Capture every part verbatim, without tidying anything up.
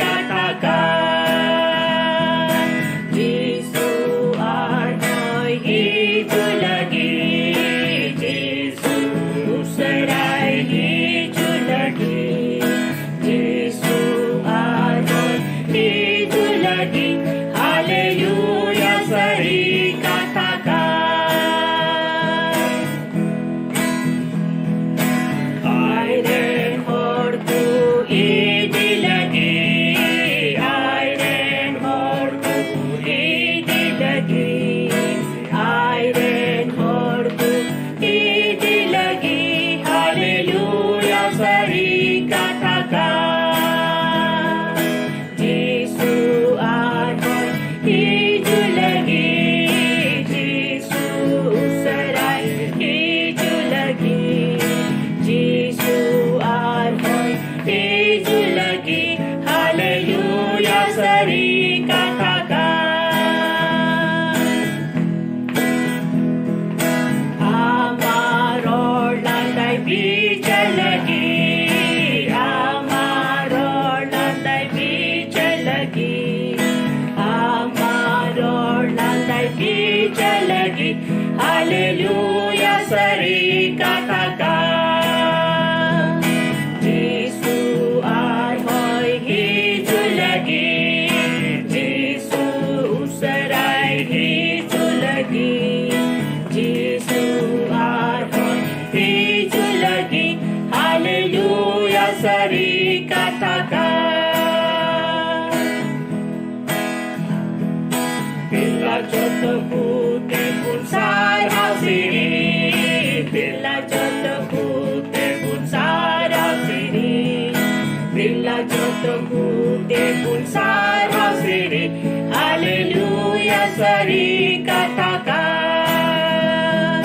ᱠᱟᱛᱷᱟ ᱠᱟᱱ᱾ ᱡᱤᱥᱩ ᱟᱨᱦᱚᱸᱭ ᱦᱤᱡᱩᱜ ᱞᱟᱹᱜᱤᱫ, ᱡᱤᱥᱩ ᱩᱥᱟᱹᱨᱟᱭ ᱦᱤᱡᱩᱜ ᱞᱟᱹᱜᱤᱫ, ᱡᱤᱥᱩ ᱟᱨᱦᱚᱸᱭ ᱦᱤᱡᱩᱜ ᱞᱟᱹᱜᱤᱫ, ᱦᱟᱞᱮᱞᱩᱭᱟ ᱥᱟᱹᱨᱤ ᱠᱟᱛᱷᱟ ᱠᱟᱱ᱾ ᱟᱡ ᱨᱮᱱ ᱦᱚᱲ ᱠᱚ ᱤᱫᱤ ᱞᱟᱹᱜᱤᱫ, ᱟᱡ ᱨᱮᱱ ᱦᱚᱲ ᱠᱚ ᱤᱫᱤ ᱞᱟᱹᱜᱤᱫ, ᱟᱡ ᱨᱮᱱ ᱦᱚᱲ ᱠᱚ ᱤᱫᱤ ᱞᱟᱹᱜᱤᱫ, ᱦᱟᱞᱮᱞᱩᱭᱟ ᱥᱟᱹᱨᱤ ᱠᱟᱛᱷᱟ ᱠᱟᱱ᱾ ᱡᱤᱥᱩ ᱟᱨᱦᱚᱸ ᱦᱤᱡᱩᱜ ᱞᱟᱹᱜᱤᱫ, ᱡᱤᱥᱩ ᱩᱥᱟᱹᱨᱟᱭ ᱦᱤᱡᱩᱜ ᱞᱟᱹᱜᱤᱫ, ᱡᱤᱥᱩ ᱟᱨᱦᱚᱸ ᱦᱤᱡᱩᱜ ᱞᱟᱹᱜᱤᱫ, ᱦᱟᱞᱮᱞᱩᱭᱟ ᱥᱟᱹᱨᱤ ᱠᱟᱛᱷᱟ ᱠᱟᱱ᱾ ᱟᱢᱟᱜ ᱨᱚᱲ ᱞᱟᱸᱫᱟᱭ ᱵᱤᱪᱟᱹᱨ ᱞᱟᱹᱜᱤᱫ, ᱟᱢᱟᱜ ᱨᱚᱲ ᱞᱟᱸᱫᱟᱭ ᱵᱤᱪᱟᱹᱨ ᱞᱟᱹᱜᱤᱫ, ᱟᱢᱟᱜ ᱨᱚᱲ ᱞᱟᱸᱫᱟᱭ ᱵᱤᱪᱟᱹᱨ ᱞᱟᱹᱜᱤᱫ, ᱦᱟᱞᱮᱞᱩᱭᱟ ᱥᱟᱹᱨᱤ ᱠᱟᱛᱷᱟ ᱠᱟᱱ᱾ ᱡᱤᱥᱩ ᱟᱨᱦᱚᱸᱭ ᱦᱤᱡᱩᱜ ᱞᱟᱹᱜᱤᱫ, ᱡᱤᱥᱩ ᱩᱥᱟᱹᱨᱟᱭ ᱦᱤᱡᱩᱜ ᱞᱟᱹᱜᱤᱫ, ᱡᱤᱥᱩ ᱟᱨᱦᱚᱸᱭ ᱦᱤᱡᱩᱜ ᱞᱟᱹᱜᱤᱫ, ᱦᱟᱞᱮᱞᱩᱭᱟ ᱥᱟᱹᱨᱤ ᱠᱟᱛᱷᱟ ᱠᱟᱱ᱾ ᱫᱮᱞᱟ ᱡᱚᱛᱚ ᱠᱚ ᱛᱮᱵᱚᱱ ᱥᱟᱨᱦᱟᱣ ᱥᱮᱨᱮᱧ, ᱫᱮᱞᱟ ᱡᱚᱛᱚ ᱠᱚ ᱛᱮᱵᱚᱱ ᱥᱟᱨᱦᱟᱣ ᱥᱮᱨᱮᱧ, ᱫᱮᱞᱟ ᱡᱚᱛᱚ ᱠᱚ ᱛᱮᱵᱚᱱ ᱥᱟᱨᱦᱟᱣ ᱥᱮᱨᱮᱧ, ᱦᱟᱞᱮᱞᱩᱭᱟ ᱥᱟᱹᱨᱤ ᱠᱟᱛᱷᱟ ᱠᱟᱱ᱾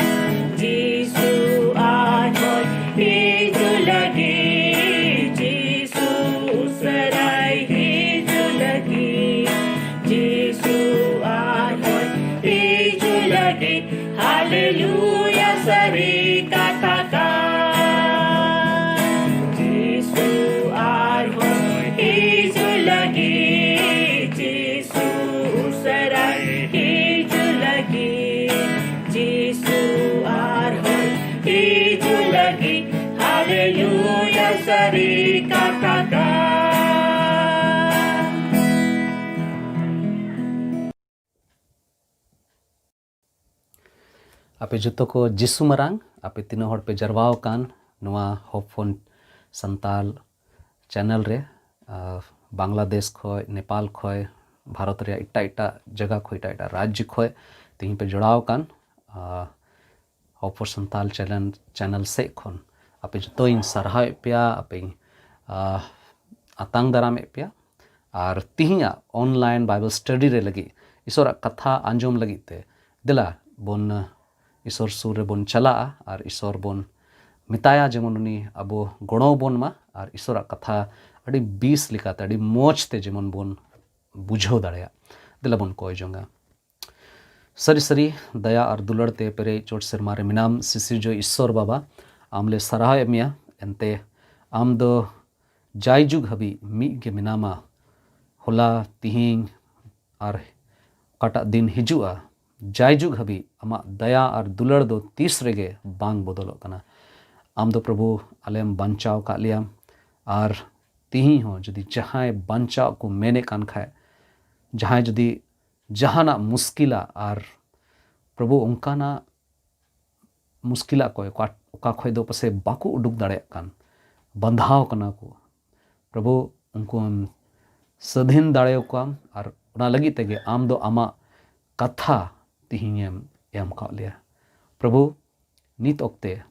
ᱡᱤᱥᱩ ᱟᱨᱦᱚᱸᱭ ᱦᱤᱡᱩᱜ ᱞᱟᱹᱜᱤᱫ, ᱡᱤᱥᱩ ᱩᱥᱟᱹᱨᱟᱭ ᱦᱤᱡᱩᱜ ᱞᱟᱹᱜᱤᱫ, ᱡᱤᱥᱩ ᱟᱨᱦᱚᱸᱭ ᱦᱤᱡᱩᱜ ᱞᱟᱹᱜᱤᱫ, ᱦᱟᱞᱮᱞᱩᱭᱟ ᱥᱟᱹᱨᱤ ᱠᱟᱛᱷᱟ ᱠᱟᱱ᱾ ᱡᱤᱥᱩ ᱟᱨᱦᱚᱸᱭ ᱟᱯᱮ ᱡᱚᱛᱚ ᱠᱚ ᱡᱤᱥᱩ ᱢᱟᱨᱟᱝ, ᱟᱯᱮ ᱛᱤᱱᱟᱹᱜ ᱦᱚᱲ ᱯᱮ ᱡᱟᱨᱣᱟ ᱟᱠᱟᱱ ᱱᱚᱣᱟ Hope for Santal channel ᱨᱮ, ᱟᱨ ᱵᱟᱝᱞᱟᱫᱮᱥ ᱠᱷᱚᱡ, ᱱᱮᱯᱟᱞ ᱠᱷᱚᱡ, ᱵᱷᱟᱨᱚᱛ ᱨᱮᱭᱟᱜ ᱮᱴᱟᱜ ᱮᱴᱟᱜ ᱡᱟᱭᱜᱟ ᱠᱷᱚᱡ, ᱮᱴᱟᱜ ᱮᱴᱟᱜ ᱨᱟᱡᱽᱡᱚ ᱠᱷᱚᱡ ᱛᱮᱦᱮᱧ ᱯᱮ ᱡᱚᱲᱟᱣ ᱟᱠᱟᱱ, ᱟᱨ Hope for Santal channel, channel ᱥᱮᱫ ᱠᱷᱚᱱ ᱟᱯᱮ ᱡᱚᱛᱚᱧ ᱥᱟᱨᱦᱟᱣᱮᱫ ᱯᱮᱭᱟ, ᱟᱯᱮᱧ, ᱟᱨ ᱟᱛᱟᱝ ᱫᱟᱨᱟᱢᱮᱫ ᱯᱮᱭᱟ᱾ ᱟᱨ ᱛᱤᱦᱤᱧᱟᱜ online Bible study ᱨᱮ ᱞᱟᱹᱜᱤᱫ, ᱤᱥᱚᱨᱟᱜ ᱠᱟᱛᱷᱟ ᱟᱸᱡᱚᱢ ᱞᱟᱹᱜᱤᱫ ᱛᱮ, ᱫᱮᱞᱟ ᱵᱚᱱ ᱤᱥᱚᱨ ᱥᱩᱨ ᱨᱮᱵᱚᱱ ᱪᱟᱞᱟᱜᱼᱟ ᱟᱨ ᱤᱥᱚᱨ ᱵᱚᱱ ᱢᱮᱛᱟᱭᱟ ᱡᱮᱢᱚᱱ ᱩᱱᱤ ᱟᱵᱚ ᱜᱚᱲᱚ ᱵᱚᱱ ᱢᱟ ᱟᱨ ᱤᱥᱚᱨᱟᱜ ᱠᱟᱛᱷᱟ ᱟᱹᱰᱤ ᱵᱮᱥ ᱞᱮᱠᱟᱛᱮ, ᱟᱹᱰᱤ ᱢᱚᱡᱽ ᱛᱮ ᱡᱮᱢᱚᱱ ᱵᱚᱱ ᱵᱩᱡᱷᱟᱹᱣ ᱫᱟᱲᱮᱭᱟᱜ᱾ ᱫᱮᱞᱟ ᱵᱚᱱ ᱠᱚᱭ ᱡᱚᱝᱟ᱾ ᱥᱟᱹᱨᱤ ᱥᱟᱹᱨᱤ ᱫᱟᱭᱟ ᱟᱨ ᱫᱩᱞᱟᱹᱲ ᱛᱮ ᱯᱮᱨᱮᱡ ᱪᱚᱴ ᱥᱮᱨᱢᱟ ᱨᱮ ᱢᱮᱱᱟᱢ, ᱥᱤᱥᱤᱨᱡᱟᱹᱣ ᱤᱥᱚᱨ ᱵᱟᱵᱟ, ᱟᱢ ᱞᱮ ᱥᱟᱨᱦᱟᱣᱮᱫ ᱢᱮᱭᱟ᱾ ᱮᱱᱛᱮ ᱟᱢ ᱫᱚ ᱡᱟᱭᱡᱩᱜᱽ ᱦᱟᱹᱵᱤᱡ ᱢᱤᱫ ᱜᱮ ᱢᱮᱱᱟᱢᱟ᱾ ᱦᱚᱞᱟ, ᱛᱤᱦᱤᱧ ᱟᱨ ᱚᱠᱟᱴᱟᱜ ᱫᱤᱱ ᱦᱤᱡᱩᱜᱼᱟ, ᱡᱟᱭᱡᱩᱜᱽ ᱦᱟᱹᱵᱤᱡ ᱟᱢᱟᱜ ᱫᱟᱭᱟ ᱟᱨ ᱫᱩᱞᱟᱹᱲ ᱫᱚ ᱛᱤᱥ ᱨᱮᱜᱮ ᱵᱟᱝ ᱵᱚᱫᱚᱞᱚᱜ ᱠᱟᱱᱟ᱾ ᱟᱢ ᱫᱚ ᱯᱨᱚᱵᱷᱩ ᱟᱞᱮᱢ ᱵᱟᱧᱪᱟᱣ ᱟᱠᱟᱫ ᱞᱮᱭᱟ, ᱟᱨ ᱛᱤᱦᱤᱧ ᱦᱚᱸ ᱡᱩᱫᱤ ᱡᱟᱦᱟᱸᱭ ᱵᱟᱧᱪᱟᱣ ᱠᱚ ᱢᱮᱱᱮᱫ ᱠᱟᱱ ᱠᱷᱟᱡ, ᱡᱟᱦᱟᱸᱭ ᱡᱩᱫᱤ ᱡᱟᱦᱟᱱᱟᱜ ᱢᱩᱥᱠᱤᱞᱟ ᱟᱨ ᱯᱨᱚᱵᱷᱩ ᱚᱱᱠᱟᱱᱟᱜ ᱢᱩᱥᱠᱤᱞᱟᱜ ᱠᱚ ᱚᱠᱟ, ᱚᱠᱟ ᱠᱷᱚᱡ ᱫᱚ ᱯᱟᱥᱮᱡ ᱵᱟᱠᱚ ᱩᱰᱩᱠ ᱫᱟᱲᱮᱭᱟᱜ ᱠᱟᱱ, ᱵᱟᱸᱫᱷᱟᱣ ᱠᱟᱱᱟ ᱠᱚ, ᱯᱨᱚᱵᱷᱩ ᱩᱱᱠᱩᱢ ᱥᱟᱹᱫᱷᱤᱱ ᱫᱟᱲᱮᱭᱟᱠᱚᱣᱟᱢ᱾ ᱟᱨ ᱚᱱᱟ ᱞᱟᱹᱜᱤᱫ ᱛᱮᱜᱮ ᱟᱢ ᱫᱚ ᱟᱢᱟᱜ ᱠᱟᱛᱷᱟ ᱛᱤᱦᱤᱧᱮᱢ ᱮᱢ ᱠᱟᱜ ᱞᱮᱭᱟ᱾ ᱯᱨᱚᱵᱷᱩ, ᱱᱤᱛ ᱚᱠᱛᱮ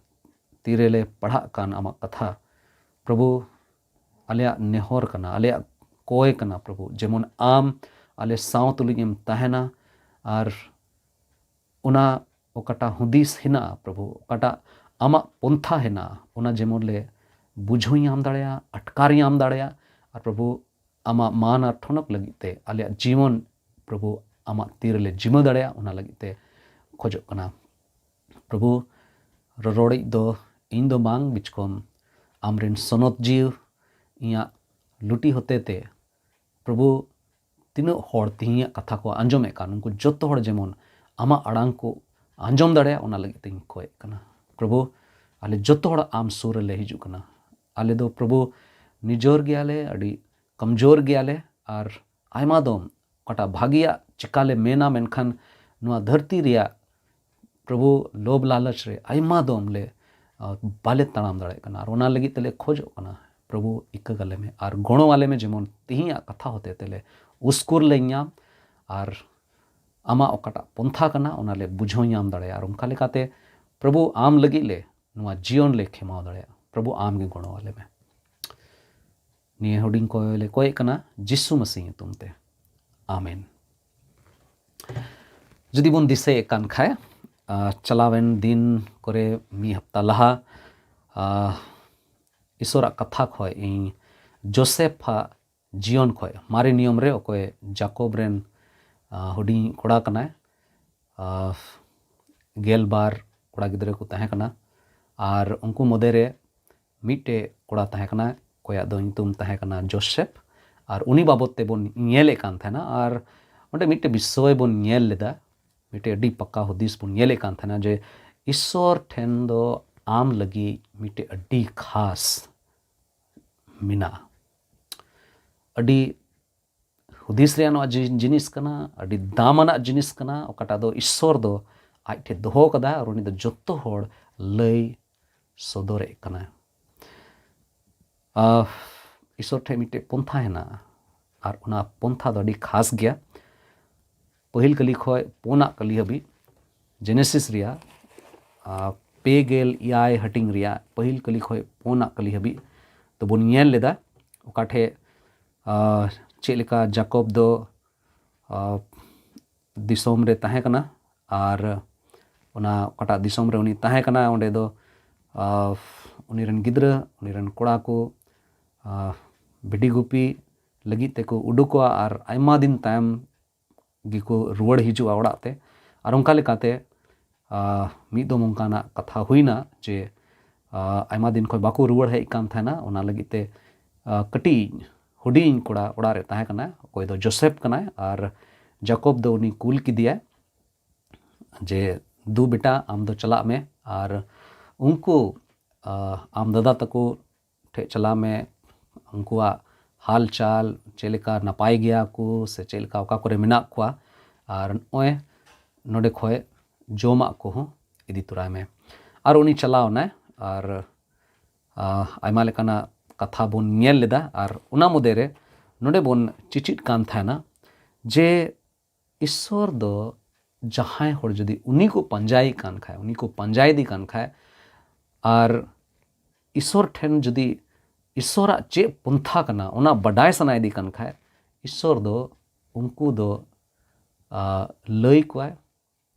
ᱛᱤᱨᱮᱞᱮ ᱯᱟᱲᱦᱟᱜ ᱠᱟᱱ ᱟᱢᱟᱜ ᱠᱟᱛᱷᱟ, ᱯᱨᱚᱵᱷᱩ, ᱟᱞᱮᱭᱟᱜ ᱱᱮᱦᱚᱨ ᱠᱟᱱᱟ, ᱟᱞᱮᱭᱟᱜ ᱠᱚᱭ ᱠᱟᱱᱟ ᱯᱨᱚᱵᱷᱩ, ᱡᱮᱢᱚᱱ ᱟᱢ ᱟᱞᱮ ᱥᱟᱶ ᱛᱩᱞᱩᱡ ᱮᱢ ᱛᱟᱦᱮᱱᱟ, ᱟᱨ ᱚᱱᱟ ᱚᱠᱟᱴᱟᱜ ᱦᱩᱫᱤᱥ ᱦᱮᱱᱟᱜᱼᱟ ᱯᱨᱚᱵᱷᱩ, ᱚᱠᱟᱴᱟᱜ ᱟᱢᱟᱜ ᱯᱚᱱᱛᱷᱟ ᱦᱮᱱᱟᱜᱼᱟ, ᱚᱱᱟ ᱡᱮᱢᱚᱱ ᱞᱮ ᱵᱩᱡᱷᱟᱹᱣ ᱧᱟᱢ ᱫᱟᱲᱮᱭᱟᱜᱼᱟ, ᱟᱴᱠᱟᱨ ᱧᱟᱢ ᱫᱟᱲᱮᱭᱟᱜᱼᱟ᱾ ᱟᱨ ᱯᱨᱚᱵᱷᱩ, ᱟᱢᱟᱜ ᱢᱟᱱ ᱟᱨ ᱴᱷᱚᱱᱚᱠ ᱞᱟᱹᱜᱤᱫ ᱛᱮ ᱟᱞᱮᱭᱟᱜ ᱡᱤᱵᱚᱱ ᱯᱨᱚᱵᱷᱩ ᱟᱢᱟᱜ ᱛᱤ ᱨᱮᱞᱮ ᱡᱤᱢᱟᱹ ᱫᱟᱲᱮᱭᱟᱜᱼᱟ, ᱚᱱᱟ ᱞᱟᱹᱜᱤᱫ ᱛᱮ ᱠᱷᱚᱡᱚᱜ ᱠᱟᱱᱟ᱾ ᱯᱨᱚᱵᱷᱩ, ᱨᱚᱨᱚᱲᱤᱡ ᱫᱚ ᱤᱧ ᱫᱚ ᱵᱟᱝ, ᱵᱤᱪᱠᱚᱢ ᱟᱢᱨᱮᱱ ᱥᱚᱱᱚᱛ ᱡᱤᱣᱤ ᱤᱧᱟᱹᱜ ᱞᱩᱴᱤ ᱦᱚᱛᱮ ᱛᱮ ᱯᱨᱚᱵᱷᱩ, ᱛᱤᱱᱟᱹᱜ ᱦᱚᱲ ᱛᱮᱦᱮᱧᱟᱜ ᱠᱟᱛᱷᱟ ᱠᱚ ᱟᱸᱡᱚᱢᱮᱫ ᱠᱟᱱ, ᱩᱱᱠᱩ ᱡᱚᱛᱚ ᱦᱚᱲ ᱡᱮᱢᱚᱱ ᱟᱢᱟᱜ ᱟᱲᱟᱝ ᱠᱚ ᱟᱸᱡᱚᱢ ᱫᱟᱲᱮᱭᱟᱜ, ᱚᱱᱟ ᱞᱟᱹᱜᱤᱫ ᱛᱮᱧ ᱠᱷᱚᱭᱮᱫ ᱠᱟᱱᱟ᱾ ᱯᱨᱚᱵᱷᱩ, ᱟᱞᱮ ᱡᱚᱛᱚ ᱦᱚᱲ ᱟᱢ ᱥᱩᱨ ᱨᱮᱞᱮ ᱦᱤᱡᱩᱜ ᱠᱟᱱᱟ᱾ ᱟᱞᱮ ᱫᱚ ᱯᱨᱚᱵᱷᱩ, ᱱᱤᱡᱚᱨ ᱜᱮᱭᱟᱞᱮ, ᱟᱹᱰᱤ ᱠᱚᱢᱡᱳᱨ ᱜᱮᱭᱟᱞᱮ, ᱟᱨ ᱟᱭᱢᱟ ᱫᱚᱢ ᱚᱠᱟᱴᱟᱜ ᱵᱷᱟᱹᱜᱤᱭᱟᱜ ᱪᱤᱠᱟ ᱞᱮ ᱢᱮᱱᱟ, ᱢᱮᱱᱠᱷᱟᱱ ᱱᱚᱣᱟ ᱫᱷᱟᱹᱨᱛᱤ ᱨᱮᱭᱟᱜ ᱯᱨᱚᱵᱷᱩ ᱞᱳᱵᱷ ᱞᱟᱞᱚᱪ ᱨᱮ ᱟᱭᱢᱟ ᱫᱚᱢ ᱞᱮ, ᱟᱸ, ᱵᱟᱞᱮ ᱛᱟᱲᱟᱢ ᱫᱟᱲᱮᱭᱟᱜ ᱠᱟᱱᱟ᱾ ᱟᱨ ᱚᱱᱟ ᱞᱟᱹᱜᱤᱫ ᱛᱮᱞᱮ ᱠᱷᱚᱡᱚᱜ ᱠᱟᱱᱟ, ᱯᱨᱚᱵᱷᱩ ᱤᱠᱟᱹ ᱠᱟᱞᱮ ᱢᱮ ᱟᱨ ᱜᱚᱲᱚ ᱟᱞᱮ ᱢᱮ, ᱡᱮᱢᱚᱱ ᱛᱤᱦᱤᱧᱟᱜ ᱠᱟᱛᱷᱟ ᱦᱚᱛᱮ ᱛᱮᱞᱮ ᱩᱥᱠᱩᱨ ᱞᱮ ᱧᱟᱢ ᱟᱨ ᱟᱢᱟᱜ ᱚᱠᱟᱴᱟᱜ ᱯᱚᱱᱛᱷᱟ ᱠᱟᱱᱟ, ᱚᱱᱟ ᱞᱮ ᱵᱩᱡᱷᱟᱹᱣ ᱧᱟᱢ ᱫᱟᱲᱮᱭᱟᱜᱼᱟ᱾ ᱟᱨ ᱚᱱᱠᱟ ᱞᱮᱠᱟᱛᱮ ᱯᱨᱚᱵᱷᱩ ᱟᱢ ᱞᱟᱹᱜᱤᱫ ᱞᱮ ᱱᱚᱣᱟ ᱡᱤᱭᱚᱱ ᱞᱮ ᱠᱷᱮᱢᱟᱣ ᱫᱟᱲᱮᱭᱟᱜᱼᱟ᱾ ᱯᱨᱚᱵᱷᱩ ᱟᱢ ᱜᱮ ᱜᱚᱲᱚ ᱟᱞᱮ ᱢᱮ᱾ ᱱᱤᱭᱟᱹ ᱦᱩᱰᱤᱧ ᱠᱚᱭ ᱞᱮ ᱠᱚᱭᱮᱜ ᱠᱟᱱᱟ ᱡᱤᱥᱩ ᱢᱟᱹᱥᱤ ᱧᱩᱛᱩᱢ ᱛᱮ, ᱟᱢᱮᱱ᱾ ᱡᱩᱫᱤ ᱵᱚᱱ ᱫᱤᱥᱟᱹᱭᱮᱫ ᱠᱟᱱ ᱠᱷᱟᱡ, ᱟᱸ, ᱪᱟᱞᱟᱣᱮᱱ ᱫᱤᱱ ᱠᱚᱨᱮ, ᱢᱤᱫ ᱦᱟᱯᱛᱟ ᱞᱟᱦᱟ, ᱟᱸ, ᱤᱥᱚᱨᱟᱜ ᱠᱟᱛᱷᱟ ᱠᱷᱚᱡ ᱤᱧ ᱡᱳᱥᱮᱯᱷᱟᱜ ᱡᱤᱭᱚᱱ ᱠᱷᱚᱡ, ᱢᱟᱨᱮ ᱱᱤᱭᱚᱢ ᱨᱮ ᱚᱠᱚᱭ ᱡᱟᱠᱚᱵ ᱨᱮᱱ, ᱟᱸ, ᱦᱩᱰᱤᱧ ᱠᱚᱲᱟ ᱠᱟᱱᱟᱭ, ᱟᱸ, ᱜᱮᱞ ᱵᱟᱨ ᱠᱚᱲᱟ ᱜᱤᱫᱽᱨᱟᱹ ᱠᱚ ᱛᱟᱦᱮᱸ ᱠᱟᱱᱟ, ᱟᱨ ᱩᱱᱠᱩ ᱢᱚᱫᱽᱫᱷᱮ ᱨᱮ ᱢᱤᱫᱴᱮᱡ ᱠᱚᱲᱟ ᱛᱟᱦᱮᱸ ᱠᱟᱱᱟ, ᱚᱠᱚᱭᱟᱜ ᱫᱚ ᱧᱩᱛᱩᱢ ᱛᱟᱦᱮᱸ ᱠᱟᱱᱟ ᱡᱳᱥᱮᱯᱷ᱾ ᱟᱨ ᱩᱱᱤ ᱵᱟᱵᱚᱫ ᱛᱮᱵᱚᱱ ᱧᱮᱞᱮᱫ ᱠᱟᱱ ᱛᱟᱦᱮᱱᱟ, ᱟᱨ ᱚᱸᱰᱮ ᱢᱤᱫᱴᱮᱡ ᱵᱤᱥᱚᱭ ᱵᱚᱱ ᱧᱮᱞ ᱞᱮᱫᱟ, ᱢᱤᱫᱴᱮᱡ ᱟᱹᱰᱤ ᱯᱟᱠᱟ ᱦᱩᱫᱤᱥ ᱵᱚᱱ ᱧᱮᱞᱮᱫ ᱠᱟᱱ ᱛᱟᱦᱮᱱᱟ ᱡᱮ ᱤᱥᱥᱚᱨ ᱴᱷᱮᱱ ᱫᱚ ᱟᱢ ᱞᱟᱹᱜᱤᱫ ᱢᱤᱫᱴᱮᱡ ᱟᱹᱰᱤ ᱠᱷᱟᱥ ᱢᱮᱱᱟᱜᱼᱟ, ᱟᱹᱰᱤ ᱦᱩᱫᱤᱥ ᱨᱮᱭᱟᱜ ᱱᱚᱣᱟ ᱡᱤ-, ᱡᱤᱱᱤᱥ ᱠᱟᱱᱟ, ᱟᱹᱰᱤ ᱫᱟᱢ ᱟᱱᱟᱜ ᱡᱤᱱᱤᱥ ᱠᱟᱱᱟ, ᱚᱠᱟᱴᱟᱜ ᱫᱚ ᱤᱥᱥᱚᱨ ᱫᱚ ᱟᱡ ᱴᱷᱮᱱ ᱫᱚᱦᱚ ᱠᱟᱫᱟ ᱟᱨ ᱩᱱᱤ ᱫᱚ ᱡᱚᱛᱚ ᱦᱚᱲ ᱞᱟᱹᱭ ᱥᱚᱫᱚᱨᱮᱫ ᱠᱟᱱᱟ᱾ ᱟᱦ, ᱤᱥᱥᱚᱨ ᱴᱷᱮᱱ ᱢᱤᱫᱴᱮᱡ ᱯᱚᱱᱛᱷᱟ ᱦᱮᱱᱟᱜᱼᱟ, ᱟᱨ ᱚᱱᱟ ᱯᱚᱱᱛᱷᱟ ᱫᱚ ᱟᱹᱰᱤ ᱠᱷᱟᱥ ᱜᱮᱭᱟ᱾ ᱯᱟᱹᱦᱤᱞ ᱠᱟᱹᱞᱤ ᱠᱷᱚᱱ ᱯᱩᱱᱟᱜ ᱠᱟᱹᱞᱤ ᱦᱟᱹᱵᱤᱡ, ᱡᱮᱱᱮᱥᱤᱥ ᱨᱮᱭᱟᱜ, ᱟᱦ, ᱯᱮ ᱜᱮᱞ ᱮᱭᱟᱭ ᱦᱟᱹᱴᱤᱧ ᱨᱮᱭᱟᱜ ᱯᱟᱹᱦᱤᱞ ᱠᱟᱹᱞᱤ ᱠᱷᱚᱱ ᱯᱩᱱᱟᱜ ᱠᱟᱹᱞᱤ ᱦᱟᱹᱵᱤᱡ ᱫᱚᱵᱚᱱ ᱧᱮᱞ ᱞᱮᱫᱟ, ᱚᱠᱟ ᱴᱷᱮᱡ, ᱟᱦ, ᱪᱮᱫ ᱞᱮᱠᱟ ᱡᱟᱠᱚᱵ ᱫᱚ, ᱟᱦ, ᱫᱤᱥᱚᱢ ᱨᱮ ᱛᱟᱦᱮᱸ ᱠᱟᱱᱟ, ᱟᱨ ᱚᱱᱟ ᱚᱠᱟᱴᱟᱜ ᱫᱤᱥᱚᱢ ᱨᱮ ᱩᱱᱤ ᱛᱟᱦᱮᱸ ᱠᱟᱱᱟ, ᱚᱸᱰᱮ ᱫᱚ, ᱟᱦ, ᱩᱱᱤ ᱨᱮᱱ ᱜᱤᱫᱽᱨᱟᱹ, ᱩᱱᱤ ᱨᱮᱱ ᱠᱚᱲᱟ ᱠᱚ, ᱟᱦ, ᱵᱷᱤᱰᱤ ᱜᱩᱯᱤ ᱞᱟᱹᱜᱤᱫ ᱛᱮᱠᱚ ᱩᱰᱩᱠᱚᱜᱼᱟ, ᱟᱨ ᱟᱭᱢᱟ ᱫᱤᱱ ᱛᱟᱭᱚᱢ ᱜᱮᱠᱚ ᱨᱩᱣᱟᱹᱲ ᱦᱤᱡᱩᱜᱼᱟ ᱚᱲᱟᱜ ᱛᱮ᱾ ᱟᱨ ᱚᱱᱠᱟ ᱞᱮᱠᱟᱛᱮ, ᱟᱦ, ᱢᱤᱫ ᱫᱚᱢ ᱚᱱᱠᱟᱱᱟᱜ ᱠᱟᱛᱷᱟ ᱦᱩᱭᱱᱟ ᱡᱮ, ᱟᱦ, ᱟᱭᱢᱟ ᱫᱤᱱ ᱠᱷᱚᱱ ᱵᱟᱠᱚ ᱨᱩᱣᱟᱹᱲ ᱦᱮᱡ ᱠᱟᱱ ᱛᱟᱦᱮᱱᱟ, ᱚᱱᱟ ᱞᱟᱹᱜᱤᱫ ᱛᱮ, ᱟᱦ, ᱠᱟᱹᱴᱤᱡ ᱦᱩᱰᱤᱧ ᱠᱚᱲᱟ ᱚᱲᱟᱜ ᱨᱮ ᱛᱟᱦᱮᱸ ᱠᱟᱱᱟ, ᱚᱠᱚᱭ ᱫᱚ ᱡᱳᱥᱮᱯᱷ ᱠᱟᱱᱟᱭ, ᱟᱨ ᱡᱟᱠᱚᱵ ᱫᱚ ᱩᱱᱤ ᱠᱩᱞ ᱠᱮᱫᱮᱭᱟᱭ ᱡᱮ, "ᱫᱩ ᱵᱮᱴᱟ, ᱟᱢ ᱫᱚ ᱪᱟᱞᱟᱜ ᱢᱮ ᱟᱨ ᱩᱱᱠᱩ, ᱟᱦ, ᱟᱢ ᱫᱟᱫᱟ ᱛᱟᱠᱚ ᱴᱷᱮᱡ ᱪᱟᱞᱟᱜ ᱢᱮ, ᱩᱱᱠᱩᱣᱟᱜ ᱦᱟᱞᱪᱟᱞ, ᱪᱮᱫ ᱞᱮᱠᱟ ᱱᱟᱯᱟᱭ ᱜᱮᱭᱟ ᱠᱚ ᱥᱮ ᱪᱮᱫ ᱞᱮᱠᱟ, ᱚᱠᱟ ᱠᱚᱨᱮ ᱢᱮᱱᱟᱜ ᱠᱚᱣᱟ, ᱟᱨ ᱱᱚᱜᱼᱚᱭ ᱱᱚᱰᱮ ᱠᱷᱚᱱ ᱡᱚᱢᱟᱜ ᱠᱚᱦᱚᱸ ᱤᱫᱤ ᱛᱚᱨᱟᱭ ᱢᱮ᱾ ᱟᱨ ᱩᱱᱤ ᱪᱟᱞᱟᱣ ᱮᱱᱟᱭ, ᱟᱨ ᱟᱭᱢᱟ ᱞᱮᱠᱟᱱᱟᱜ ᱠᱟᱛᱷᱟ ᱵᱚᱱ ᱧᱮᱞ ᱞᱮᱫᱟ᱾ ᱟᱨ ᱚᱱᱟ ᱢᱚᱫᱽᱫᱷᱮ ᱨᱮ ᱱᱚᱰᱮ ᱵᱚᱱ ᱪᱮᱪᱮᱫ ᱠᱟᱱ ᱛᱟᱦᱮᱱᱟ ᱡᱮ ᱤᱥᱥᱚᱨ ᱫᱚ ᱡᱟᱦᱟᱸᱭ ᱦᱚᱲ ᱡᱩᱫᱤ ᱩᱱᱤ ᱠᱚ ᱯᱟᱸᱡᱟᱭᱮ ᱠᱟᱱ ᱠᱷᱟᱡ, ᱩᱱᱤ ᱠᱚ ᱯᱟᱸᱡᱟᱭᱮᱫᱮ ᱠᱟᱱ ᱠᱷᱟᱡ, ᱟᱨ ᱤᱥᱥᱚᱨ ᱴᱷᱮᱱ ᱡᱩᱫᱤ ᱤᱥᱥᱚᱨᱟᱜ ᱪᱮᱫ ᱯᱚᱱᱛᱷᱟ ᱠᱟᱱᱟ ᱚᱱᱟ ᱵᱟᱰᱟᱭ ᱥᱟᱱᱟᱭᱮᱫᱮ ᱠᱟᱱ ᱠᱷᱟᱡ, ᱤᱥᱥᱚᱨ ᱫᱚ ᱩᱱᱠᱩ ᱫᱚ ᱞᱟᱹᱭ ᱠᱚᱣᱟᱭ᱾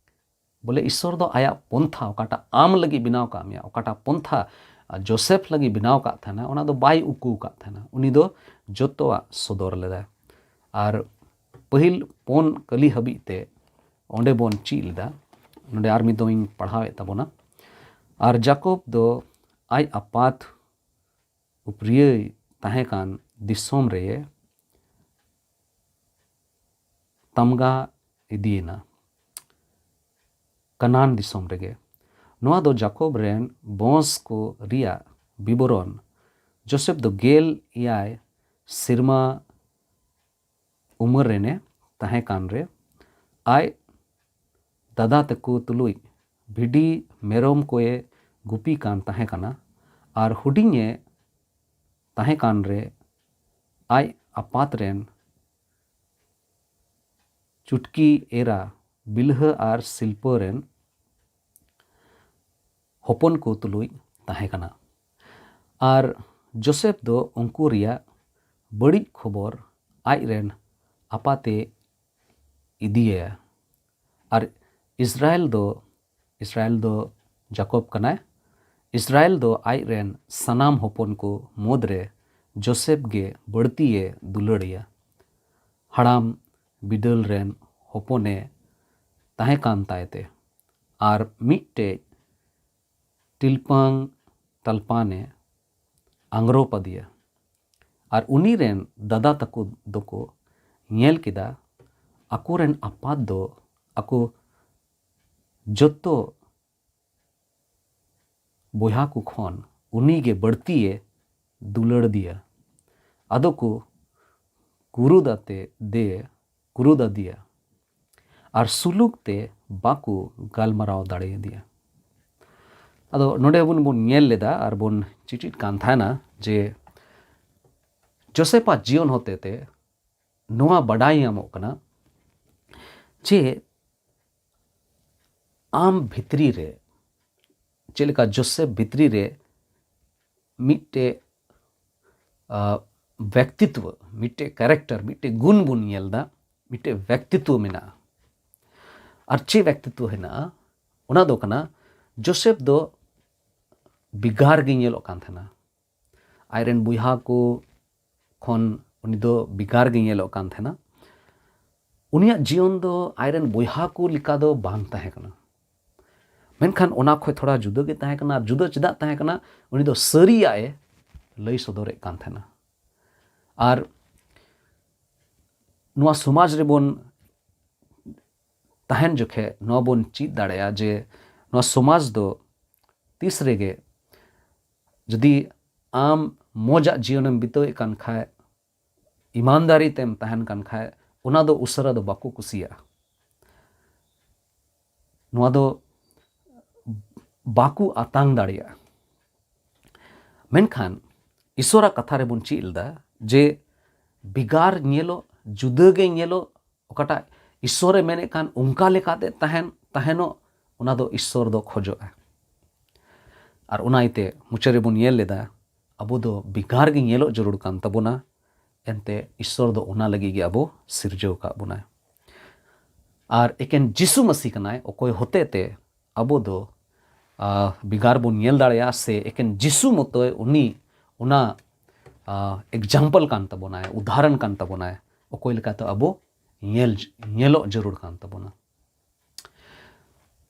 ᱵᱚᱞᱮ ᱤᱥᱥᱚᱨ ᱫᱚ ᱟᱭᱟᱜ ᱯᱚᱱᱛᱷᱟ, ᱚᱠᱟᱴᱟᱜ ᱟᱢ ᱞᱟᱹᱜᱤᱫ ᱵᱮᱱᱟᱣ ᱠᱟᱜ ᱢᱮᱭᱟ, ᱚᱠᱟᱴᱟᱜ ᱯᱚᱱᱛᱷᱟ ᱡᱳᱥᱮᱯᱷ ᱞᱟᱹᱜᱤᱫ ᱵᱮᱱᱟᱣ ᱠᱟᱜ ᱛᱟᱦᱮᱱᱟ, ᱚᱱᱟ ᱫᱚ ᱵᱟᱭ ᱩᱠᱩ ᱠᱟᱜ ᱛᱟᱦᱮᱱᱟ᱾ ᱩᱱᱤ ᱫᱚ ᱡᱚᱛᱚᱣᱟᱜ ᱥᱚᱫᱚᱨ ᱞᱮᱫᱟᱭ᱾ ᱟᱨ ᱯᱟᱹᱦᱤᱞ ᱯᱳᱱ ᱠᱟᱹᱞᱤ ᱦᱟᱹᱵᱤᱡ ᱛᱮ ᱚᱸᱰᱮ ᱵᱚᱱ ᱪᱮᱫ ᱞᱮᱫᱟ᱾ ᱱᱚᱰᱮ ᱟᱨ ᱢᱤᱫ ᱫᱚᱢ ᱤᱧ ᱯᱟᱲᱦᱟᱣᱮᱫ ᱛᱟᱵᱚᱱᱟ᱾ ᱟᱨ ᱡᱟᱠᱚᱵ ᱫᱚ ᱟᱡ ᱟᱯᱟᱛ ᱩᱯᱨᱤᱭᱟᱹᱭ ᱛᱟᱦᱮᱸ ᱠᱟᱱ ᱫᱤᱥᱚᱢ ᱨᱮ ᱛᱟᱢᱜᱟ ᱤᱫᱤᱭᱮᱱᱟ, ᱠᱟᱱᱟᱱ ᱫᱤᱥᱚᱢ ᱨᱮᱜᱮ᱾ ᱱᱚᱣᱟ ᱫᱚ ᱡᱟᱠᱚᱵ ᱨᱮᱱ ᱵᱚᱸᱥ ᱠᱚ ᱨᱮᱭᱟᱜ ᱵᱤᱵᱚᱨᱚᱱ᱾ ᱡᱳᱥᱮᱯ ᱫᱚ ᱜᱮᱞ ᱮᱭᱟᱭ ᱥᱮᱨᱢᱟ ᱩᱢᱮᱨ ᱨᱮᱱᱮ ᱛᱟᱦᱮᱸ ᱠᱟᱱ ᱨᱮ, ᱟᱡ ᱫᱟᱫᱟ ᱛᱟᱠᱚ ᱛᱩᱞᱩᱡ ᱵᱷᱤᱰᱤ ᱢᱮᱨᱚᱢ ᱠᱚᱭᱮ ᱜᱩᱯᱤ ᱠᱟᱱ ᱛᱟᱦᱮᱸ ᱠᱟᱱᱟ᱾ ᱟᱨ ᱦᱩᱰᱤᱧᱮ ᱛᱟᱦᱮᱸ ᱠᱟᱱ ᱨᱮ, ᱟᱡ ᱟᱯᱟᱛ ᱨᱮᱱ ᱪᱩᱴᱠᱤ ᱮᱨᱟ ᱵᱤᱞᱦᱟᱹ ᱟᱨ ᱥᱤᱞᱯᱟᱹ ᱨᱮᱱ ᱦᱚᱯᱚᱱ ᱠᱚ ᱛᱩᱞᱩᱡ ᱛᱟᱦᱮᱸ ᱠᱟᱱᱟ᱾ ᱟᱨ ᱡᱳᱥᱮᱯ ᱫᱚ ᱩᱱᱠᱩ ᱨᱮᱭᱟᱜ ᱵᱟᱹᱲᱤᱡ ᱠᱷᱚᱵᱚᱨ ᱟᱡ ᱨᱮᱱ ᱟᱯᱟᱛᱮ ᱤᱫᱤᱭᱟᱭᱟ᱾ ᱟᱨ ᱤᱥᱨᱟᱭᱮᱞ ᱫᱚ, ᱤᱥᱨᱟᱭᱮᱞ ᱫᱚ ᱡᱟᱠᱚᱵ ᱠᱟᱱᱟᱭ᱾ ᱤᱥᱨᱟᱭᱮᱞ ᱫᱚ ᱟᱡ ᱨᱮᱱ ᱥᱟᱱᱟᱢ ᱦᱚᱯᱚᱱ ᱠᱚ ᱢᱩᱫᱽᱨᱮ ᱡᱳᱥᱮᱯ ᱜᱮ ᱵᱟᱹᱲᱛᱤᱭᱮ ᱫᱩᱞᱟᱹᱲᱮᱭᱟ᱾ ᱦᱟᱲᱟᱢ ᱵᱤᱫᱟᱹᱞ ᱨᱮᱱ ᱦᱚᱯᱚᱱᱮ ᱛᱟᱦᱮᱸ ᱠᱟᱱ ᱛᱟᱭ ᱛᱮ, ᱟᱨ ᱢᱤᱫᱴᱮᱡ ᱴᱤᱞᱯᱟᱝ ᱛᱟᱞᱯᱟᱱᱮ ᱟᱝᱨᱚᱯ ᱟᱫᱮᱭᱟ᱾ ᱟᱨ ᱩᱱᱤ ᱨᱮᱱ ᱫᱟᱫᱟ ᱛᱟᱠᱚ ᱫᱚᱠᱚ ᱧᱮᱞ ᱠᱮᱫᱟ, ᱟᱠᱚᱨᱮᱱ ᱟᱯᱟᱛ ᱫᱚ ᱟᱠᱚ ᱡᱚᱛᱚ ᱵᱚᱭᱦᱟ ᱠᱚ ᱠᱷᱚᱱ ᱩᱱᱤ ᱜᱮ ᱵᱟᱹᱲᱛᱤᱭᱮ ᱫᱩᱞᱟᱹᱲ ᱫᱤᱭᱟ᱾ ᱟᱫᱚ ᱠᱚ ᱠᱩᱨᱩᱫᱟᱛᱮ ᱫᱮ ᱠᱩᱨᱩᱫᱟᱫᱮᱭᱟ ᱟᱨ ᱥᱩᱞᱩᱠ ᱛᱮ ᱵᱟᱠᱚ ᱜᱟᱞᱢᱟᱨᱟᱣ ᱫᱟᱲᱮᱭᱟᱫᱮᱭᱟ᱾ ᱟᱫᱚ ᱱᱚᱰᱮ ᱵᱚᱱ ᱵᱚᱱ ᱧᱮᱞ ᱞᱮᱫᱟ ᱟᱨ ᱵᱚᱱ ᱪᱮᱪᱮᱫ ᱠᱟᱱ ᱛᱟᱦᱮᱱᱟ ᱡᱮ ᱡᱳᱥᱮᱯᱟᱜ ᱡᱤᱭᱚᱱ ᱦᱚᱛᱮᱛᱮ ᱱᱚᱣᱟ ᱵᱟᱰᱟᱭ ᱧᱟᱢᱚᱜ ᱠᱟᱱᱟ ᱡᱮ ᱟᱢ ᱵᱷᱤᱛᱨᱤ ᱨᱮ, ᱪᱮᱫ ᱞᱮᱠᱟ ᱡᱳᱥᱮᱯ ᱵᱷᱤᱛᱨᱤ ᱨᱮ ᱢᱤᱫᱴᱮᱡ, ᱟ, ᱵᱮᱠᱛᱤᱛᱣᱚ, ᱢᱤᱫᱴᱮᱡ character, ᱢᱤᱫᱴᱮᱡ ᱜᱩᱱ ᱵᱚᱱ ᱧᱮᱞ ᱮᱫᱟ, ᱢᱤᱫᱴᱮᱡ ᱵᱮᱠᱛᱤᱛᱣᱚ ᱢᱮᱱᱟᱜᱼᱟ᱾ ᱟᱨ ᱪᱮᱫ ᱵᱮᱠᱛᱤᱛᱣᱚ ᱦᱮᱱᱟᱜᱼᱟ? ᱚᱱᱟ ᱫᱚ ᱠᱟᱱᱟ, ᱡᱳᱥᱮᱯ ᱫᱚ ᱵᱷᱮᱜᱟᱨ ᱜᱮ ᱧᱮᱞᱚᱜ ᱠᱟᱱ ᱛᱟᱦᱮᱱᱟ᱾ ᱟᱡᱨᱮᱱ ᱵᱚᱭᱦᱟ ᱠᱚ ᱠᱷᱚᱱ ᱩᱱᱤ ᱫᱚ ᱵᱷᱮᱜᱟᱨ ᱜᱮ ᱧᱮᱞᱚᱜ ᱠᱟᱱ ᱛᱟᱦᱮᱱᱟ᱾ ᱩᱱᱤᱭᱟᱜ ᱡᱤᱭᱚᱱ ᱫᱚ ᱟᱡᱨᱮᱱ ᱵᱚᱭᱦᱟ ᱠᱚ ᱞᱮᱠᱟ ᱫᱚ ᱵᱟᱝ ᱛᱟᱦᱮᱸ ᱠᱟᱱᱟ, ᱢᱮᱱᱠᱷᱟᱱ ᱚᱱᱟ ᱠᱷᱚᱱ ᱛᱷᱚᱲᱟ ᱡᱩᱫᱟᱹ ᱜᱮ ᱛᱟᱦᱮᱸ ᱠᱟᱱᱟ᱾ ᱟᱨ ᱡᱩᱫᱟᱹ ᱪᱮᱫᱟᱜ ᱛᱟᱦᱮᱸ ᱠᱟᱱᱟ? ᱩᱱᱤ ᱫᱚ ᱥᱟᱹᱨᱤᱭᱟᱜ ᱮ ᱞᱟᱹᱭ ᱥᱚᱫᱚᱨᱮᱫ ᱠᱟᱱ ᱛᱟᱦᱮᱱᱟ᱾ ᱟᱨ ᱱᱚᱣᱟ ᱥᱚᱢᱟᱡᱽ ᱨᱮᱵᱚᱱ ᱛᱟᱦᱮᱱ ᱡᱚᱠᱷᱮᱡ ᱱᱚᱣᱟ ᱵᱚᱱ ᱪᱮᱫ ᱫᱟᱲᱮᱭᱟᱜᱼᱟ ᱡᱮ ᱱᱚᱣᱟ ᱥᱚᱢᱟᱡᱽ ᱫᱚ ᱛᱤᱥ ᱨᱮᱜᱮ ᱡᱩᱫᱤ ᱟᱢ ᱢᱚᱡᱟᱜ ᱡᱤᱭᱚᱱᱮᱢ ᱵᱤᱛᱟᱹᱣᱮᱫ ᱠᱟᱱ ᱠᱷᱟᱡ, ᱤᱢᱟᱱᱫᱟᱨᱤ ᱛᱮᱢ ᱛᱟᱦᱮᱱ ᱠᱟᱱ ᱠᱷᱟᱡ, ᱚᱱᱟ ᱫᱚ ᱩᱥᱟᱹᱨᱟ ᱫᱚ ᱵᱟᱠᱚ ᱠᱩᱥᱤᱭᱟᱜᱼᱟ᱾ ᱱᱚᱣᱟ ᱫᱚ ᱵᱟᱠᱚ ᱟᱛᱟᱝ ᱫᱟᱲᱮᱭᱟᱜᱼᱟ᱾ ᱢᱮᱱᱠᱷᱟᱱ ᱤᱥᱚᱨᱟᱜ ᱠᱟᱛᱷᱟ ᱨᱮᱵᱚᱱ ᱪᱮᱫ ᱞᱮᱫᱟ ᱡᱮ ᱵᱷᱮᱜᱟᱨ ᱧᱮᱞᱚᱜ, ᱡᱩᱫᱟᱹ ᱜᱮ ᱧᱮᱞᱚᱜ, ᱚᱠᱟᱴᱟᱜ ᱤᱥᱚᱨᱮ ᱢᱮᱱᱮᱫ ᱠᱟᱱ ᱚᱱᱠᱟ ᱞᱮᱠᱟᱛᱮ ᱛᱟᱦᱮᱱ, ᱛᱟᱦᱮᱱᱚᱜ, ᱚᱱᱟ ᱫᱚ ᱤᱥᱚᱨ ᱫᱚ ᱠᱷᱚᱡᱚᱜᱼᱟ᱾ ᱟᱨ ᱚᱱᱟ ᱤᱭᱟᱹᱛᱮ ᱢᱩᱪᱟᱹᱫ ᱨᱮᱵᱚᱱ ᱧᱮᱞ ᱞᱮᱫᱟ, ᱟᱵᱚ ᱫᱚ ᱵᱷᱮᱜᱟᱨ ᱜᱮ ᱧᱮᱞᱚᱜ ᱡᱟᱹᱨᱩᱲ ᱠᱟᱱ ᱛᱟᱵᱚᱱᱟ᱾ ᱮᱱᱛᱮ ᱤᱥᱚᱨ ᱫᱚ ᱚᱱᱟ ᱞᱟᱹᱜᱤᱫ ᱜᱮ ᱟᱵᱚ ᱥᱤᱨᱡᱟᱹᱣ ᱟᱠᱟᱫ ᱵᱚᱱᱟᱭ᱾ ᱟᱨ ᱮᱠᱮᱱ ᱡᱤᱥᱩ ᱢᱟᱹᱥᱤ ᱠᱟᱱᱟᱭ, ᱚᱠᱚᱭ ᱦᱚᱛᱮ ᱛᱮ ᱟᱵᱚ ᱫᱚ, ᱟ, ᱵᱷᱮᱜᱟᱨ ᱵᱚᱱ ᱧᱮᱞ ᱫᱟᱲᱮᱭᱟᱜᱼᱟ, ᱥᱮ ᱮᱠᱮᱱ ᱡᱤᱥᱩ ᱢᱚᱛᱚᱭ ᱩᱱᱤ ᱚᱱᱟ, ᱟ, example ᱠᱟᱱ ᱛᱟᱵᱚᱱᱟᱭ, ᱩᱫᱟᱦᱚᱨᱚᱱ ᱠᱟᱱ ᱛᱟᱵᱚᱱᱟᱭ, ᱚᱠᱚᱭ ᱞᱮᱠᱟᱛᱮ ᱟᱵᱚ ᱧᱮᱞ, ᱧᱮᱞᱚᱜ ᱡᱟᱹᱨᱩᱲ ᱠᱟᱱ ᱛᱟᱵᱚᱱᱟ᱾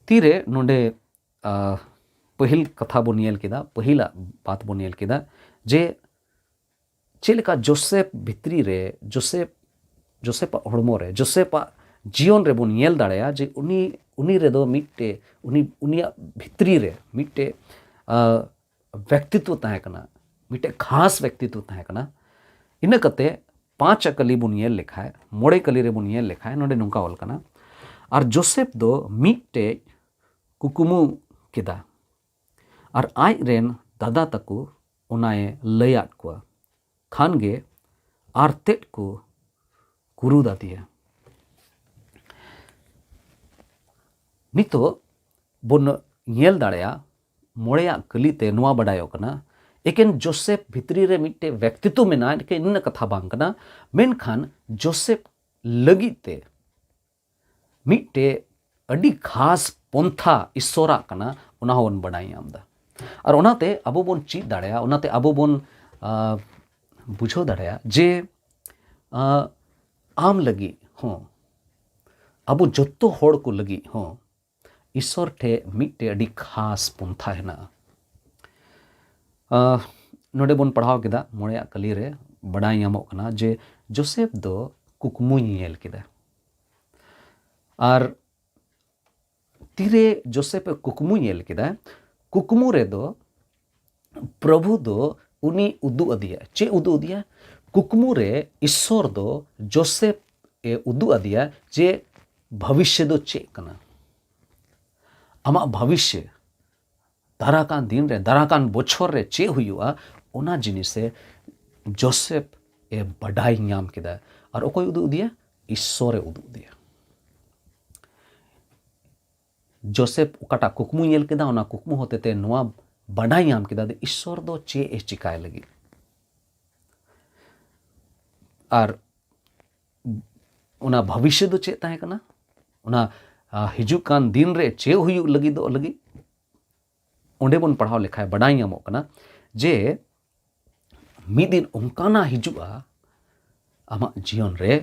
ᱛᱤᱨᱮ ᱱᱚᱰᱮ, ᱟ, ᱯᱟᱹᱦᱤᱞ ᱠᱟᱛᱷᱟ ᱵᱚᱱ ᱧᱮᱞ ᱠᱮᱫᱟ, ᱯᱟᱹᱦᱤᱞᱟᱜ ᱵᱟᱛ ᱵᱚᱱ ᱧᱮᱞ ᱠᱮᱫᱟ ᱡᱮ ᱪᱮᱫ ᱞᱮᱠᱟ ᱡᱳᱥᱮᱯ ᱵᱷᱤᱛᱨᱤ ᱨᱮ, ᱡᱳᱥᱮᱯ, ᱡᱳᱥᱮᱯᱟᱜ ᱦᱚᱲᱢᱚ ᱨᱮ, ᱡᱳᱥᱮᱯᱟᱜ ᱡᱤᱭᱚᱱ ᱨᱮᱵᱚᱱ ᱧᱮᱞ ᱫᱟᱲᱮᱭᱟᱜᱼᱟ ᱡᱮ ᱩᱱᱤ, ᱩᱱᱤ ᱨᱮᱫᱚ ᱢᱤᱫᱴᱮᱡ, ᱩᱱᱤ, ᱩᱱᱤᱭᱟᱜ ᱵᱷᱤᱛᱨᱤ ᱨᱮ ᱢᱤᱫᱴᱮᱡ, ᱟ, ᱵᱮᱠᱛᱤᱛᱣᱚ ᱛᱟᱦᱮᱸ ᱠᱟᱱᱟ, ᱢᱤᱫᱴᱮᱡ ᱠᱷᱟᱥ ᱵᱮᱠᱛᱤᱛᱣᱚ ᱛᱟᱦᱮᱸ ᱠᱟᱱᱟ᱾ ᱤᱱᱟᱹ ᱠᱟᱛᱮ ᱯᱟᱸᱪ ᱟᱜ ᱠᱟᱹᱞᱤ ᱵᱚᱱ ᱧᱮᱞ ᱞᱮᱠᱷᱟᱡ, ᱢᱚᱬᱮ ᱠᱟᱹᱞᱤ ᱨᱮᱵᱚᱱ ᱧᱮᱞ ᱞᱮᱠᱷᱟᱡ, ᱱᱚᱰᱮ ᱱᱚᱝᱠᱟ ᱚᱞ ᱠᱟᱱᱟ, ᱟᱨ ᱡᱳᱥᱮᱯ ᱫᱚ ᱢᱤᱫᱴᱮᱡ ᱠᱩᱠᱢᱩ ᱠᱮᱫᱟ, ᱟᱨ ᱟᱡ ᱨᱮᱱ ᱫᱟᱫᱟ ᱛᱟᱠᱚ ᱚᱱᱟᱭ ᱞᱟᱹᱭᱟᱫ ᱠᱚᱣᱟ᱾ ᱠᱷᱟᱱ ᱜᱮ ᱟᱨ ᱛᱮᱫ ᱠᱚ ᱠᱩᱨᱩᱫ ᱟᱫᱮᱭᱟ᱾ ᱱᱤᱛᱚᱜ ᱵᱚᱱ ᱧᱮᱞ ᱫᱟᱲᱮᱭᱟᱜᱼᱟ, ᱢᱚᱬᱮᱭᱟᱜ ᱠᱟᱹᱞᱤ ᱛᱮ ᱱᱚᱣᱟ ᱵᱟᱰᱟᱭᱚᱜ ᱠᱟᱱᱟ, ᱮᱠᱮᱱ ᱡᱳᱥᱮᱯ ᱵᱷᱤᱛᱨᱤ ᱨᱮ ᱢᱤᱫᱴᱮᱡ ᱵᱮᱠᱛᱤᱛᱣᱚ ᱢᱮᱱᱟᱜᱼᱟ, ᱮᱠᱮᱱ ᱤᱱᱟᱹ ᱠᱟᱛᱷᱟ ᱵᱟᱝ ᱠᱟᱱᱟ, ᱢᱮᱱᱠᱷᱟᱱ ᱡᱳᱥᱮᱯ ᱞᱟᱹᱜᱤᱫ ᱛᱮ ᱢᱤᱫᱴᱮᱡ ᱟᱹᱰᱤ ᱠᱷᱟᱥ ᱯᱚᱱᱛᱷᱟ ᱤᱥᱥᱚᱨᱟᱜ ᱠᱟᱱᱟ, ᱚᱱᱟ ᱦᱚᱸᱵᱚᱱ ᱵᱟᱰᱟᱭ ᱧᱟᱢ ᱮᱫᱟ᱾ ᱟᱨ ᱚᱱᱟᱛᱮ ᱟᱵᱚ ᱵᱚᱱ ᱪᱮᱫ ᱫᱟᱲᱮᱭᱟᱜᱼᱟ, ᱚᱱᱟᱛᱮ ᱟᱵᱚ ᱵᱚᱱ, ᱟ, ᱵᱩᱡᱷᱟᱹᱣ ᱫᱟᱲᱮᱭᱟᱜᱼᱟ ᱡᱮ, ᱟ, ᱟᱢ ᱞᱟᱹᱜᱤᱫ ᱦᱚᱸ, ᱟᱵᱚ ᱡᱚᱛᱚ ᱦᱚᱲ ᱠᱚ ᱞᱟᱹᱜᱤᱫ ᱦᱚᱸ ᱤᱥᱥᱚᱨ ᱴᱷᱮᱡ ᱢᱤᱫᱴᱮᱡ ᱟᱹᱰᱤ ᱠᱷᱟᱥ ᱯᱚᱱᱛᱷᱟ ᱦᱮᱱᱟᱜᱼᱟ᱾ ᱟ, ᱱᱚᱰᱮ ᱵᱚᱱ ᱯᱟᱲᱦᱟᱣ ᱠᱮᱫᱟ, ᱢᱚᱬᱮᱭᱟᱜ ᱠᱟᱹᱞᱤ ᱨᱮ ᱵᱟᱰᱟᱭ ᱧᱟᱢᱚᱜ ᱠᱟᱱᱟ ᱡᱮ ᱡᱳᱥᱮᱯ ᱫᱚ ᱠᱩᱠᱢᱩᱭ ᱧᱮᱞ ᱠᱮᱫᱟ᱾ ᱟᱨ ᱛᱤᱨᱮ ᱡᱳᱥᱮᱯ ᱮ ᱠᱩᱠᱢᱩ ᱧᱮᱞ ᱠᱮᱫᱟ, ᱠᱩᱠᱢᱩ ᱨᱮᱫᱚ ᱯᱨᱚᱵᱷᱩ ᱫᱚ ᱩᱱᱤ ᱩᱫᱩᱜ ᱟᱫᱮᱭᱟ᱾ ᱪᱮᱫ ᱩᱫᱩᱜ ᱟᱫᱮᱭᱟ? ᱠᱩᱠᱢᱩ ᱨᱮ ᱤᱥᱥᱚᱨ ᱫᱚ ᱡᱳᱥᱮᱯ ᱮ ᱩᱫᱩᱜ ᱟᱫᱮᱭᱟ ᱡᱮ ᱵᱷᱚᱵᱤᱥᱥᱚ ᱫᱚ ᱪᱮᱫ ᱠᱟᱱᱟ, ᱟᱢᱟᱜ ᱵᱷᱚᱵᱤᱥᱥᱚ, ᱫᱟᱨᱟᱠᱟᱱ ᱫᱤᱱ ᱨᱮ, ᱫᱟᱨᱟᱠᱟᱱ ᱵᱚᱪᱷᱚᱨ ᱨᱮ ᱪᱮᱫ ᱦᱩᱭᱩᱜᱼᱟ, ᱚᱱᱟ ᱡᱤᱱᱤᱥᱮ ᱡᱳᱥᱮᱯ ᱮ ᱵᱟᱰᱟᱭ ᱧᱟᱢ ᱠᱮᱫᱟ᱾ ᱟᱨ ᱚᱠᱚᱭ ᱩᱫᱩᱜ ᱟᱫᱮᱭᱟ? ᱤᱥᱥᱚᱨᱮ ᱩᱫᱩᱜ ᱟᱫᱮᱭᱟ᱾ ᱡᱳᱥᱮᱯ ᱚᱠᱟᱴᱟᱜ ᱠᱩᱠᱢᱩ ᱧᱮᱞ ᱠᱮᱫᱟ, ᱚᱱᱟ ᱠᱩᱠᱢᱩ ᱦᱚᱛᱮᱛᱮ ᱱᱚᱣᱟ ᱵᱟᱰᱟᱭ ᱧᱟᱢ ᱠᱮᱫᱟ ᱡᱮ ᱤᱥᱥᱚᱨ ᱫᱚ ᱪᱮᱫ ᱮ ᱪᱤᱠᱟᱭ ᱞᱟᱹᱜᱤᱫ᱾ ᱟᱨ ᱚᱱᱟ ᱵᱷᱚᱵᱤᱥᱥᱚ ᱫᱚ ᱪᱮᱫ ᱛᱟᱦᱮᱸ ᱠᱟᱱᱟ, ᱚᱱᱟ, ᱟ, ᱦᱤᱡᱩᱜ ᱠᱟᱱ ᱫᱤᱱ ᱨᱮ ᱪᱮᱫ ᱦᱩᱭᱩᱜ ᱞᱟᱹᱜᱤᱫᱚᱜ ᱞᱟᱹᱜᱤᱫ, ᱚᱸᱰᱮ ᱵᱚᱱ ᱯᱟᱲᱦᱟᱣ ᱞᱮᱠᱷᱟᱡ ᱵᱟᱰᱟᱭ ᱧᱟᱢᱚᱜ ᱠᱟᱱᱟ ᱡᱮ ᱢᱤᱫ ᱫᱤᱱ ᱚᱱᱠᱟᱱᱟᱜ ᱦᱤᱡᱩᱜᱼᱟ ᱟᱢᱟᱜ ᱡᱤᱭᱚᱱ ᱨᱮ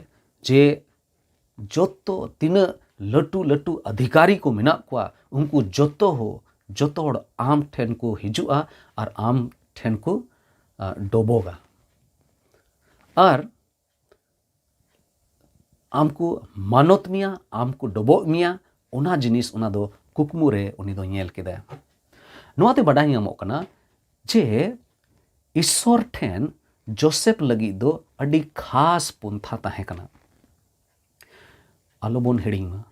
ᱡᱮ ᱡᱚᱛᱚ ᱛᱤᱱᱟᱹᱜ ᱞᱟᱹᱴᱩ ᱞᱟᱹᱴᱩ ᱚᱫᱷᱤᱠᱟᱨᱤ ᱠᱚ ᱢᱮᱱᱟᱜ ᱠᱚᱣᱟ, ᱩᱱᱠᱩ ᱡᱚᱛᱚ ᱦᱚ-, ᱡᱚᱛᱚ ᱦᱚᱲ ᱟᱢ ᱴᱷᱮᱱ ᱠᱚ ᱦᱤᱡᱩᱜᱼᱟ ᱟᱨ ᱟᱢ ᱴᱷᱮᱱ ᱠᱚ, ᱟ, ᱰᱚᱵᱚᱜᱟ᱾ ᱟᱨ ᱟᱢ ᱠᱚ ᱢᱟᱱᱚᱛ ᱢᱮᱭᱟ, ᱟᱢ ᱠᱚ ᱰᱚᱵᱚᱜ ᱢᱮᱭᱟ, ᱚᱱᱟ ᱡᱤᱱᱤᱥ, ᱚᱱᱟ ᱫᱚ ᱠᱩᱠᱢᱩ ᱨᱮ ᱩᱱᱤ ᱫᱚ ᱧᱮᱞ ᱠᱮᱫᱟᱭ᱾ ᱱᱚᱣᱟᱛᱮ ᱵᱟᱰᱟᱭ ᱧᱟᱢᱚᱜ ᱠᱟᱱᱟ ᱡᱮ ᱤᱥᱥᱚᱨ ᱴᱷᱮᱱ ᱡᱳᱥᱮᱯ ᱞᱟᱹᱜᱤᱫ ᱫᱚ ᱟᱹᱰᱤ ᱠᱷᱟᱥ ᱯᱚᱱᱛᱷᱟ ᱛᱟᱦᱮᱸ ᱠᱟᱱᱟ᱾ ᱟᱞᱚᱵᱚᱱ ᱦᱤᱲᱤᱧ ᱢᱟ,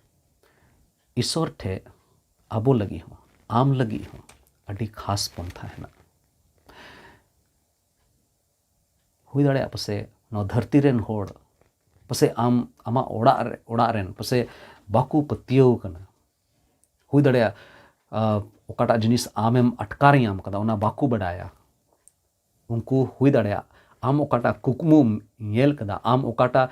ᱤᱥᱚᱨ ᱴᱷᱮᱱ ᱟᱵᱚ ᱞᱟᱹᱜᱤᱫ ᱦᱚᱸ, ᱟᱢ ᱞᱟᱹᱜᱤᱫ ᱦᱚᱸ ᱟᱹᱰᱤ ᱠᱷᱟᱥ ᱯᱚᱱᱛᱷᱟ ᱦᱮᱱᱟᱜᱼᱟ᱾ ᱦᱩᱭ ᱫᱟᱲᱮᱭᱟᱜᱼᱟ ᱯᱟᱥᱮ ᱱᱚᱣᱟ ᱫᱷᱟᱹᱨᱛᱤ ᱨᱮᱱ ᱦᱚᱲ, ᱯᱟᱥᱮ ᱟᱢ, ᱟᱢᱟᱜ ᱚᱲᱟᱜ ᱨᱮ, ᱚᱲᱟᱜ ᱨᱮᱱ ᱯᱟᱥᱮ ᱵᱟᱠᱚ ᱯᱟᱹᱛᱭᱟᱹᱣ ᱠᱟᱱᱟ᱾ ᱦᱩᱭ ᱫᱟᱲᱮᱭᱟᱜᱼᱟ, ᱟ, ᱚᱠᱟᱴᱟᱜ ᱡᱤᱱᱤᱥ ᱟᱢᱮᱢ ᱟᱴᱠᱟᱨ ᱧᱟᱢ ᱠᱟᱫᱟ, ᱚᱱᱟ ᱵᱟᱠᱚ ᱵᱟᱰᱟᱭᱟ᱾ ᱩᱱᱠᱩ, ᱦᱩᱭ ᱫᱟᱲᱮᱭᱟᱜᱼᱟ, ᱟᱢ ᱚᱠᱟᱴᱟᱜ ᱠᱩᱠᱢᱩᱢ ᱧᱮᱞ ᱠᱟᱫᱟ, ᱟᱢ ᱚᱠᱟᱴᱟᱜ,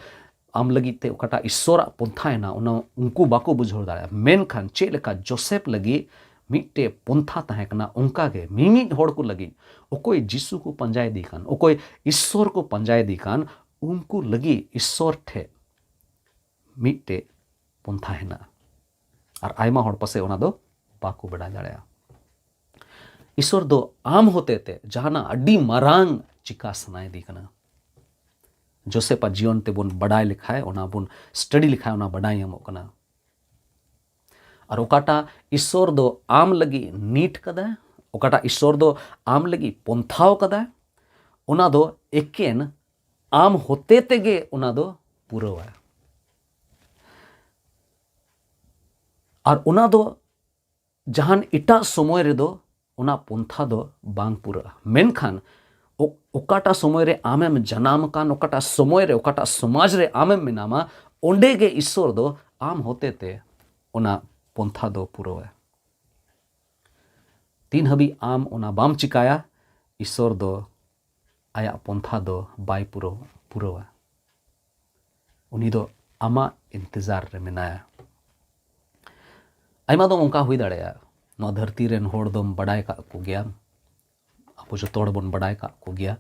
ᱟᱢ ᱞᱟᱹᱜᱤᱫ ᱛᱮ ᱚᱠᱟᱴᱟᱜ ᱤᱥᱚᱨᱟᱜ ᱯᱚᱱᱛᱷᱟ ᱦᱮᱱᱟᱜ, ᱚᱱᱟ ᱩᱱᱠᱩ ᱵᱟᱠᱚ ᱵᱩᱡᱷᱟᱹᱣ ᱫᱟᱲᱮᱭᱟᱜᱼᱟ᱾ ᱢᱮᱱᱠᱷᱟᱱ ᱪᱮᱫ ᱞᱮᱠᱟ ᱡᱳᱥᱮᱯ ᱞᱟᱹᱜᱤᱫ ᱢᱤᱫᱴᱮᱡ ᱯᱚᱱᱛᱷᱟ ᱛᱟᱦᱮᱸ ᱠᱟᱱᱟ, ᱚᱱᱠᱟᱜᱮ ᱢᱤᱢᱤᱫ ᱦᱚᱲ ᱠᱚ ᱞᱟᱹᱜᱤᱫ, ᱚᱠᱚᱭ ᱡᱤᱥᱩ ᱠᱚ ᱯᱟᱸᱡᱟᱭᱮᱫᱮ ᱠᱟᱱ, ᱚᱠᱚᱭ ᱤᱥᱚᱨ ᱠᱚ ᱯᱟᱸᱡᱟᱭᱮᱫᱮ ᱠᱟᱱ, ᱩᱱᱠᱩ ᱞᱟᱹᱜᱤᱫ ᱤᱥᱚᱨ ᱴᱷᱮᱱ ᱢᱤᱫᱴᱮᱡ ᱯᱚᱱᱛᱷᱟ ᱦᱮᱱᱟᱜᱼᱟ᱾ ᱟᱨ ᱟᱭᱢᱟ ᱦᱚᱲ ᱯᱟᱥᱮ ᱚᱱᱟ ᱫᱚ ᱵᱟᱠᱚ ᱵᱟᱰᱟᱭ ᱫᱟᱲᱮᱭᱟᱜᱼᱟ᱾ ᱤᱥᱚᱨ ᱫᱚ ᱟᱢ ᱦᱚᱛᱮᱛᱮ ᱡᱟᱦᱟᱱᱟᱜ ᱟᱹᱰᱤ ᱢᱟᱨᱟᱝ ᱪᱤᱠᱟ ᱥᱟᱱᱟᱭᱮᱫᱮ ᱠᱟᱱᱟ᱾ ᱡᱳᱥᱮᱯᱟᱜ ᱡᱤᱭᱚᱱ ᱛᱮᱵᱚᱱ ᱵᱟᱰᱟᱭ ᱞᱮᱠᱷᱟᱡ, ᱚᱱᱟ ᱵᱚᱱ ᱥᱴᱟᱰᱤ ᱞᱮᱠᱷᱟᱡ, ᱚᱱᱟ ᱵᱟᱰᱟᱭ ᱧᱟᱢᱚᱜ ᱠᱟᱱᱟ᱾ ᱟᱨ ᱚᱠᱟᱴᱟᱜ ᱤᱥᱚᱨ ᱫᱚ ᱟᱢ ᱞᱟᱹᱜᱤᱫ ᱱᱤᱴ ᱠᱟᱫᱟ, ᱚᱠᱟᱴᱟᱜ ᱤᱥᱚᱨ ᱫᱚ ᱟᱢ ᱞᱟᱹᱜᱤᱫ ᱯᱚᱱᱛᱷᱟᱣ ᱠᱟᱫᱟ, ᱚᱱᱟ ᱫᱚ ᱮᱠᱮᱱ ᱟᱢ ᱦᱚᱛᱮ ᱛᱮᱜᱮ ᱚᱱᱟ ᱫᱚ ᱯᱩᱨᱟᱹᱣᱟ᱾ ᱟᱨ ᱚᱱᱟ ᱫᱚ ᱡᱟᱦᱟᱱ ᱮᱴᱟᱜ ᱥᱚᱢᱚᱭ ᱨᱮᱫᱚ ᱚᱱᱟ ᱯᱚᱱᱛᱷᱟ ᱫᱚ ᱵᱟᱝ ᱯᱩᱨᱟᱹᱜᱼᱟ᱾ ᱢᱮᱱᱠᱷᱟᱱ ᱚ-, ᱚᱠᱟᱴᱟᱜ ᱥᱚᱢᱚᱭ ᱨᱮ ᱟᱢᱮᱢ ᱡᱟᱱᱟᱢ ᱟᱠᱟᱱ, ᱚᱠᱟᱴᱟᱜ ᱥᱚᱢᱚᱭ ᱨᱮ, ᱚᱠᱟᱴᱟᱜ ᱥᱚᱢᱟᱡᱽ ᱨᱮ ᱟᱢᱮᱢ ᱢᱮᱱᱟᱢᱟ, ᱚᱸᱰᱮ ᱜᱮ ᱤᱥᱚᱨ ᱫᱚ ᱟᱢ ᱦᱚᱛᱮ ᱛᱮ ᱚᱱᱟ ᱯᱚᱱᱛᱷᱟ ᱫᱚ ᱯᱩᱨᱟᱹᱣᱟ᱾ ᱛᱤᱱ ᱦᱟᱹᱵᱤᱡ ᱟᱢ ᱚᱱᱟ ᱵᱟᱢ ᱪᱤᱠᱟᱭᱟ, ᱤᱥᱚᱨ ᱫᱚ ᱟᱭᱟᱜ ᱯᱚᱱᱛᱷᱟ ᱫᱚ ᱵᱟᱭ ᱯᱩᱨᱟᱹᱣ-, ᱯᱩᱨᱟᱹᱣᱟ᱾ ᱩᱱᱤ ᱫᱚ ᱟᱢᱟᱜ ᱤᱱᱛᱮᱡᱟᱨ ᱨᱮ ᱢᱮᱱᱟᱭᱟ᱾ ᱟᱭᱢᱟ ᱫᱚ ᱚᱱᱠᱟ ᱦᱩᱭ ᱫᱟᱲᱮᱭᱟᱜᱼᱟ, ᱱᱚᱣᱟ ᱫᱷᱟᱹᱨᱛᱤ ᱨᱮᱱ ᱦᱚᱲ ᱫᱚᱢ ᱵᱟᱰᱟᱭ ᱠᱟᱜ ᱠᱚᱜᱮᱭᱟ, ᱟᱵᱚ ᱡᱚᱛᱚ ᱦᱚᱲ ᱵᱚᱱ ᱵᱟᱰᱟᱭ ᱠᱟᱜ ᱠᱚᱜᱮᱭᱟ,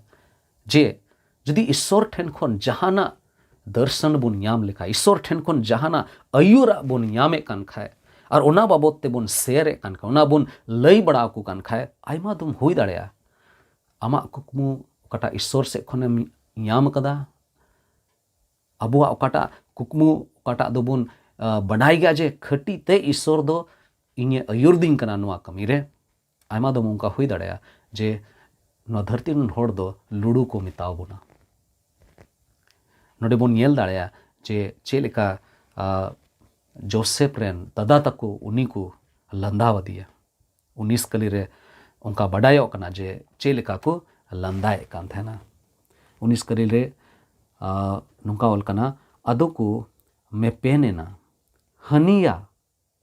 ᱡᱮ ᱡᱩᱫᱤ ᱤᱥᱚᱨ ᱴᱷᱮᱱ ᱠᱷᱚᱱ ᱡᱟᱦᱟᱱᱟᱜ ᱫᱚᱨᱥᱚᱱ ᱵᱚᱱ ᱧᱟᱢ ᱞᱮᱠᱷᱟᱱ, ᱤᱥᱚᱨ ᱴᱷᱮᱱ ᱠᱷᱚᱱ ᱡᱟᱦᱟᱱᱟᱜ ᱟᱹᱭᱩᱨᱟᱜ ᱵᱚᱱ ᱧᱟᱢᱮᱫ ᱠᱟᱱ ᱠᱷᱟᱡ, ᱟᱨ ᱚᱱᱟ ᱵᱟᱵᱚᱛ ᱛᱮᱵᱚᱱ ᱥᱮᱭᱟᱨᱮᱫ ᱠᱟᱱ ᱠᱷᱟᱡ, ᱚᱱᱟ ᱵᱚᱱ ᱞᱟᱹᱭ ᱵᱟᱲᱟ ᱟᱠᱚ ᱠᱟᱱ ᱠᱷᱟᱡ, ᱟᱭᱢᱟ ᱫᱚᱢ ᱦᱩᱭ ᱫᱟᱲᱮᱭᱟᱜᱼᱟ ᱟᱢᱟᱜ ᱠᱩᱠᱢᱩ ᱚᱠᱟᱴᱟᱜ ᱤᱥᱚᱨ ᱥᱮᱫ ᱠᱷᱚᱱᱮᱢ ᱧᱟᱢ ᱠᱟᱫᱟ, ᱟᱵᱚᱣᱟᱜ ᱚᱠᱟᱴᱟᱜ ᱠᱩᱠᱢᱩ, ᱚᱠᱟᱴᱟᱜ ᱫᱚᱵᱚᱱ, ᱟ, ᱵᱟᱰᱟᱭ ᱜᱮᱭᱟ ᱡᱮ ᱠᱷᱟᱹᱴᱤ ᱛᱮ ᱤᱥᱚᱨ ᱫᱚ ᱤᱧᱮ ᱟᱹᱭᱩᱨ ᱫᱤᱧ ᱠᱟᱱᱟ ᱱᱚᱣᱟ ᱠᱟᱹᱢᱤ ᱨᱮ᱾ ᱟᱭᱢᱟ ᱫᱚᱢ ᱚᱱᱠᱟ ᱦᱩᱭ ᱫᱟᱲᱮᱭᱟᱜᱼᱟ ᱡᱮ ᱱᱚᱣᱟ ᱫᱷᱟᱹᱨᱛᱤ ᱨᱮᱱ ᱦᱚᱲ ᱫᱚ ᱞᱩᱲᱩ ᱠᱚ ᱢᱮᱛᱟᱣ ᱵᱚᱱᱟ᱾ ᱱᱚᱰᱮ ᱵᱚᱱ ᱧᱮᱞ ᱫᱟᱲᱮᱭᱟᱜᱼᱟ ᱡᱮ ᱪᱮᱫ ᱞᱮᱠᱟ, ᱟ, ᱡᱳᱥᱮᱯ ᱨᱮᱱ ᱫᱟᱫᱟ ᱛᱟᱠᱚ ᱩᱱᱤ ᱠᱚ ᱞᱟᱸᱫᱟ ᱟᱫᱮᱭᱟ᱾ ᱩᱱᱤᱥ ᱠᱟᱹᱞᱤ ᱨᱮ ᱚᱱᱠᱟ ᱵᱟᱰᱟᱭᱚᱜ ᱠᱟᱱᱟ ᱡᱮ ᱪᱮᱫ ᱞᱮᱠᱟ ᱠᱚ ᱞᱟᱸᱫᱟᱭᱮᱫ ᱠᱟᱱ ᱛᱟᱦᱮᱱᱟ᱾ ᱩᱱᱤᱥ ᱠᱟᱹᱞᱤ ᱨᱮ, ᱟ, ᱱᱚᱝᱠᱟ ᱚᱞ ᱠᱟᱱᱟ, "ᱟᱫᱚ ᱠᱚ ᱢᱮᱯᱮᱱ ᱮᱱᱟ, ᱦᱟᱹᱱᱤᱭᱟ,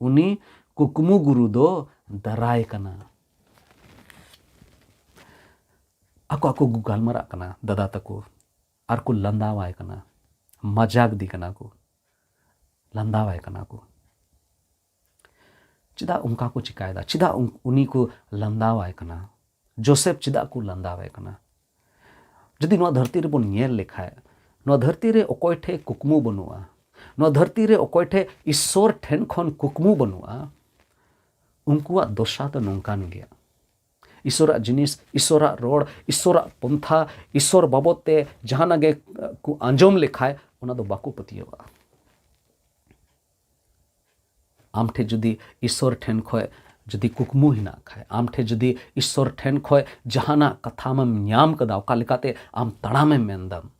ᱩᱱᱤ ᱠᱩᱠᱢᱩ ᱜᱩᱨᱩ ᱫᱚ ᱫᱟᱨᱟᱭ ᱠᱟᱱᱟ᱾" ᱟᱠᱚ ᱟᱠᱚ ᱠᱚ ᱜᱟᱞᱢᱟᱨᱟᱜ ᱠᱟᱱᱟ ᱫᱟᱫᱟ ᱛᱟᱠᱚ, ᱟᱨ ᱠᱚ ᱞᱟᱸᱫᱟᱣᱟᱭ ᱠᱟᱱᱟ, ᱢᱟᱡᱟᱠ ᱫᱤ ᱠᱟᱱᱟ ᱠᱚ, ᱞᱟᱸᱫᱟᱣᱟᱭ ᱠᱟᱱᱟ ᱠᱚ᱾ ᱪᱮᱫᱟᱜ ᱚᱱᱠᱟ ᱠᱚ ᱪᱤᱠᱟᱭᱮᱫᱟ? ᱪᱮᱫᱟᱜ ᱩᱱ-, ᱩᱱᱤ ᱠᱚ ᱞᱟᱸᱫᱟᱣᱟᱭ ᱠᱟᱱᱟ? ᱡᱳᱥᱮᱯ ᱪᱮᱫᱟᱜ ᱠᱚ ᱞᱟᱸᱫᱟᱣᱟᱭ ᱠᱟᱱᱟ? ᱡᱩᱫᱤ ᱱᱚᱣᱟ ᱫᱷᱟᱹᱨᱛᱤ ᱨᱮᱵᱚᱱ ᱧᱮᱞ ᱞᱮᱠᱷᱟᱡ, ᱱᱚᱣᱟ ᱫᱷᱟᱹᱨᱛᱤ ᱨᱮ ᱚᱠᱚᱭ ᱴᱷᱮᱡ ᱠᱩᱠᱢᱩ ᱵᱟᱹᱱᱩᱜᱼᱟ, ᱱᱚᱣᱟ ᱫᱷᱟᱹᱨᱛᱤ ᱨᱮ ᱚᱠᱚᱭ ᱴᱷᱮᱡ ᱤᱥᱥᱚᱨ ᱴᱷᱮᱱ ᱠᱷᱚᱱ ᱠᱩᱠᱢᱩ ᱵᱟᱹᱱᱩᱜᱼᱟ, ᱩᱱᱠᱩᱣᱟᱜ ᱫᱚᱥᱟ ᱫᱚ ᱱᱚᱝᱠᱟᱱ ᱜᱮᱭᱟ᱾ ᱤᱥᱥᱚᱨᱟᱜ ᱡᱤᱱᱤᱥ, ᱤᱥᱥᱚᱨᱟᱜ ᱨᱚᱲ, ᱤᱥᱥᱚᱨᱟᱜ ᱯᱚᱱᱛᱷᱟ, ᱤᱥᱥᱚᱨ ᱵᱟᱵᱚᱫ ᱛᱮ ᱡᱟᱦᱟᱱᱟᱜ ᱜᱮ ᱠᱚ ᱟᱸᱡᱚᱢ ᱞᱮᱠᱷᱟᱡ, ᱚᱱᱟ ᱫᱚ ᱵᱟᱠᱚ ᱯᱟᱹᱛᱭᱟᱹᱣᱟᱜᱼᱟ᱾ ᱟᱢ ᱴᱷᱮᱡ ᱡᱩᱫᱤ ᱤᱥᱥᱚᱨ ᱴᱷᱮᱱ ᱠᱷᱚᱡ ᱡᱩᱫᱤ ᱠᱩᱠᱢᱩ ᱦᱮᱱᱟᱜ ᱠᱷᱟᱡ, ᱟᱢ ᱴᱷᱮᱡ ᱡᱩᱫᱤ ᱤᱥᱥᱚᱨ ᱴᱷᱮᱱ ᱠᱷᱚᱡ ᱡᱟᱦᱟᱱᱟᱜ ᱠᱟᱛᱷᱟᱢ ᱧᱟᱢ ᱠᱟᱫᱟ, ᱚᱠᱟ ᱞᱮᱠᱟᱛᱮ ᱟᱢ ᱛᱟᱲᱟᱢᱮᱢ ᱢᱮᱱᱫᱟᱢ,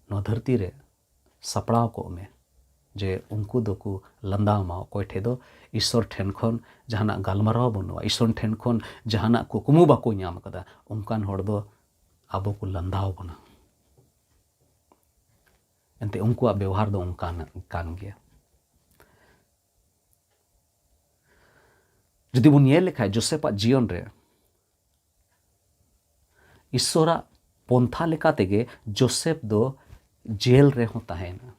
ᱱᱚᱣᱟ ᱫᱷᱟᱹᱨᱛᱤ ᱨᱮ ᱥᱟᱯᱲᱟᱣ ᱠᱚᱜ ᱢᱮ ᱡᱮ ᱩᱱᱠᱩ ᱫᱚᱠᱚ ᱞᱟᱸᱫᱟ ᱟᱢᱟ᱾ ᱚᱠᱚᱭ ᱴᱷᱮᱡ ᱫᱚ ᱤᱥᱥᱚᱨ ᱴᱷᱮᱱ ᱠᱷᱚᱱ ᱡᱟᱦᱟᱱᱟᱜ ᱜᱟᱞᱢᱟᱨᱟᱣ ᱵᱟᱹᱱᱩᱜᱼᱟ, ᱤᱥᱥᱚᱨ ᱴᱷᱮᱱ ᱠᱷᱚᱱ ᱡᱟᱦᱟᱱᱟᱜ ᱠᱩᱠᱢᱩ ᱵᱟᱠᱚ ᱧᱟᱢ ᱠᱟᱫᱟ, ᱚᱱᱠᱟᱱ ᱦᱚᱲ ᱫᱚ ᱟᱵᱚ ᱠᱚ ᱞᱟᱸᱫᱟ ᱟᱵᱚᱱᱟ᱾ ᱮᱱᱛᱮ ᱩᱱᱠᱩᱣᱟᱜ ᱵᱮᱣᱦᱟᱨ ᱫᱚ ᱚᱱᱠᱟᱱᱟᱜ ᱠᱟᱱ ᱜᱮᱭᱟ᱾ ᱡᱩᱫᱤ ᱵᱚᱱ ᱧᱮᱞ ᱞᱮᱠᱷᱟᱡ ᱡᱳᱥᱮᱯᱟᱜ ᱡᱤᱭᱚᱱ ᱨᱮ ᱤᱥᱥᱚᱨᱟᱜ ᱯᱚᱱᱛᱷᱟ ᱞᱮᱠᱟ ᱛᱮᱜᱮ ᱡᱳᱥᱮᱯ ᱫᱚ ᱡᱮᱞ ᱨᱮᱦᱚᱸ ᱛᱟᱦᱮᱸᱭᱮᱱᱟ᱾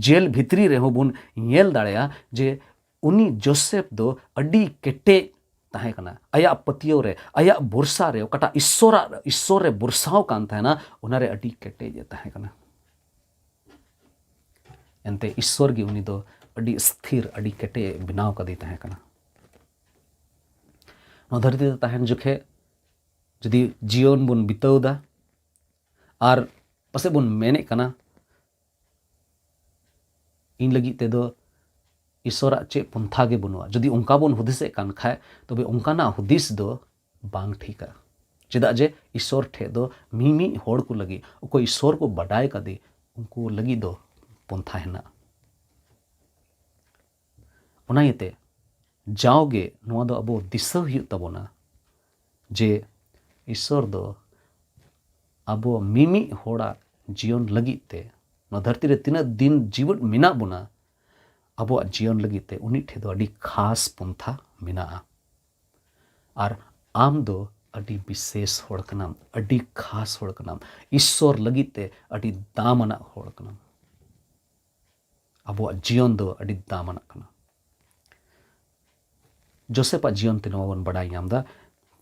ᱡᱮᱞ ᱵᱷᱤᱛᱨᱤ ᱨᱮᱦᱚᱸ ᱵᱚᱱ ᱧᱮᱞ ᱫᱟᱲᱮᱭᱟᱜᱼᱟ ᱡᱮ ᱩᱱᱤ ᱡᱳᱥᱮᱯ ᱫᱚ ᱟᱹᱰᱤ ᱠᱮᱴᱮᱡ ᱛᱟᱦᱮᱸ ᱠᱟᱱᱟ᱾ ᱟᱭᱟᱜ ᱯᱟᱹᱛᱭᱟᱹᱣ ᱨᱮ, ᱟᱭᱟᱜ ᱵᱷᱚᱨᱥᱟ ᱨᱮ, ᱚᱠᱟᱴᱟᱜ ᱤᱥᱥᱚᱨᱟᱜ, ᱤᱥᱥᱚᱨ ᱨᱮ ᱵᱷᱚᱨᱥᱟᱣ ᱠᱟᱱ ᱛᱟᱦᱮᱱᱟ, ᱚᱱᱟᱨᱮ ᱟᱹᱰᱤ ᱠᱮᱴᱮᱡ ᱮ ᱛᱟᱦᱮᱸ ᱠᱟᱱᱟ᱾ ᱮᱱᱛᱮ ᱤᱥᱥᱚᱨ ᱜᱮ ᱩᱱᱤ ᱫᱚ ᱟᱹᱰᱤ ᱥᱛᱷᱤᱨ, ᱟᱹᱰᱤ ᱠᱮᱴᱮᱡ ᱮ ᱵᱮᱱᱟᱣ ᱠᱟᱫᱮ ᱛᱟᱦᱮᱸ ᱠᱟᱱᱟ᱾ ᱱᱚᱣᱟ ᱫᱷᱟᱹᱨᱛᱤ ᱨᱮ ᱛᱟᱦᱮᱱ ᱡᱚᱠᱷᱮᱡ ᱡᱩᱫᱤ ᱡᱤᱭᱚᱱ ᱵᱚᱱ ᱵᱤᱛᱟᱹᱣ ᱫᱟ ᱟᱨ ᱯᱟᱥᱮᱡ ᱵᱚᱱ ᱢᱮᱱᱮᱫ ᱠᱟᱱᱟ, ᱤᱧ ᱞᱟᱹᱜᱤᱫ ᱛᱮᱫᱚ ᱤᱥᱚᱨᱟᱜ ᱪᱮᱫ ᱯᱚᱱᱛᱷᱟ ᱜᱮ ᱵᱟᱹᱱᱩᱜᱼᱟ᱾ ᱡᱩᱫᱤ ᱚᱱᱠᱟ ᱵᱚᱱ ᱦᱩᱫᱤᱥᱮᱫ ᱠᱟᱱ ᱠᱷᱟᱡ, ᱛᱚᱵᱮ ᱚᱱᱠᱟᱱᱟᱜ ᱦᱩᱫᱤᱥ ᱫᱚ ᱵᱟᱝ ᱴᱷᱤᱠᱟ᱾ ᱪᱮᱫᱟᱜ ᱡᱮ ᱤᱥᱚᱨ ᱴᱷᱮᱡ ᱫᱚ ᱢᱤᱢᱤᱫ ᱦᱚᱲ ᱠᱚ ᱞᱟᱹᱜᱤᱫ, ᱚᱠᱚᱭ ᱤᱥᱚᱨ ᱠᱚ ᱵᱟᱰᱟᱭ ᱠᱟᱫᱮ, ᱩᱱᱠᱩ ᱞᱟᱹᱜᱤᱫ ᱫᱚ ᱯᱚᱱᱛᱷᱟ ᱦᱮᱱᱟᱜᱼᱟ᱾ ᱚᱱᱟ ᱤᱭᱟᱹᱛᱮ ᱡᱟᱣᱜᱮ ᱱᱚᱣᱟ ᱫᱚ ᱟᱵᱚ ᱫᱤᱥᱟᱹ ᱦᱩᱭᱩᱜ ᱛᱟᱵᱚᱱᱟ ᱡᱮ ᱤᱥᱚᱨ ᱫᱚ ᱟᱵᱚ ᱢᱤᱢᱤᱫ ᱦᱚᱲᱟᱜ ᱡᱤᱭᱚᱱ ᱞᱟᱹᱜᱤᱫ ᱛᱮ, ᱱᱚᱣᱟ ᱫᱷᱟᱹᱨᱛᱤ ᱨᱮ ᱛᱤᱱᱟᱹᱜ ᱫᱤᱱ ᱡᱤᱣᱮᱫ ᱢᱮᱱᱟᱜ ᱵᱚᱱᱟ, ᱟᱵᱚᱣᱟᱜ ᱡᱤᱭᱚᱱ ᱞᱟᱹᱜᱤᱫ ᱛᱮ ᱩᱱᱤ ᱴᱷᱮᱱ ᱫᱚ ᱟᱹᱰᱤ ᱠᱷᱟᱥ ᱯᱚᱱᱛᱷᱟ ᱢᱮᱱᱟᱜᱼᱟ᱾ ᱟᱨ ᱟᱢ ᱫᱚ ᱟᱹᱰᱤ ᱵᱤᱥᱮᱥ ᱦᱚᱲ ᱠᱟᱱᱟᱢ, ᱟᱹᱰᱤ ᱠᱷᱟᱥ ᱦᱚᱲ ᱠᱟᱱᱟᱢ, ᱤᱥᱚᱨ ᱞᱟᱹᱜᱤᱫ ᱛᱮ ᱟᱹᱰᱤ ᱫᱟᱢ ᱟᱱᱟᱜ ᱦᱚᱲ ᱠᱟᱱᱟᱢ᱾ ᱟᱵᱚᱣᱟᱜ ᱡᱤᱭᱚᱱ ᱫᱚ ᱟᱹᱰᱤ ᱫᱟᱢ ᱟᱱᱟᱜ ᱠᱟᱱᱟ᱾ ᱡᱳᱥᱮᱯᱟᱜ ᱡᱤᱭᱚᱱ ᱛᱮ ᱱᱚᱣᱟ ᱵᱚᱱ ᱵᱟᱰᱟᱭ ᱧᱟᱢ ᱮᱫᱟ,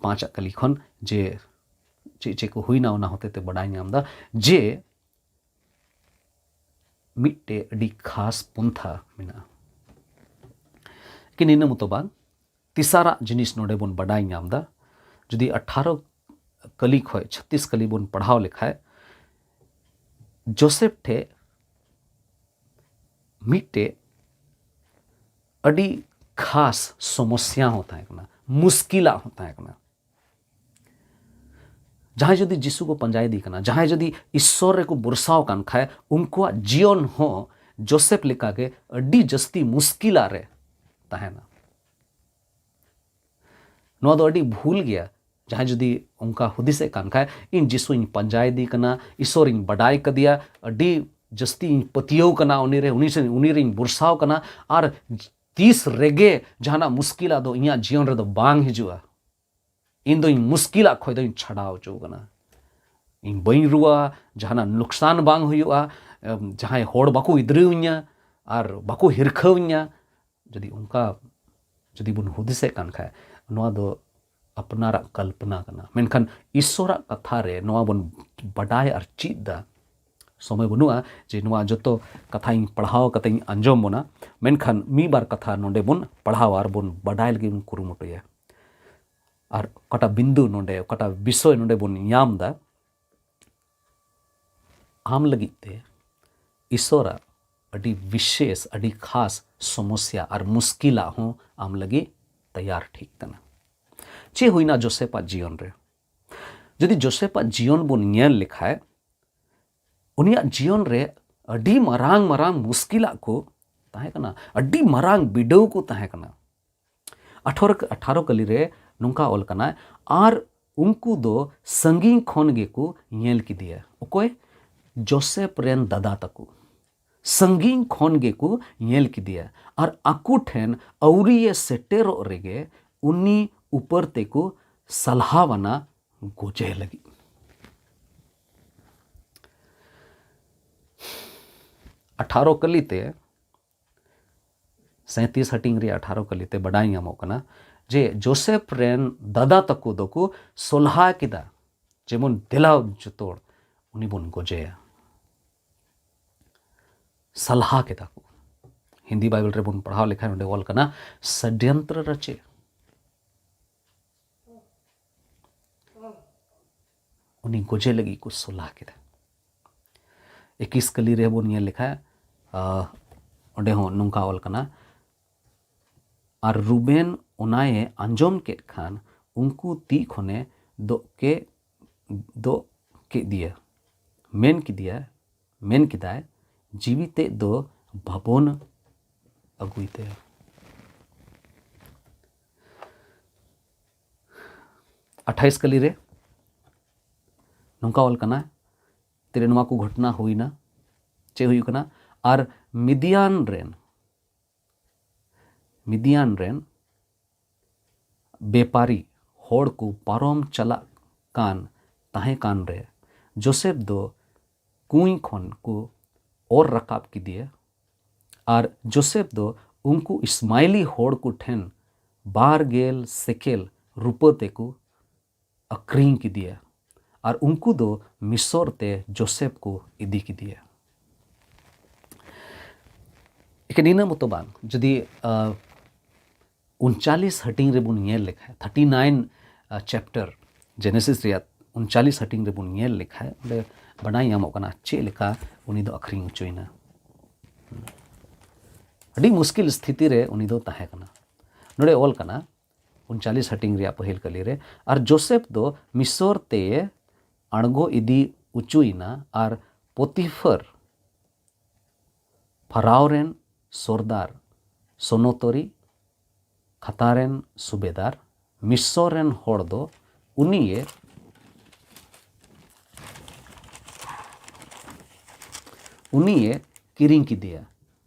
ᱯᱟᱸᱪᱟᱜ ᱠᱟᱹᱞᱤ ᱠᱷᱚᱱ ᱡᱮ ᱪᱮᱫ ᱪᱮᱫ ᱠᱚ ᱦᱩᱭᱱᱟ, ᱚᱱᱟ ᱦᱚᱛᱮ ᱛᱮ ᱵᱟᱰᱟᱭ ᱧᱟᱢ ᱮᱫᱟ ᱡᱮ ᱢᱤᱫᱴᱮᱡ ᱟᱹᱰᱤ ᱠᱷᱟᱥ ᱯᱚᱱᱛᱷᱟ ᱢᱮᱱᱟᱜᱼᱟ᱾ ᱠᱤ ᱱᱤᱱᱟᱹ ᱢᱚᱛᱚ ᱵᱟᱝ, ᱛᱮᱥᱟᱨᱟᱜ ᱡᱤᱱᱤᱥ ᱱᱚᱰᱮ ᱵᱚᱱ ᱵᱟᱰᱟᱭ ᱧᱟᱢ ᱮᱫᱟ, ᱡᱩᱫᱤ ᱟᱴᱷᱟᱨᱚ ᱠᱟᱹᱞᱤ ᱠᱷᱚᱡ ᱪᱷᱟᱛᱤᱥ ᱠᱟᱹᱞᱤ ᱵᱚᱱ ᱯᱟᱲᱦᱟᱣ ᱞᱮᱠᱷᱟᱡ, ᱡᱳᱥᱮᱯ ᱴᱷᱮᱡ ᱢᱤᱫᱴᱮᱡ ᱟᱹᱰᱤ ᱠᱷᱟᱥ ᱥᱚᱢᱚᱥᱭᱟ ᱦᱚᱸ ᱛᱟᱦᱮᱸ ᱠᱟᱱᱟ, ᱢᱩᱥᱠᱤᱞᱟᱜ ᱦᱚᱸ ᱛᱟᱦᱮᱸ ᱠᱟᱱᱟ᱾ ᱡᱟᱦᱟᱸᱭ ᱡᱩᱫᱤ ᱡᱤᱥᱩ ᱠᱚ ᱯᱟᱸᱡᱟᱭᱮᱫᱮ ᱠᱟᱱᱟ, ᱡᱟᱦᱟᱸᱭ ᱡᱩᱫᱤ ᱤᱥᱥᱚᱨ ᱨᱮᱠᱚ ᱵᱷᱚᱨᱥᱟᱣ ᱠᱟᱱ ᱠᱷᱟᱡ, ᱩᱱᱠᱩᱣᱟᱜ ᱡᱤᱭᱚᱱ ᱦᱚᱸ ᱡᱳᱥᱮᱯ ᱞᱮᱠᱟᱜᱮ ᱟᱹᱰᱤ ᱡᱟᱹᱥᱛᱤ ᱢᱩᱥᱠᱤᱞᱟᱜ ᱨᱮ ᱛᱟᱦᱮᱱᱟ᱾ ᱱᱚᱣᱟ ᱫᱚ ᱟᱹᱰᱤ ᱵᱷᱩᱞ ᱜᱮᱭᱟ᱾ ᱡᱟᱦᱟᱸᱭ ᱡᱩᱫᱤ ᱚᱱᱠᱟ ᱦᱩᱫᱤᱥᱮᱫ ᱠᱟᱱ ᱠᱷᱟᱡ, ᱤᱧ ᱡᱤᱥᱩᱧ ᱯᱟᱸᱡᱟᱭᱮᱫᱮ ᱠᱟᱱᱟ, ᱤᱥᱥᱚᱨᱤᱧ ᱵᱟᱰᱟᱭ ᱠᱟᱫᱮᱭᱟ, ᱟᱹᱰᱤ ᱡᱟᱹᱥᱛᱤ ᱤᱧ ᱯᱟᱹᱛᱭᱟᱹᱣ ᱠᱟᱱᱟ ᱩᱱᱤᱨᱮ, ᱩᱱᱤ ᱥᱮ-, ᱩᱱᱤᱨᱤᱧ ᱵᱷᱚᱨᱥᱟᱣ ᱠᱟᱱᱟ, ᱟᱨ ᱛᱤᱥ ᱨᱮᱜᱮ ᱡᱟᱦᱟᱱᱟᱜ ᱢᱩᱥᱠᱤᱞᱟᱜ ᱫᱚ ᱤᱧᱟᱹᱜ ᱡᱤᱭᱚᱱ ᱨᱮᱫᱚ ᱵᱟᱝ ᱦᱤᱡᱩᱜᱼᱟ᱾ ᱤᱧ ᱫᱚᱧ ᱢᱩᱥᱠᱤᱞᱟᱜ ᱠᱷᱚᱡ ᱫᱚᱧ ᱪᱷᱟᱰᱟᱣ ᱦᱚᱪᱚ ᱠᱟᱱᱟ᱾ ᱤᱧ ᱵᱟᱹᱧ ᱨᱩᱣᱟᱹᱜᱼᱟ, ᱡᱟᱦᱟᱱᱟᱜ ᱱᱩᱠᱥᱟᱱ ᱵᱟᱝ ᱦᱩᱭᱩᱜᱼᱟ, ᱮᱢ, ᱡᱟᱦᱟᱸᱭ ᱦᱚᱲ ᱵᱟᱠᱚ ᱤᱫᱽᱨᱟᱹᱣᱤᱧᱟ ᱟᱨ ᱵᱟᱠᱚ ᱦᱤᱨᱠᱷᱟᱹᱣᱤᱧᱟ᱾ ᱡᱩᱫᱤ ᱚᱱᱠᱟ ᱡᱩᱫᱤ ᱵᱚᱱ ᱦᱩᱫᱤᱥᱮᱫ ᱠᱟᱱ ᱠᱷᱟᱡ, ᱱᱚᱣᱟ ᱫᱚ ᱟᱯᱱᱟᱨᱟᱜ ᱠᱚᱞᱯᱚᱱᱟ ᱠᱟᱱᱟ᱾ ᱢᱮᱱᱠᱷᱟᱱ ᱤᱥᱥᱚᱨᱟᱜ ᱠᱟᱛᱷᱟ ᱨᱮ ᱱᱚᱣᱟ ᱵᱚᱱ ᱵᱟᱰᱟᱭ ᱟᱨ ᱪᱮᱫ ᱫᱟ, ᱥᱚᱢᱚᱭ ᱵᱟᱹᱱᱩᱜᱼᱟ ᱡᱮ ᱱᱚᱣᱟ ᱡᱚᱛᱚ ᱠᱟᱛᱷᱟᱧ ᱯᱟᱲᱦᱟᱣ ᱠᱟᱛᱮᱧ ᱟᱸᱡᱚᱢ ᱵᱚᱱᱟ, ᱢᱮᱱᱠᱷᱟᱱ ᱢᱤᱫ ᱵᱟᱨ ᱠᱟᱛᱷᱟ ᱱᱚᱰᱮ ᱵᱚᱱ ᱯᱟᱲᱦᱟᱣᱟ ᱟᱨ ᱵᱚᱱ ᱵᱟᱰᱟᱭ ᱞᱟᱹᱜᱤᱫ ᱵᱚᱱ ᱠᱩᱨᱩᱢᱩᱴᱩᱭᱟ᱾ ᱟᱨ ᱚᱠᱟᱴᱟᱜ ᱵᱤᱱᱫᱩ ᱱᱚᱰᱮ, ᱚᱠᱟᱴᱟᱜ ᱵᱤᱥᱚᱭ ᱱᱚᱰᱮ ᱵᱚᱱ ᱧᱟᱢ ᱫᱟ, ᱟᱢ ᱞᱟᱹᱜᱤᱫ ᱛᱮ ᱤᱥᱚᱨᱟᱜ ᱟᱹᱰᱤ ᱵᱤᱥᱮᱥ, ᱟᱹᱰᱤ ᱠᱷᱟᱥ ᱥᱚᱢᱚᱥᱭᱟ ᱟᱨ ᱢᱩᱥᱠᱤᱞᱟᱜ ᱦᱚᱸ ᱟᱢ ᱞᱟᱹᱜᱤᱫ ᱛᱮᱭᱟᱨ ᱴᱷᱤᱠ ᱠᱟᱱᱟ᱾ ᱪᱮᱫ ᱦᱩᱭᱱᱟ ᱡᱳᱥᱮᱯᱟᱜ ᱡᱤᱭᱚᱱ ᱨᱮ? ᱡᱩᱫᱤ ᱡᱳᱥᱮᱯᱟᱜ ᱡᱤᱭᱚᱱ ᱵᱚᱱ ᱧᱮᱞ ᱞᱮᱠᱷᱟᱡ, ᱩᱱᱤᱭᱟᱜ ᱡᱤᱭᱚᱱ ᱨᱮ ᱟᱹᱰᱤ ᱢᱟᱨᱟᱝ ᱢᱟᱨᱟᱝ ᱢᱩᱥᱠᱤᱞᱟᱜ ᱠᱚ ᱛᱟᱦᱮᱸ ᱠᱟᱱᱟ, ᱟᱹᱰᱤ ᱢᱟᱨᱟᱝ ᱵᱤᱰᱟᱹᱣ ᱠᱚ ᱛᱟᱦᱮᱸ ᱠᱟᱱᱟ᱾ ᱟᱴᱷᱟᱨᱚ, ᱟᱴᱷᱟᱨᱚ ᱠᱟᱹᱞᱤ ᱨᱮ ᱱᱚᱝᱠᱟ ᱚᱞ ᱠᱟᱱᱟ, ᱟᱨ ᱩᱱᱠᱩ ᱫᱚ ᱥᱟᱺᱜᱤᱧ ᱠᱷᱚᱱ ᱜᱮᱠᱚ ᱧᱮᱞ ᱠᱮᱫᱮᱭᱟ᱾ ᱚᱠᱚᱭ? ᱡᱳᱥᱮᱯ ᱨᱮᱱ ᱫᱟᱫᱟ ᱛᱟᱠᱚ ᱥᱟᱺᱜᱤᱧ ᱠᱷᱚᱱ ᱜᱮᱠᱚ ᱧᱮᱞ ᱠᱮᱫᱮᱭᱟ, ᱟᱨ ᱟᱠᱚ ᱴᱷᱮᱱ ᱟᱹᱣᱨᱤᱭᱮ ᱥᱮᱴᱮᱨᱚᱜ ᱨᱮᱜᱮ ᱩᱱᱤ ᱩᱯᱟᱹᱨ ᱛᱮᱠᱚ ᱥᱟᱞᱦᱟᱣᱟᱱᱟ ᱜᱚᱡᱮ ᱞᱟᱹᱜᱤᱫ᱾ ᱟᱴᱷᱟᱨᱚ ᱠᱟᱹᱞᱤ ᱛᱮ, ᱥᱟᱸᱭᱛᱤᱥ ᱦᱟᱹᱴᱤᱧ ᱨᱮᱭᱟᱜ ᱟᱴᱷᱟᱨᱚ ᱠᱟᱹᱞᱤ ᱛᱮ ᱵᱟᱰᱟᱭ ᱧᱟᱢᱚᱜ ᱠᱟᱱᱟ ᱡᱮ ᱡᱳᱥᱮᱯ ᱨᱮᱱ ᱫᱟᱫᱟ ᱛᱟᱠᱚ ᱫᱚᱠᱚ ᱥᱚᱞᱦᱟ ᱠᱮᱫᱟ, ᱡᱮᱢᱚᱱ ᱫᱮᱞᱟ ᱡᱚᱛᱚ ᱦᱚᱲ ᱩᱱᱤ ᱵᱚᱱ ᱜᱚᱡᱮᱭᱟ᱾ ᱥᱟᱞᱦᱟ ᱠᱮᱫᱟ ᱠᱚ᱾ ᱦᱤᱱᱫᱤ ᱵᱟᱭᱵᱮᱞ ᱨᱮᱵᱚᱱ ᱯᱟᱲᱦᱟᱣ ᱞᱮᱠᱷᱟᱱ ᱚᱸᱰᱮ ᱚᱞ ᱠᱟᱱᱟ, ᱥᱚᱰᱭᱚᱱᱛᱨᱚ ᱨᱟᱪᱮ᱾ ᱩᱱᱤ ᱜᱚᱡᱮ ᱞᱟᱹᱜᱤᱫ ᱠᱚ ᱥᱚᱞᱦᱟ ᱠᱮᱫᱟ᱾ ᱮᱠᱤᱥ ᱠᱟᱹᱞᱤ ᱨᱮᱵᱚᱱ ᱧᱮᱞ ᱞᱮᱠᱷᱟᱱ, ᱟᱸ, ᱚᱸᱰᱮ ᱦᱚᱸ ᱱᱚᱝᱠᱟ ᱚᱞ ᱠᱟᱱᱟ, ᱟᱨ ᱨᱩᱵᱮᱱ ᱚᱱᱟᱭᱮ ᱟᱸᱡᱚᱢ ᱠᱮᱫ ᱠᱷᱟᱱ ᱩᱱᱠᱩ ᱛᱤ ᱠᱷᱚᱱᱮ ᱫᱚᱜ ᱠᱮ ᱫᱚᱜ ᱠᱮᱫᱮᱭᱟ, ᱢᱮᱱ ᱠᱮᱫᱮᱭᱟ, ᱢᱮᱱ ᱠᱮᱫᱟᱭ, ᱡᱤᱣᱤ ᱛᱮᱫ ᱫᱚ ᱵᱟᱵᱚᱱ ᱟᱹᱜᱩᱭ ᱛᱟᱭᱟ᱾ ᱟᱴᱷᱟᱭᱤᱥ ᱠᱟᱹᱞᱤ ᱨᱮ ᱱᱚᱝᱠᱟ ᱚᱞ ᱠᱟᱱᱟ, ᱛᱤᱨᱮ ᱱᱚᱣᱟ ᱠᱚ ᱜᱷᱚᱴᱚᱱᱟ ᱦᱩᱭᱱᱟ, ᱪᱮᱫ ᱦᱩᱭᱩᱜ ᱠᱟᱱᱟ? ᱟᱨ ᱢᱤᱫᱤᱭᱟᱱ ᱨᱮᱱ, ᱢᱤᱫᱤᱭᱟᱱ ᱨᱮᱱ ᱵᱮᱯᱟᱨᱤ ᱦᱚᱲ ᱠᱚ ᱯᱟᱨᱚᱢ ᱪᱟᱞᱟᱜ ᱠᱟᱱ ᱛᱟᱦᱮᱸ ᱠᱟᱱ ᱨᱮ, ᱡᱳᱥᱮᱯ ᱫᱚ ᱠᱩᱸᱭ ᱠᱷᱚᱱ ᱠᱚ ᱚᱨ ᱨᱟᱠᱟᱵ ᱠᱮᱫᱮᱭᱟ᱾ ᱟᱨ ᱡᱳᱥᱮᱯ ᱫᱚ ᱩᱱᱠᱩ ᱤᱥᱢᱟᱭᱞᱤ ᱦᱚᱲ ᱠᱚ ᱴᱷᱮᱱ ᱵᱟᱨ ᱜᱮᱞ ᱥᱮᱠᱮᱞ ᱨᱩᱯᱟᱹ ᱛᱮᱠᱚ ᱟᱹᱠᱷᱨᱤᱧ ᱠᱮᱫᱮᱭᱟ᱾ ᱟᱨ ᱩᱱᱠᱩ ᱫᱚ ᱢᱤᱥᱚᱨ ᱛᱮ ᱡᱳᱥᱮᱯ ᱠᱚ ᱤᱫᱤ ᱠᱮᱫᱮᱭᱟ᱾ ᱮᱠᱮᱱ ᱤᱱᱟᱹ ᱢᱚᱛᱚ ᱵᱟᱝ, ᱡᱩᱫᱤ, ᱟᱸ, ᱩᱱᱪᱟᱞᱤᱥ ᱦᱟᱹᱴᱤᱧ ᱨᱮᱵᱚᱱ ᱧᱮᱞ ᱞᱮᱠᱷᱟᱡ, ᱛᱷᱟᱨᱴᱤ ᱱᱟᱭᱤᱱ ᱪᱮᱯᱴᱟᱨ ᱡᱮᱱᱮᱥᱤᱥ ᱨᱮᱭᱟᱜ ᱩᱱᱪᱟᱞᱤᱥ ᱦᱟᱹᱴᱤᱧ ᱨᱮᱵᱚᱱ ᱧᱮᱞ ᱞᱮᱠᱷᱟᱡ, ᱚᱸᱰᱮ ᱵᱟᱰᱟᱭ ᱧᱟᱢᱚᱜ ᱠᱟᱱᱟ ᱪᱮᱫ ᱞᱮᱠᱟ ᱩᱱᱤ ᱫᱚ ᱟᱹᱠᱷᱨᱤᱧ ᱦᱚᱪᱚᱭᱮᱱᱟ᱾ ᱟᱹᱰᱤ ᱢᱩᱥᱠᱤᱞ ᱥᱛᱷᱤᱛᱤ ᱨᱮ ᱩᱱᱤ ᱫᱚ ᱛᱟᱦᱮᱸ ᱠᱟᱱᱟ᱾ ᱱᱚᱰᱮ ᱚᱞ ᱠᱟᱱᱟ, ᱩᱱᱪᱟᱞᱤᱥ ᱦᱟᱹᱴᱤᱧ ᱨᱮᱭᱟᱜ ᱯᱟᱹᱦᱤᱞ ᱠᱟᱹᱞᱤ ᱨᱮ, ᱟᱨ ᱡᱳᱥᱮᱯᱷ ᱫᱚ ᱢᱤᱥᱚᱨ ᱛᱮ ᱟᱬᱜᱚ ᱤᱫᱤ ᱚᱪᱚᱭᱮᱱᱟ, ᱟᱨ ᱯᱚᱛᱤᱯᱷᱚᱨ, ᱯᱷᱟᱨᱟᱣ ᱨᱮᱱ ᱥᱚᱨᱫᱟᱨ, ᱥᱚᱱᱚᱛᱚᱨᱤ ᱠᱷᱟᱛᱟ ᱨᱮᱱ ᱥᱩᱵᱮᱫᱟᱨ, ᱢᱤᱥᱚᱨ ᱨᱮᱱ ᱦᱚᱲ ᱫᱚ ᱩᱱᱤᱭᱮ, ᱩᱱᱤᱭᱮ ᱠᱤᱨᱤᱧ ᱠᱮᱫᱮᱭᱟ᱾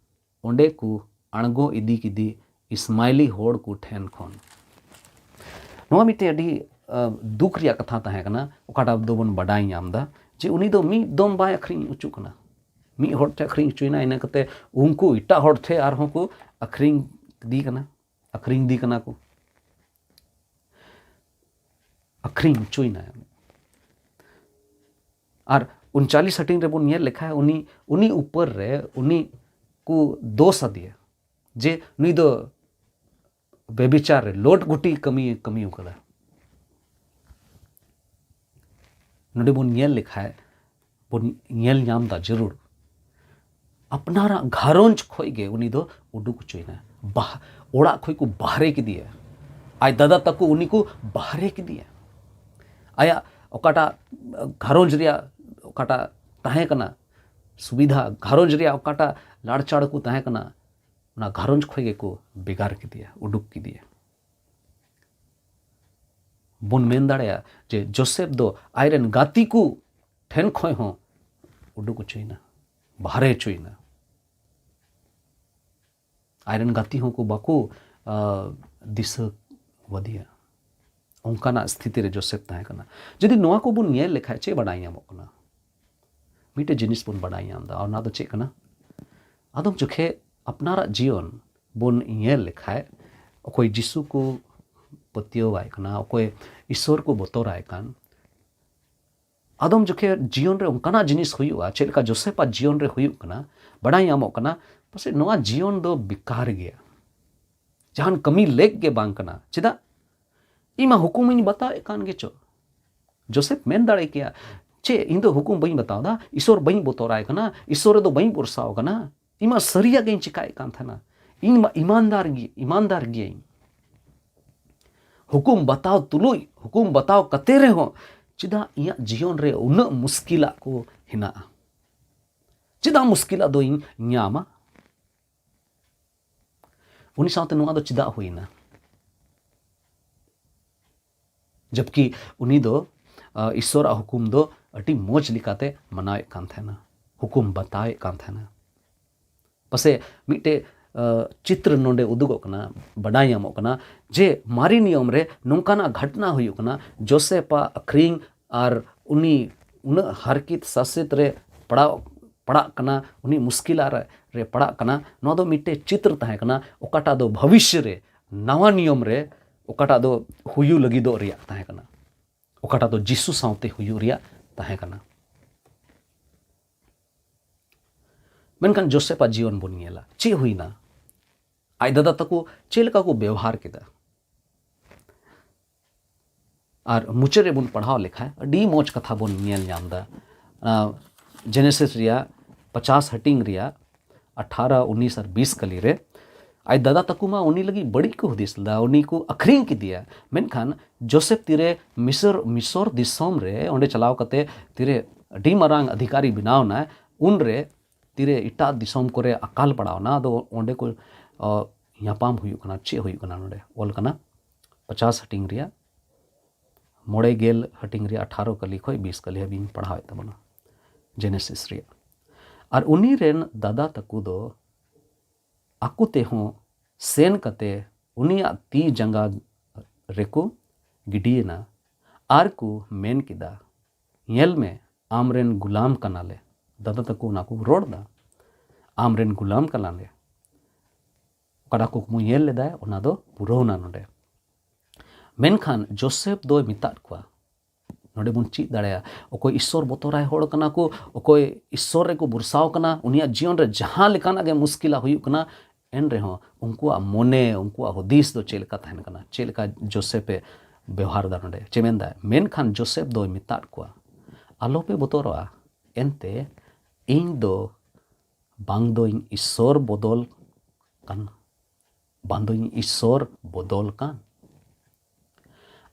ᱚᱸᱰᱮ ᱠᱚ ᱟᱬᱜᱚ ᱤᱫᱤ ᱠᱮᱫᱮ ᱤᱥᱢᱟᱭᱞᱤ ᱦᱚᱲ ᱠᱚ ᱴᱷᱮᱱ ᱠᱷᱚᱱ᱾ ᱱᱚᱣᱟ ᱢᱤᱫᱴᱮᱱ ᱟᱹᱰᱤ, ᱟ, ᱫᱩᱠ ᱨᱮᱭᱟᱜ ᱠᱟᱛᱷᱟ ᱛᱟᱦᱮᱸ ᱠᱟᱱᱟ, ᱚᱠᱟᱴᱟᱜ ᱫᱚᱵᱚᱱ ᱵᱟᱰᱟᱭ ᱧᱟᱢ ᱮᱫᱟ ᱡᱮ ᱩᱱᱤ ᱫᱚ ᱢᱤᱫ ᱫᱚᱢ ᱵᱟᱭ ᱟᱹᱠᱷᱨᱤᱧ ᱦᱚᱪᱚᱜ ᱠᱟᱱᱟ, ᱢᱤᱫ ᱦᱚᱲ ᱴᱷᱮᱱ ᱟᱹᱠᱷᱨᱤᱧ ᱦᱚᱪᱚᱭᱮᱱᱟ, ᱤᱱᱟᱹ ᱠᱟᱛᱮ ᱩᱱᱠᱩ ᱮᱴᱟᱜ ᱦᱚᱲ ᱴᱷᱮᱱ ᱟᱨᱦᱚᱸ ᱠᱚ ᱟᱹᱠᱷᱨᱤᱧ ᱤᱫᱤ ᱠᱟᱱᱟ, ᱟᱹᱠᱷᱨᱤᱧ ᱤᱫᱤ ᱠᱟᱱᱟ ᱠᱚ, ᱟᱹᱠᱷᱨᱤᱧ ᱦᱚᱪᱚᱭᱮᱱᱟ᱾ ᱟᱨ ᱩᱱᱪᱟᱞᱤᱥ ᱦᱟᱹᱴᱤᱧ ᱨᱮᱵᱚᱱ ᱧᱮᱞ ᱞᱮᱠᱷᱟᱱ ᱩᱱᱤ, ᱩᱱᱤ ᱩᱯᱚᱨ ᱨᱮ ᱩᱱᱤ ᱠᱚ ᱫᱳᱥ ᱟᱫᱮᱭᱟ ᱡᱮ ᱱᱩᱭ ᱫᱚ ᱵᱮᱵᱤᱪᱟᱨ ᱨᱮ ᱞᱳᱴ ᱜᱩᱴᱤ ᱠᱟᱹᱢᱤ, ᱠᱟᱹᱢᱤ ᱟᱠᱟᱫᱟ᱾ ᱱᱚᱰᱮ ᱵᱚᱱ ᱧᱮᱞ ᱞᱮᱠᱷᱟᱱ ᱵᱚᱱ ᱧᱮᱞ ᱧᱟᱢ ᱮᱫᱟ ᱡᱟᱹᱨᱩᱲ, ᱟᱯᱱᱟᱨᱟᱜ ᱜᱷᱟᱨᱚᱸᱡᱽ ᱠᱷᱚᱱ ᱜᱮ ᱩᱱᱤ ᱫᱚ ᱩᱰᱩᱠ ᱦᱚᱪᱚᱭᱮᱱᱟ, ᱵᱟᱦ-, ᱚᱲᱟᱜ ᱠᱷᱚᱱ ᱠᱚ ᱵᱟᱦᱨᱮ ᱠᱮᱫᱮᱭᱟ᱾ ᱟᱡ ᱫᱟᱫᱟ ᱛᱟᱠᱚ ᱩᱱᱤ ᱠᱚ ᱵᱟᱦᱨᱮ ᱠᱮᱫᱮᱭᱟ᱾ ᱟᱭᱟᱜ ᱚᱠᱟᱴᱟᱜ ᱜᱷᱟᱨᱚᱸᱡᱽ ᱨᱮᱭᱟᱜ ᱚᱠᱟᱴᱟᱜ ᱛᱟᱦᱮᱸ ᱠᱟᱱᱟ ᱥᱩᱵᱤᱫᱷᱟ, ᱜᱷᱟᱨᱚᱸᱡᱽ ᱨᱮᱭᱟᱜ ᱚᱠᱟᱴᱟᱜ ᱞᱟᱲᱪᱟᱲ ᱠᱚ ᱛᱟᱦᱮᱸ ᱠᱟᱱᱟ, ᱚᱱᱟ ᱜᱷᱟᱨᱚᱸᱡᱽ ᱠᱷᱚᱱ ᱜᱮᱠᱚ ᱵᱷᱮᱜᱟᱨ ᱠᱮᱫᱮᱭᱟ, ᱩᱰᱩᱠ ᱠᱮᱫᱮᱭᱟ᱾ ᱵᱚᱱ ᱢᱮᱱ ᱫᱟᱲᱮᱭᱟᱜᱼᱟ ᱡᱮ ᱡᱳᱥᱮᱯᱷ ᱫᱚ ᱟᱡᱨᱮᱱ ᱜᱟᱛᱮ ᱠᱚ ᱴᱷᱮᱱ ᱠᱷᱚᱱ ᱦᱚᱸ ᱩᱰᱩᱠ ᱦᱚᱪᱚᱭᱮᱱᱟ, ᱵᱟᱦᱨᱮ ᱦᱚᱪᱚᱭᱮᱱᱟ᱾ ᱟᱡᱨᱮᱱ ᱜᱟᱛᱮ ᱦᱚᱸ ᱠᱚ ᱵᱟᱠᱚ, ᱟ, ᱫᱤᱥᱟᱹ ᱟᱫᱮᱭᱟ᱾ ᱚᱱᱠᱟᱱᱟᱜ ᱥᱛᱷᱤᱛᱤ ᱨᱮ ᱡᱳᱥᱮᱯᱷ ᱛᱟᱦᱮᱸ ᱠᱟᱱᱟ᱾ ᱡᱩᱫᱤ ᱱᱚᱣᱟ ᱠᱚᱵᱚᱱ ᱧᱮᱞ ᱞᱮᱠᱷᱟᱡ ᱪᱮᱫ ᱵᱟᱰᱟᱭ ᱧᱟᱢᱚᱜ ᱠᱟᱱᱟ? ᱢᱤᱫᱴᱮᱡ ᱡᱤᱱᱤᱥ ᱵᱚᱱ ᱵᱟᱰᱟᱭ ᱧᱟᱢ ᱮᱫᱟ, ᱟᱨ ᱚᱱᱟ ᱫᱚ ᱪᱮᱫ ᱠᱟᱱᱟ? ᱟᱫᱚᱢ ᱡᱚᱠᱷᱮᱡ ᱟᱯᱱᱟᱨᱟᱜ ᱡᱤᱭᱚᱱ ᱵᱚᱱ ᱧᱮᱞ ᱞᱮᱠᱷᱟᱡ, ᱚᱠᱚᱭ ᱡᱤᱥᱩ ᱠᱚ ᱯᱟᱹᱛᱭᱟᱹᱣᱟᱭ ᱠᱟᱱᱟ, ᱚᱠᱚᱭ ᱤᱥᱚᱨ ᱠᱚ ᱵᱚᱛᱚᱨᱟᱭ ᱠᱟᱱ, ᱟᱫᱚᱢ ᱡᱚᱠᱷᱮᱡ ᱡᱤᱭᱚᱱ ᱨᱮ ᱚᱱᱠᱟᱱᱟᱜ ᱡᱤᱱᱤᱥ ᱦᱩᱭᱩᱜᱼᱟ, ᱪᱮᱫ ᱞᱮᱠᱟ ᱡᱳᱥᱮᱯᱷᱟᱜ ᱡᱤᱭᱚᱱ ᱨᱮ ᱦᱩᱭᱩᱜ ᱠᱟᱱᱟ, ᱵᱟᱰᱟᱭ ᱧᱟᱢᱚᱜ ᱠᱟᱱᱟ, ᱯᱟᱥᱮᱡ ᱱᱚᱣᱟ ᱡᱤᱭᱚᱱ ᱫᱚ ᱵᱮᱠᱟᱨ ᱜᱮᱭᱟ, ᱡᱟᱦᱟᱱ ᱠᱟᱹᱢᱤ ᱞᱮᱠ ᱜᱮ ᱵᱟᱝ ᱠᱟᱱᱟ᱾ ᱪᱮᱫᱟᱜ? ᱤᱧ ᱢᱟ ᱦᱩᱠᱩᱢᱤᱧ ᱵᱟᱛᱟᱣᱮᱫ ᱠᱟᱱ ᱜᱮᱪᱚ᱾ ᱡᱳᱥᱮᱯᱷ ᱢᱮᱱ ᱫᱟᱲᱮ ᱠᱮᱭᱟ, "ᱪᱮᱫ, ᱤᱧ ᱫᱚ ᱦᱩᱠᱩᱢ ᱵᱟᱹᱧ ᱵᱟᱛᱟᱣ ᱮᱫᱟ, ᱤᱥᱚᱨ ᱵᱟᱹᱧ ᱵᱚᱛᱚᱨᱟᱭ ᱠᱟᱱᱟ, ᱤᱥᱚᱨ ᱨᱮᱫᱚ ᱵᱟᱹᱧ ᱵᱷᱚᱨᱥᱟᱣ ᱠᱟᱱᱟ, ᱤᱧ ᱢᱟ ᱥᱟᱹᱨᱤᱭᱟᱜ ᱜᱤᱧ ᱪᱤᱠᱟᱹᱭᱮᱫ ᱠᱟᱱ ᱛᱟᱦᱮᱱᱟ, ᱤᱧ ᱢᱟ ᱤᱢᱟᱱᱫᱟᱨ ᱜᱮ ᱤᱢᱟᱱᱫᱟᱨ ᱜᱤᱭᱟᱹᱧ᱾ ᱦᱩᱠᱩᱢ ᱵᱟᱛᱟᱣ ᱛᱩᱞᱩᱡ, ᱦᱩᱠᱩᱢ ᱵᱟᱛᱟᱣ ᱠᱟᱛᱮ ᱨᱮᱦᱚᱸ ᱪᱮᱫᱟᱜ ᱤᱧᱟᱹᱜ ᱡᱤᱭᱚᱱ ᱨᱮ ᱩᱱᱟᱹᱜ ᱢᱩᱥᱠᱤᱞᱟᱜ ᱠᱚ ᱦᱮᱱᱟᱜᱼᱟ? ᱪᱮᱫᱟᱜ ᱢᱩᱥᱠᱤᱞᱟᱜ ᱫᱚᱧ ᱧᱟᱢᱟ? ᱩᱱᱤ ᱥᱟᱶᱛᱮ ᱱᱚᱣᱟ ᱫᱚ ᱪᱮᱫᱟᱜ ᱦᱩᱭᱱᱟ? ᱡᱚᱵᱠᱤ ᱩᱱᱤ ᱫᱚ ᱤᱥᱥᱚᱨᱟᱜ ᱦᱩᱠᱩᱢ ᱫᱚ ᱟᱹᱰᱤ ᱢᱚᱡᱽ ᱞᱮᱠᱟᱛᱮ ᱢᱟᱱᱟᱣᱮᱫ ᱠᱟᱱ ᱛᱟᱦᱮᱱᱟ, ᱦᱩᱠᱩᱢ ᱵᱟᱛᱟᱣᱮᱫ ᱠᱟᱱ ᱛᱟᱦᱮᱱᱟ᱾ ᱯᱟᱥᱮ ᱢᱤᱫᱴᱮᱡ ᱪᱤᱛᱨᱚ ᱱᱚᱰᱮ ᱩᱫᱩᱜᱚᱜ ᱠᱟᱱᱟ, ᱵᱟᱰᱟᱭ ᱧᱟᱢᱚᱜ ᱠᱟᱱᱟ ᱡᱮ ᱢᱟᱨᱮ ᱱᱤᱭᱚᱢ ᱨᱮ ᱱᱚᱝᱠᱟᱱᱟᱜ ᱜᱷᱚᱴᱱᱟ ᱦᱩᱭᱩᱜ ᱠᱟᱱᱟ᱾ ᱡᱳᱥᱮᱯᱟᱜ ᱟᱹᱠᱷᱨᱤᱧ ᱟᱨ ᱩᱱᱤ ᱩᱱᱟᱹᱜ ᱦᱟᱨᱠᱤᱛ ᱥᱟᱥᱮᱛ ᱨᱮ ᱯᱟᱲᱟᱣ ᱯᱟᱲᱟᱜ ᱠᱟᱱᱟ, ᱩᱱᱤ ᱢᱩᱥᱠᱤᱞᱟᱜ ᱨᱮ ᱯᱟᱲᱟᱜ ᱠᱟᱱᱟ᱾ ᱱᱚᱣᱟ ᱫᱚ ᱢᱤᱫᱴᱮᱡ ᱪᱤᱛᱨᱚ ᱛᱟᱦᱮᱸ ᱠᱟᱱᱟ, ᱚᱠᱟᱴᱟᱜ ᱫᱚ ᱵᱷᱚᱵᱤᱥᱥᱚ ᱨᱮ, ᱱᱟᱣᱟ ᱱᱤᱭᱚᱢ ᱨᱮ ᱚᱠᱟᱴᱟᱜ ᱫᱚ ᱦᱩᱭᱩᱜ ᱞᱟᱹᱜᱤᱫᱚᱜ ᱨᱮᱭᱟᱜ ᱛᱟᱦᱮᱸ ᱠᱟᱱᱟ, ᱚᱠᱟᱴᱟᱜ ᱫᱚ ᱡᱤᱥᱩ ᱥᱟᱶᱛᱮ ᱦᱩᱭᱩᱜ ᱨᱮᱭᱟᱜ ᱛᱟᱦᱮᱸ ᱠᱟᱱᱟ᱾ ᱢᱮᱱᱠᱷᱟᱱ ᱡᱳᱥᱮᱯᱟᱜ ᱡᱤᱭᱚᱱ ᱵᱚᱱ ᱧᱮᱞᱟ, ᱪᱮᱫ ᱦᱩᱭᱱᱟ? ᱟᱡ ᱫᱟᱫᱟ ᱛᱟᱠᱚ ᱪᱮᱫ ᱞᱮᱠᱟ ᱠᱚ ᱵᱮᱣᱦᱟᱨ ᱠᱮᱫᱟ? ᱟᱨ ᱢᱩᱪᱟᱹᱫ ᱨᱮᱵᱚᱱ ᱯᱟᱲᱦᱟᱣ ᱞᱮᱠᱷᱟᱱ ᱟᱹᱰᱤ ᱢᱚᱡᱽ ᱠᱟᱛᱷᱟ ᱵᱚᱱ ᱧᱮᱞ ᱧᱟᱢ ᱮᱫᱟ᱾ ᱡᱮᱱᱮᱥᱤᱥ ᱨᱮᱭᱟᱜ ᱯᱚᱪᱟᱥ ᱦᱟᱹᱴᱤᱧ ᱨᱮᱭᱟᱜ ᱟᱴᱷᱟᱨᱚ, ᱩᱱᱤᱥ ᱟᱨ ᱵᱤᱥ ᱠᱟᱹᱞᱤ ᱨᱮ ᱟᱡ ᱫᱟᱫᱟ ᱛᱟᱠᱚ ᱢᱟ ᱩᱱᱤ ᱞᱟᱹᱜᱤᱫ ᱵᱟᱹᱲᱤᱡ ᱠᱚ ᱦᱩᱫᱤᱥ ᱞᱮᱫᱟ, ᱩᱱᱤ ᱠᱚ ᱟᱹᱠᱷᱨᱤᱧ ᱠᱮᱫᱮᱭᱟ᱾ ᱢᱮᱱᱠᱷᱟᱱ ᱡᱳᱥᱮᱯ ᱛᱤᱨᱮ ᱢᱤᱥᱚᱨ ᱢᱤᱥᱚᱨ ᱫᱤᱥᱚᱢ ᱨᱮ ᱚᱸᱰᱮ ᱪᱟᱞᱟᱣ ᱠᱟᱛᱮ ᱛᱤᱨᱮ ᱟᱹᱰᱤ ᱢᱟᱨᱟᱝ ᱚᱫᱷᱤᱠᱟᱨᱤ ᱵᱮᱱᱟᱣ ᱮᱱᱟᱭ, ᱩᱱᱨᱮ ᱛᱤᱨᱮ ᱮᱴᱟᱜ ᱫᱤᱥᱚᱢ ᱠᱚᱨᱮ ᱟᱠᱟᱞ ᱯᱟᱲᱟᱣ ᱮᱱᱟ᱾ ᱟᱫᱚ ᱚᱸᱰᱮ ᱠᱚ ᱧᱟᱯᱟᱢ ᱦᱩᱭᱩᱜ ᱠᱟᱱᱟ᱾ ᱪᱮᱫ ᱦᱩᱭᱩᱜ ᱠᱟᱱᱟ ᱱᱚᱰᱮ? ᱚᱞ ᱠᱟᱱᱟ ᱯᱚᱪᱟᱥ ᱦᱟᱹᱴᱤᱧ ᱨᱮᱭᱟᱜ ᱢᱚᱬᱮ ᱜᱮᱞ ᱦᱟᱹᱴᱤᱧ ᱨᱮᱭᱟᱜ ᱟᱴᱷᱟᱨᱚ ᱠᱟᱹᱞᱤ ᱠᱷᱚᱱ ᱵᱤᱥ ᱠᱟᱹᱞᱤ ᱦᱟᱹᱵᱤᱡ ᱤᱧ ᱯᱟᱲᱦᱟᱣᱮᱫ ᱛᱟᱵᱚᱱᱟ᱾ ᱡᱮᱱᱮᱥᱤᱥ ᱨᱮᱭᱟᱜ ᱟᱨ ᱩᱱᱤ ᱨᱮᱱ ᱫᱟᱫᱟ ᱛᱟᱠᱚ ᱫᱚ ᱟᱠᱚ ᱛᱮᱦᱚᱸ ᱥᱮᱱ ᱠᱟᱛᱮ ᱩᱱᱤᱭᱟᱜ ᱛᱤ ᱡᱟᱸᱜᱟ ᱨᱮᱠᱚ ᱜᱤᱰᱤᱭᱮᱱᱟ ᱟᱨ ᱠᱚ ᱢᱮᱱ ᱠᱮᱫᱟ, "ᱧᱮᱞ ᱢᱮ, ᱟᱢ ᱨᱮᱱ ᱜᱩᱞᱟᱢ ᱠᱟᱱᱟᱞᱮ᱾" ᱫᱟᱫᱟ ᱛᱟᱠᱚ ᱚᱱᱟ ᱠᱚ ᱨᱚᱲ ᱮᱫᱟ, "ᱟᱢ ᱨᱮᱱ ᱜᱩᱞᱟᱢ ᱠᱟᱱᱟᱞᱮ᱾" ᱚᱠᱟᱴᱟᱜ ᱠᱩᱠᱢᱩ ᱧᱮᱞ ᱞᱮᱫᱟᱭ, ᱚᱱᱟ ᱫᱚ ᱯᱩᱨᱟᱹᱣᱱᱟ ᱱᱚᱰᱮ᱾ ᱢᱮᱱᱠᱷᱟᱱ ᱡᱳᱥᱮᱯ ᱫᱚᱭ ᱢᱮᱛᱟᱫ ᱠᱚᱣᱟ, ᱱᱚᱰᱮ ᱵᱚᱱ ᱪᱮᱫ ᱫᱟᱲᱮᱭᱟᱜᱼᱟ, ᱚᱠᱚᱭ ᱤᱥᱥᱚᱨ ᱵᱚᱛᱚᱨᱟᱭ ᱦᱚᱲ ᱠᱟᱱᱟ ᱠᱚ, ᱚᱠᱚᱭ ᱤᱥᱥᱚᱨ ᱨᱮᱠᱚ ᱵᱷᱚᱨᱥᱟᱣ ᱠᱟᱱᱟ, ᱩᱱᱤᱭᱟᱜ ᱡᱤᱭᱚᱱ ᱨᱮ ᱡᱟᱦᱟᱸ ᱞᱮᱠᱟᱱᱟᱜ ᱜᱮ ᱢᱩᱥᱠᱤᱞᱟ ᱦᱩᱭᱩᱜ ᱠᱟᱱᱟ, ᱮᱱ ᱨᱮᱦᱚᱸ ᱩᱱᱠᱩᱣᱟᱜ ᱢᱚᱱᱮ, ᱩᱱᱠᱩᱣᱟᱜ ᱦᱩᱫᱤᱥ ᱫᱚ ᱪᱮᱫ ᱞᱮᱠᱟ ᱛᱟᱦᱮᱱ ᱠᱟᱱᱟ? ᱪᱮᱫ ᱞᱮᱠᱟ ᱡᱳᱥᱮᱯ ᱮ ᱵᱮᱣᱦᱟᱨ ᱮᱫᱟ ᱱᱚᱰᱮ? ᱪᱮᱫ ᱢᱮᱱᱫᱟᱭ? ᱢᱮᱱᱠᱷᱟᱱ ᱡᱳᱥᱮᱯ ᱫᱚᱭ ᱢᱮᱛᱟᱫ ᱠᱚᱣᱟ, "ᱟᱞᱚᱯᱮ ᱵᱚᱛᱚᱨᱚᱜᱼᱟ, ᱮᱱᱛᱮ ᱤᱧ ᱫᱚ ᱵᱟᱝ ᱫᱚ ᱤᱧ ᱤᱥᱥᱚᱨ ᱵᱚᱫᱚᱞ ᱠᱟᱱ, ᱵᱟᱝ ᱫᱚ ᱤᱧ ᱤᱥᱥᱚᱨ ᱵᱚᱫᱚᱞ ᱠᱟᱱ᱾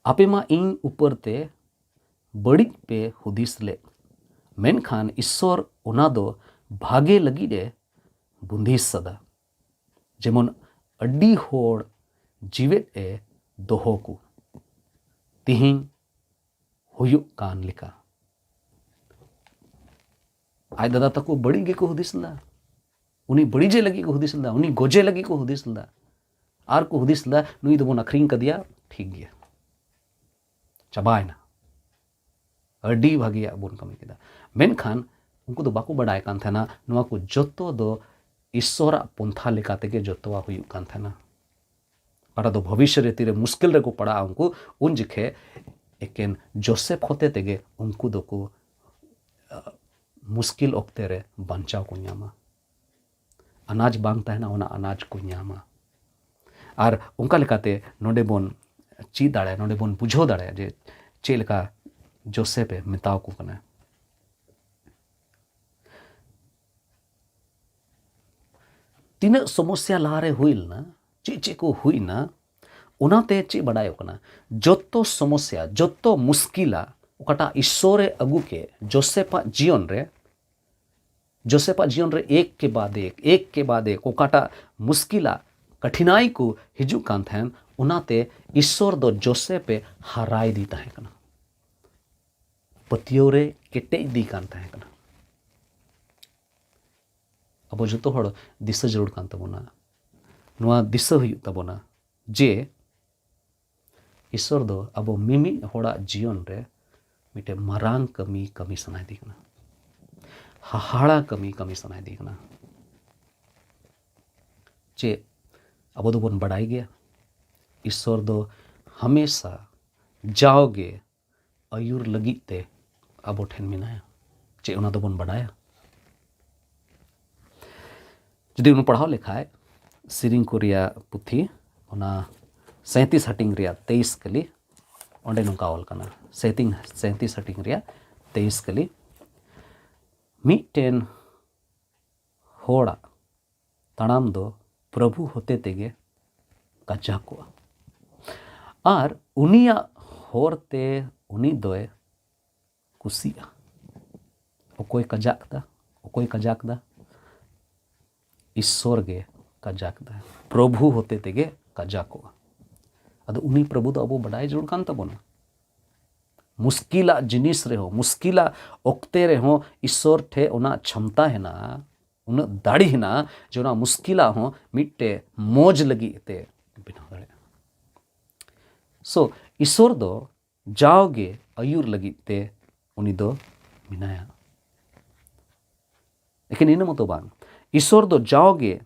ᱟᱯᱮ ᱢᱟ ᱤᱧ ᱩᱯᱚᱨ ᱛᱮ ᱵᱟᱹᱲᱤᱡ ᱯᱮ ᱦᱩᱫᱤᱥ ᱞᱮᱫ, ᱢᱮᱱᱠᱷᱟᱱ ᱤᱥᱥᱚᱨ ᱚᱱᱟ ᱫᱚ ᱵᱷᱟᱜᱮ ᱞᱟᱹᱜᱤᱫ ᱮ ᱵᱩᱸᱫᱷᱤᱥ ᱟᱫᱟ, ᱡᱮᱢᱚᱱ ᱟᱹᱰᱤ ᱦᱚᱲ ᱡᱤᱣᱮᱫ ᱮ ᱫᱚᱦᱚ ᱠᱚ᱾ ᱛᱤᱦᱤᱧ ᱦᱩᱭᱩᱜ ᱠᱟᱱ ᱞᱮᱠᱟ᱾ ᱟᱡ ᱫᱟᱫᱟ ᱛᱟᱠᱚ ᱵᱟᱹᱲᱤᱡ ᱜᱮᱠᱚ ᱦᱩᱫᱤᱥ ᱞᱮᱫᱟ, ᱩᱱᱤ ᱵᱟᱹᱲᱤᱡᱮ ᱞᱟᱹᱜᱤᱫ ᱠᱚ ᱦᱩᱫᱤᱥ ᱞᱮᱫᱟ, ᱩᱱᱤ ᱜᱚᱡᱮ ᱞᱟᱹᱜᱤᱫ ᱠᱚ ᱦᱩᱫᱤᱥ ᱞᱮᱫᱟ, ᱟᱨ ᱠᱚ ᱦᱩᱫᱤᱥ ᱞᱮᱫᱟ ᱱᱩᱭ ᱫᱚᱵᱚᱱ ᱟᱹᱠᱷᱨᱤᱧ ᱠᱟᱫᱮᱭᱟ, ᱴᱷᱤᱠ ᱜᱮᱭᱟ, ᱪᱟᱵᱟᱭᱮᱱᱟ᱾ ᱟᱹᱰᱤ ᱵᱷᱟᱹᱜᱤᱭᱟᱜ ᱵᱚᱱ ᱠᱟᱹᱢᱤ ᱠᱮᱫᱟ᱾ ᱢᱮᱱᱠᱷᱟᱱ ᱩᱱᱠᱩ ᱫᱚ ᱵᱟᱠᱚ ᱵᱟᱰᱟᱭ ᱠᱟᱱ ᱛᱟᱦᱮᱱᱟ ᱱᱚᱣᱟ ᱠᱚ ᱡᱚᱛᱚ ᱫᱚ ᱤᱥᱥᱚᱨᱟᱜ ᱯᱚᱱᱛᱷᱟ ᱞᱮᱠᱟ ᱛᱮᱜᱮ ᱡᱚᱛᱚᱣᱟᱜ ᱦᱩᱭᱩᱜ ᱠᱟᱱ ᱛᱟᱦᱮᱱᱟ᱾ ᱚᱠᱟᱴᱟᱜ ᱫᱚ ᱵᱷᱚᱵᱤᱥᱥᱚᱛ ᱨᱮ ᱛᱤᱨᱮ ᱢᱩᱥᱠᱤᱞ ᱨᱮᱠᱚ ᱯᱟᱲᱟᱜᱼᱟ ᱩᱱᱠᱩ, ᱩᱱ ᱡᱚᱠᱷᱮᱡ ᱮᱠᱮᱱ ᱡᱳᱥᱮᱯ ᱦᱚᱛᱮ ᱛᱮᱜᱮ ᱩᱱᱠᱩ ᱫᱚᱠᱚ, ᱟᱦ, ᱢᱩᱥᱠᱤᱞ ᱚᱠᱛᱮ ᱨᱮ ᱵᱟᱧᱪᱟᱣ ᱠᱚ ᱧᱟᱢᱟ᱾ ᱟᱱᱟᱡᱽ ᱵᱟᱝ ᱛᱟᱦᱮᱱᱟ, ᱚᱱᱟ ᱟᱱᱟᱡᱽ ᱠᱚ ᱧᱟᱢᱟ᱾ ᱟᱨ ᱚᱱᱠᱟ ᱞᱮᱠᱟᱛᱮ ᱱᱚᱰᱮ ᱵᱚᱱ ᱪᱮᱫ ᱫᱟᱲᱮᱭᱟᱜᱼᱟ, ᱱᱚᱰᱮ ᱵᱚᱱ ᱵᱩᱡᱷᱟᱹᱣ ᱫᱟᱲᱮᱭᱟᱜᱼᱟ ᱡᱮ ᱪᱮᱫ ᱞᱮᱠᱟ ᱡᱳᱥᱮᱯ ᱮ ᱢᱮᱛᱟᱣ ᱠᱚ ᱠᱟᱱᱟ᱾ ᱛᱤᱱᱟᱹᱜ ᱥᱚᱢᱚᱥᱥᱟ ᱞᱟᱦᱟᱨᱮ ᱦᱩᱭ ᱞᱮᱱᱟ, ᱪᱮᱫ ᱪᱮᱫ ᱠᱚ ᱦᱩᱭᱱᱟ, ᱚᱱᱟᱛᱮ ᱪᱮᱫ ᱵᱟᱰᱟᱭᱚᱜ ᱠᱟᱱᱟ? ᱡᱚᱛᱚ ᱥᱚᱢᱚᱥᱥᱟ, ᱡᱚᱛᱚ ᱢᱩᱥᱠᱤᱞᱟ ᱚᱠᱟᱴᱟᱜ ᱤᱥᱥᱚᱨᱮ ᱟᱹᱜᱩ ᱠᱮᱫ ᱡᱳᱥᱮᱯᱟᱜ ᱡᱤᱭᱚᱱ ᱨᱮ, ᱡᱳᱥᱮᱯᱟᱜ ᱡᱤᱭᱚᱱ ᱨᱮ ᱮᱠ ᱠᱮ ᱵᱟᱫ ᱮᱠ, ᱮᱠ ᱠᱮ ᱵᱟᱫ ᱮᱠ ᱚᱠᱟᱴᱟᱜ ᱢᱩᱥᱠᱤᱞᱟ, ᱠᱟᱴᱷᱤᱱᱟᱭ ᱠᱚ ᱦᱤᱡᱩᱜ ᱠᱟᱱ ᱛᱟᱦᱮᱱ, ᱚᱱᱟᱛᱮ ᱤᱥᱥᱚᱨ ᱫᱚ ᱡᱳᱥᱮᱯ ᱮ ᱦᱟᱨᱟᱭ ᱫᱤ ᱛᱟᱦᱮᱸ ᱠᱟᱱᱟ, ᱯᱟᱹᱛᱭᱟᱹᱣ ᱨᱮ ᱠᱮᱴᱮᱡ ᱤᱫᱤ ᱠᱟᱱ ᱛᱟᱦᱮᱸ ᱠᱟᱱᱟ᱾ ᱟᱵᱚ ᱡᱚᱛᱚ ᱦᱚᱲ ᱫᱤᱥᱟᱹ ᱡᱟᱹᱨᱩᱲ ᱠᱟᱱ ᱛᱟᱵᱚᱱᱟ, ᱱᱚᱣᱟ ᱫᱤᱥᱟᱹ ᱦᱩᱭᱩᱜ ᱛᱟᱵᱚᱱᱟ ᱡᱮ ᱤᱥᱥᱚᱨ ᱫᱚ ᱟᱵᱚ ᱢᱤᱢᱤᱫ ᱦᱚᱲᱟᱜ ᱡᱤᱭᱚᱱ ᱨᱮ ᱢᱤᱫᱴᱮᱱ ᱢᱟᱨᱟᱝ ᱠᱟᱹᱢᱤ ᱠᱟᱹᱢᱤ ᱥᱟᱱᱟᱭᱮᱫᱮ ᱠᱟᱱᱟ, ᱦᱟᱦᱟᱲᱟ ᱠᱟᱹᱢᱤ ᱠᱟᱹᱢᱤ ᱥᱟᱱᱟᱭᱮᱫᱮ ᱠᱟᱱᱟ᱾ ᱪᱮᱫ ᱟᱵᱚ ᱫᱚᱵᱚᱱ ᱵᱟᱰᱟᱭ ᱜᱮᱭᱟ, ᱤᱥᱥᱚᱨ ᱫᱚ ᱦᱟᱢᱮᱥᱟ ᱡᱟᱣᱜᱮ ᱟᱹᱭᱩᱨ ᱞᱟᱹᱜᱤᱫ ᱛᱮ ᱟᱵᱚ ᱴᱷᱮᱱ ᱢᱮᱱᱟᱭᱟ᱾ ᱪᱮᱫ ᱚᱱᱟ ᱫᱚᱵᱚᱱ ᱵᱟᱰᱟᱭᱟ? ᱡᱩᱫᱤ ᱵᱚᱱ ᱯᱟᱲᱦᱟᱣ ᱞᱮᱠᱷᱟᱡ ᱥᱮᱨᱮᱧ ᱠᱚ ᱨᱮᱭᱟᱜ ᱯᱩᱛᱷᱤ, ᱚᱱᱟ ᱥᱟᱸᱭᱛᱤᱥ ᱦᱟᱹᱴᱤᱧ ᱨᱮᱭᱟᱜ ᱛᱮᱭᱤᱥ ᱠᱟᱹᱞᱤ, ᱚᱸᱰᱮ ᱱᱚᱝᱠᱟ ᱚᱞ ᱠᱟᱱᱟ, ᱥᱟᱸᱭᱛᱤᱥ, ᱥᱟᱸᱭᱛᱤᱥ ᱦᱟᱹᱴᱤᱧ ᱨᱮᱭᱟᱜ ᱛᱮᱭᱤᱥ ᱠᱟᱹᱞᱤ, ᱢᱤᱫᱴᱮᱱ ᱦᱚᱲᱟᱜ ᱛᱟᱲᱟᱢ ᱫᱚ ᱯᱨᱚᱵᱷᱩ ᱦᱚᱛᱮ ᱛᱮᱜᱮ ᱠᱟᱡᱟᱠᱚᱜᱼᱟ᱾ ᱟᱨ ᱩᱱᱤᱭᱟᱜ ᱦᱚᱨ ᱛᱮ ᱩᱱᱤ ᱫᱚᱭ ᱠᱩᱥᱤᱜᱼᱟ᱾ ᱚᱠᱚᱭ ᱠᱟᱡᱟᱠ ᱫᱟ? ᱚᱠᱚᱭ ᱠᱟᱡᱟᱠ ᱫᱟ? ᱤᱥᱥᱚᱨ ᱜᱮ ᱠᱟᱡᱟᱠ ᱫᱟ᱾ ᱯᱨᱚᱵᱷᱩ ᱦᱚᱛᱮ ᱛᱮᱜᱮ ᱠᱟᱡᱟᱠᱚᱜᱼᱟ᱾ ᱟᱫᱚ ᱩᱱᱤ ᱯᱨᱚᱵᱷᱩ ᱫᱚ ᱟᱵᱚ ᱵᱟᱰᱟᱭ ᱡᱟᱹᱨᱩᱲ ᱠᱟᱱ ᱛᱟᱵᱚᱱᱟ᱾ ᱢᱩᱥᱠᱤᱞᱟᱜ ᱡᱤᱱᱤᱥ ᱨᱮᱦᱚᱸ, ᱢᱩᱥᱠᱤᱞᱟᱜ ᱚᱠᱛᱮ ᱨᱮᱦᱚᱸ ᱤᱥᱥᱚᱨ ᱴᱷᱮᱱ ᱚᱱᱟ ᱪᱷᱟᱢᱛᱟ ᱦᱮᱱᱟᱜᱼᱟ, ᱩᱱᱟᱹᱜ ᱫᱟᱲᱮ ᱦᱮᱱᱟᱜᱼᱟ ᱡᱮ ᱚᱱᱟ ᱢᱩᱥᱠᱤᱞᱟᱜ ᱦᱚᱸ ᱢᱤᱫᱴᱮᱡ ᱢᱚᱡᱽ ᱞᱟᱹᱜᱤᱫ ᱛᱮ ᱵᱮᱱᱟᱣ ᱫᱟᱲᱮᱭᱟᱜᱼᱟ᱾ ᱥᱳ, ᱤᱥᱥᱚᱨ ᱫᱚ ᱡᱟᱣᱜᱮ ᱟᱹᱭᱩᱨ ᱞᱟᱹᱜᱤᱫ ᱛᱮ ᱩᱱᱤ ᱫᱚ ᱢᱮᱱᱟᱭᱟ᱾ ᱮᱠᱮᱱ ᱤᱱᱟᱹ ᱢᱚᱛᱚ ᱵᱟᱝ, ᱤᱥᱥᱚᱨ ᱫᱚ ᱡᱟᱣᱜᱮ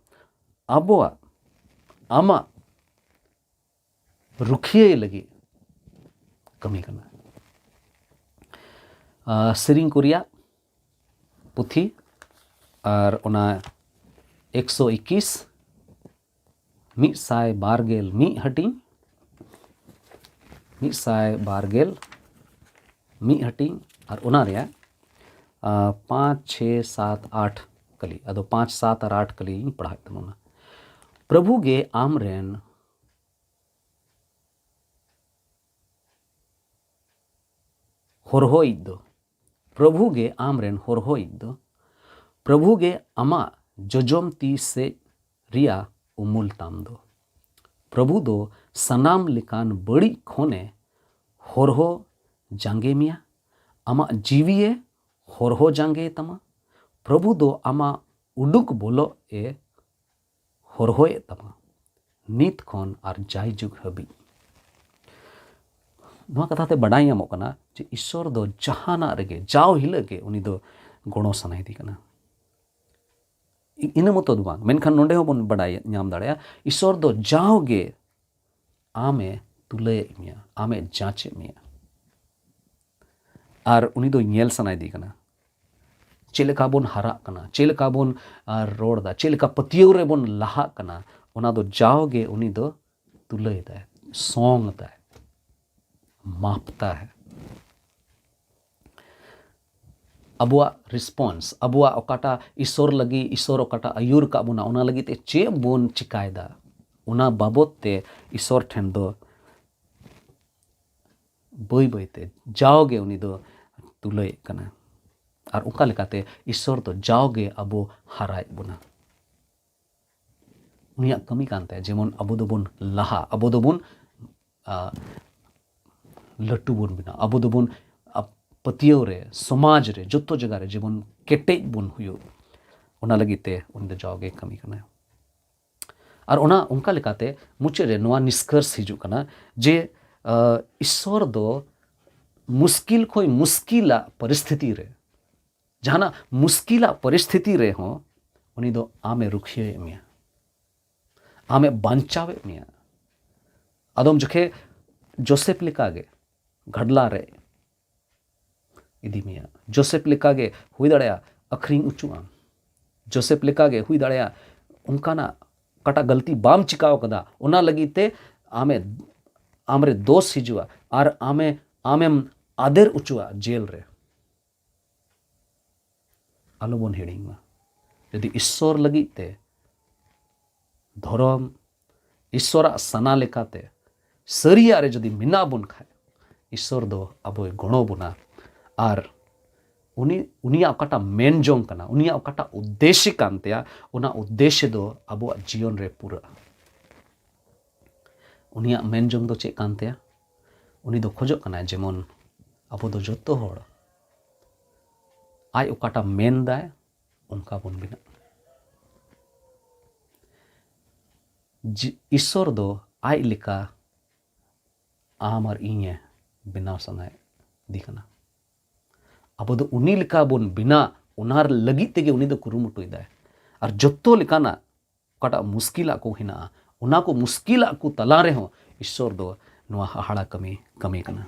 ᱟᱵᱚᱣᱟᱜ, ᱟᱢᱟᱜ ᱨᱩᱠᱷᱤᱭᱟᱹᱭ ᱞᱟᱹᱜᱤᱫ ᱠᱟᱹᱢᱤ ᱠᱟᱱᱟ᱾ ᱟᱨ ᱥᱮᱨᱮᱧ ᱠᱚ ᱨᱮᱭᱟᱜ ᱯᱩᱛᱷᱤ ᱟᱨ ᱚᱱᱟ ᱮᱠᱥᱚ ᱮᱠᱤᱥ, ᱢᱤᱫ ᱥᱟᱭ ᱵᱟᱨ ᱜᱮᱞ ᱢᱤᱫ ᱦᱟᱹᱴᱤᱧ, ᱢᱤᱫ ᱥᱟᱭ ᱵᱟᱨ ᱜᱮᱞ ᱢᱤᱫ ᱦᱟᱹᱴᱤᱧ ᱟᱨ ᱚᱱᱟ ᱨᱮᱭᱟᱜ, ᱟᱸ, ᱯᱟᱸᱪ, ᱪᱷᱮ, ᱥᱟᱛ, ᱟᱴ ᱠᱟᱹᱞᱤ᱾ ᱟᱫᱚ ᱯᱟᱸᱪ, ᱥᱟᱛ ᱟᱨ ᱟᱴ ᱠᱟᱹᱞᱤ ᱤᱧ ᱯᱟᱲᱦᱟᱣᱮᱫ ᱛᱟᱵᱚᱱᱟ᱾ ᱯᱨᱚᱵᱷᱩ ᱜᱮ ᱟᱢ ᱨᱮᱱ ᱦᱚᱨᱦᱚᱭᱤᱡ ᱫᱚ, ᱯᱨᱚᱵᱷᱩ ᱜᱮ ᱟᱢ ᱨᱮᱱ ᱦᱚᱨᱦᱚᱭᱤᱡ ᱫᱚ, ᱯᱨᱚᱵᱷᱩ ᱜᱮ ᱟᱢᱟᱜ ᱡᱚᱡᱚᱢ ᱛᱤ ᱥᱮᱡ ᱨᱮᱭᱟᱜ ᱩᱢᱩᱞ ᱛᱟᱢ ᱫᱚ᱾ ᱯᱨᱚᱵᱷᱩ ᱫᱚ ᱥᱟᱱᱟᱢ ᱞᱮᱠᱟᱱ ᱵᱟᱹᱲᱤᱡ ᱠᱷᱚᱱᱮ ᱦᱚᱨᱦᱚ ᱡᱟᱸᱜᱮ ᱢᱮᱭᱟ᱾ ᱟᱢᱟᱜ ᱡᱤᱣᱤᱭᱮ ᱦᱚᱨᱦᱚ ᱡᱟᱸᱜᱮ ᱛᱟᱢᱟ᱾ ᱯᱨᱚᱵᱷᱩ ᱫᱚ ᱟᱢᱟᱜ ᱩᱰᱩᱠ ᱵᱚᱞᱚᱜ ᱮ ᱦᱚᱨᱦᱚᱭᱮᱫ ᱛᱟᱢᱟ, ᱱᱤᱛ ᱠᱷᱚᱱ ᱟᱨ ᱡᱟᱭᱡᱩᱜᱽ ᱦᱟᱹᱵᱤᱡ᱾ ᱱᱚᱣᱟ ᱠᱟᱛᱷᱟ ᱛᱮ ᱵᱟᱰᱟᱭ ᱧᱟᱢᱚᱜ ᱠᱟᱱᱟ ᱡᱮ ᱤᱥᱥᱚᱨ ᱫᱚ ᱡᱟᱦᱟᱱᱟᱜ ᱨᱮᱜᱮ, ᱡᱟᱣ ᱦᱤᱞᱳᱜ ᱜᱮ ᱩᱱᱤ ᱫᱚ ᱜᱚᱲᱚ ᱥᱟᱱᱟᱭᱮᱫᱮ ᱠᱟᱱᱟ᱾ ᱤ-, ᱤᱱᱟᱹ ᱢᱚᱛᱚ ᱫᱚ ᱵᱟᱝ, ᱢᱮᱱᱠᱷᱟᱱ ᱱᱚᱰᱮ ᱦᱚᱸᱵᱚᱱ ᱵᱟᱰᱟᱭ ᱧᱟᱢ ᱫᱟᱲᱮᱭᱟᱜᱼᱟ, ᱤᱥᱥᱚᱨ ᱫᱚ ᱡᱟᱣᱜᱮ ᱟᱢᱮ ᱛᱩᱞᱟᱹᱭᱮᱫ ᱢᱮᱭᱟ, ᱟᱢᱮ ᱡᱟᱸᱪᱮᱫ ᱢᱮᱭᱟ᱾ ᱟᱨ ᱩᱱᱤ ᱫᱚ ᱧᱮᱞ ᱥᱟᱱᱟᱭᱮᱫᱮ ᱠᱟᱱᱟ᱾ ᱪᱮᱫ ᱞᱮᱠᱟ ᱵᱚᱱ ᱦᱟᱨᱟᱜ ᱠᱟᱱᱟ, ᱪᱮᱫ ᱞᱮᱠᱟ ᱵᱚᱱ, ᱟᱨ, ᱨᱚᱲ ᱫᱟ, ᱪᱮᱫ ᱞᱮᱠᱟ ᱯᱟᱹᱛᱭᱟᱹᱣ ᱨᱮᱵᱚᱱ ᱞᱟᱦᱟᱜ ᱠᱟᱱᱟ, ᱚᱱᱟ ᱫᱚ ᱡᱟᱣᱜᱮ ᱩᱱᱤ ᱫᱚ ᱛᱩᱞᱟᱹᱭ ᱫᱟᱭ, ᱥᱚᱝ ᱫᱟᱭ, ᱢᱟᱯ ᱫᱟᱭ᱾ ᱟᱵᱚᱣᱟᱜ ᱨᱮᱥᱯᱚᱱᱥ, ᱟᱵᱚᱣᱟᱜ ᱚᱠᱟᱴᱟᱜ ᱤᱥᱚᱨ ᱞᱟᱹᱜᱤᱫ, ᱤᱥᱚᱨ ᱚᱠᱟᱴᱟᱜ ᱟᱹᱭᱩᱨ ᱠᱟᱜ ᱵᱚᱱᱟ, ᱚᱱᱟ ᱞᱟᱹᱜᱤᱫ ᱛᱮ ᱪᱮᱫ ᱵᱚᱱ ᱪᱤᱠᱟᱭᱮᱫᱟ, ᱚᱱᱟ ᱵᱟᱵᱚᱛ ᱛᱮ ᱤᱥᱚᱨ ᱴᱷᱮᱱ ᱫᱚ ᱵᱟᱹᱭ ᱵᱟᱹᱭᱛᱮ ᱡᱟᱣᱜᱮ ᱩᱱᱤ ᱫᱚ ᱛᱩᱞᱟᱹᱭᱮᱫ ᱠᱟᱱᱟ᱾ ᱟᱨ ᱚᱱᱠᱟ ᱞᱮᱠᱟᱛᱮ ᱤᱥᱚᱨ ᱫᱚ ᱡᱟᱣᱜᱮ ᱟᱵᱚ ᱦᱟᱨᱟᱭᱮᱫ ᱵᱚᱱᱟ᱾ ᱩᱱᱤᱭᱟᱜ ᱠᱟᱹᱢᱤ ᱠᱟᱱ ᱛᱟᱭᱟ ᱡᱮᱢᱚᱱ ᱟᱵᱚ ᱫᱚᱵᱚᱱ ᱞᱟᱦᱟ, ᱟᱵᱚ ᱫᱚᱵᱚᱱ, ᱟ, ᱞᱟᱹᱴᱩ ᱵᱚᱱ ᱵᱮᱱᱟᱣ, ᱟᱵᱚ ᱫᱚᱵᱚᱱ, ᱟ, ᱯᱟᱹᱛᱭᱟᱹᱣ ᱨᱮ, ᱥᱚᱢᱟᱡᱽ ᱨᱮ, ᱡᱚᱛᱚ ᱡᱟᱭᱜᱟ ᱨᱮ ᱡᱮᱢᱚᱱ ᱠᱮᱴᱮᱡ ᱵᱚᱱ ᱦᱩᱭᱩᱜ, ᱚᱱᱟ ᱞᱟᱹᱜᱤᱫ ᱛᱮ ᱩᱱᱤ ᱫᱚ ᱡᱟᱣᱜᱮ ᱠᱟᱹᱢᱤ ᱠᱟᱱᱟᱭ᱾ ᱟᱨ ᱚᱱᱟ, ᱚᱱᱠᱟ ᱞᱮᱠᱟᱛᱮ ᱢᱩᱪᱟᱹᱫ ᱨᱮ ᱱᱚᱣᱟ ᱱᱤᱥᱠᱚᱨᱥ ᱦᱤᱡᱩᱜ ᱠᱟᱱᱟ ᱡᱮ, ᱟ, ᱤᱥᱥᱚᱨ ᱫᱚ ᱢᱩᱥᱠᱤᱞ ᱠᱷᱚᱱ ᱢᱩᱥᱠᱤᱞᱟᱜ ᱯᱚᱨᱤᱥᱛᱷᱤᱛᱤ ᱨᱮ, ᱡᱟᱦᱟᱱᱟᱜ ᱢᱩᱥᱠᱤᱞᱟᱜ ᱯᱚᱨᱤᱥᱛᱷᱤᱛᱤ ᱨᱮᱦᱚᱸ ᱩᱱᱤ ᱫᱚ ᱟᱢᱮ ᱨᱩᱠᱷᱤᱭᱟᱹᱭᱮᱫ ᱢᱮᱭᱟ, ᱟᱢᱮ ᱵᱟᱧᱪᱟᱣᱮᱫ ᱢᱮᱭᱟ᱾ ᱟᱫᱚᱢ ᱡᱚᱠᱷᱮ ᱡᱳᱥᱮᱯ ᱞᱮᱠᱟᱜᱮ ᱜᱷᱟᱰᱞᱟ ᱨᱮ ᱤᱫᱤ ᱢᱮᱭᱟ᱾ ᱡᱳᱥᱮᱯ ᱞᱮᱠᱟᱜᱮ ᱦᱩᱭ ᱫᱟᱲᱮᱭᱟᱜᱼᱟ ᱟᱹᱠᱷᱨᱤᱧ ᱦᱚᱪᱚᱜ ᱟᱢ᱾ ᱡᱳᱥᱮᱯ ᱞᱮᱠᱟᱜᱮ ᱦᱩᱭ ᱫᱟᱲᱮᱭᱟᱜᱼᱟ ᱚᱱᱠᱟᱱᱟᱜ ᱚᱠᱟᱴᱟᱜ ᱜᱟᱹᱞᱛᱤ ᱵᱟᱢ ᱪᱤᱠᱟᱣ ᱠᱟᱫᱟ, ᱚᱱᱟ ᱞᱟᱹᱜᱤᱫ ᱛᱮ ᱟᱢᱮ, ᱟᱢᱨᱮ ᱫᱳᱥ ᱦᱤᱡᱩᱜᱼᱟ ᱟᱨ ᱟᱢᱮ, ᱟᱢᱮᱢ ᱟᱫᱮᱨ ᱦᱚᱪᱚᱜᱼᱟ ᱡᱮᱞ ᱨᱮ᱾ ᱟᱞᱚᱵᱚᱱ ᱦᱤᱲᱤᱧ ᱢᱟ, ᱡᱩᱫᱤ ᱤᱥᱥᱚᱨ ᱞᱟᱹᱜᱤᱫ ᱛᱮ, ᱫᱷᱚᱨᱚᱢ, ᱤᱥᱥᱚᱨᱟᱜ ᱥᱟᱱᱟ ᱞᱮᱠᱟᱛᱮ ᱥᱟᱹᱨᱤᱭᱟᱜ ᱨᱮ ᱡᱩᱫᱤ ᱢᱮᱱᱟᱜ ᱵᱚᱱ ᱠᱷᱟᱡ, ᱤᱥᱥᱚᱨ ᱫᱚ ᱟᱵᱚᱭ ᱜᱚᱲᱚ ᱵᱚᱱᱟ᱾ ᱟᱨ ᱩᱱᱤ, ᱩᱱᱤᱭᱟᱜ ᱚᱠᱟᱴᱟᱜ ᱢᱮᱱ ᱡᱚᱝ ᱠᱟᱱᱟ, ᱩᱱᱤᱭᱟᱜ ᱚᱠᱟᱴᱟᱜ ᱩᱫᱽᱫᱮᱥᱥᱚ ᱠᱟᱱ ᱛᱟᱭᱟ, ᱚᱱᱟ ᱩᱫᱽᱫᱮᱥᱥᱚ ᱫᱚ ᱟᱵᱚᱣᱟᱜ ᱡᱤᱭᱚᱱ ᱨᱮ ᱯᱩᱨᱟᱹᱜᱼᱟ᱾ ᱩᱱᱤᱭᱟᱜ ᱢᱮᱱ ᱡᱚᱝ ᱫᱚ ᱪᱮᱫ ᱠᱟᱱ ᱛᱟᱭᱟ? ᱩᱱᱤ ᱫᱚ ᱠᱷᱚᱡᱚᱜ ᱠᱟᱱᱟᱭ ᱡᱮᱢᱚᱱ ᱟᱵᱚ ᱫᱚ ᱡᱚᱛᱚ ᱦᱚᱲ ᱟᱡ ᱚᱠᱟᱴᱟᱜ ᱢᱮᱱ ᱫᱟᱭ ᱚᱱᱠᱟ ᱵᱚᱱ ᱵᱮᱱᱟᱜ᱾ ᱡᱤ-, ᱤᱥᱥᱚᱨ ᱫᱚ ᱟᱡ ᱞᱮᱠᱟ ᱟᱢ ᱟᱨ ᱤᱧᱮ ᱵᱮᱱᱟᱣ ᱥᱟᱱᱟᱭᱮᱫᱤ ᱠᱟᱱᱟ᱾ ᱟᱵᱚ ᱫᱚ ᱩᱱᱤ ᱞᱮᱠᱟ ᱵᱚᱱ ᱵᱮᱱᱟᱜ, ᱚᱱᱟ ᱞᱟᱹᱜᱤᱫ ᱛᱮᱜᱮ ᱩᱱᱤ ᱫᱚ ᱠᱩᱨᱩᱢᱩᱴᱩᱭᱮᱫᱟᱭ᱾ ᱟᱨ ᱡᱚᱛᱚ ᱞᱮᱠᱟᱱᱟᱜ ᱚᱠᱟᱴᱟᱜ ᱢᱩᱥᱠᱤᱞᱟᱜ ᱠᱚ ᱦᱮᱱᱟᱜᱼᱟ, ᱚᱱᱟ ᱠᱚ ᱢᱩᱥᱠᱤᱞᱟᱜ ᱠᱚ ᱛᱟᱞᱟ ᱨᱮᱦᱚᱸ ᱤᱥᱥᱚᱨ ᱫᱚ ᱱᱚᱣᱟ ᱦᱟᱦᱟᱲᱟ ᱠᱟᱹᱢᱤ ᱠᱟᱹᱢᱤ ᱠᱟᱱᱟ᱾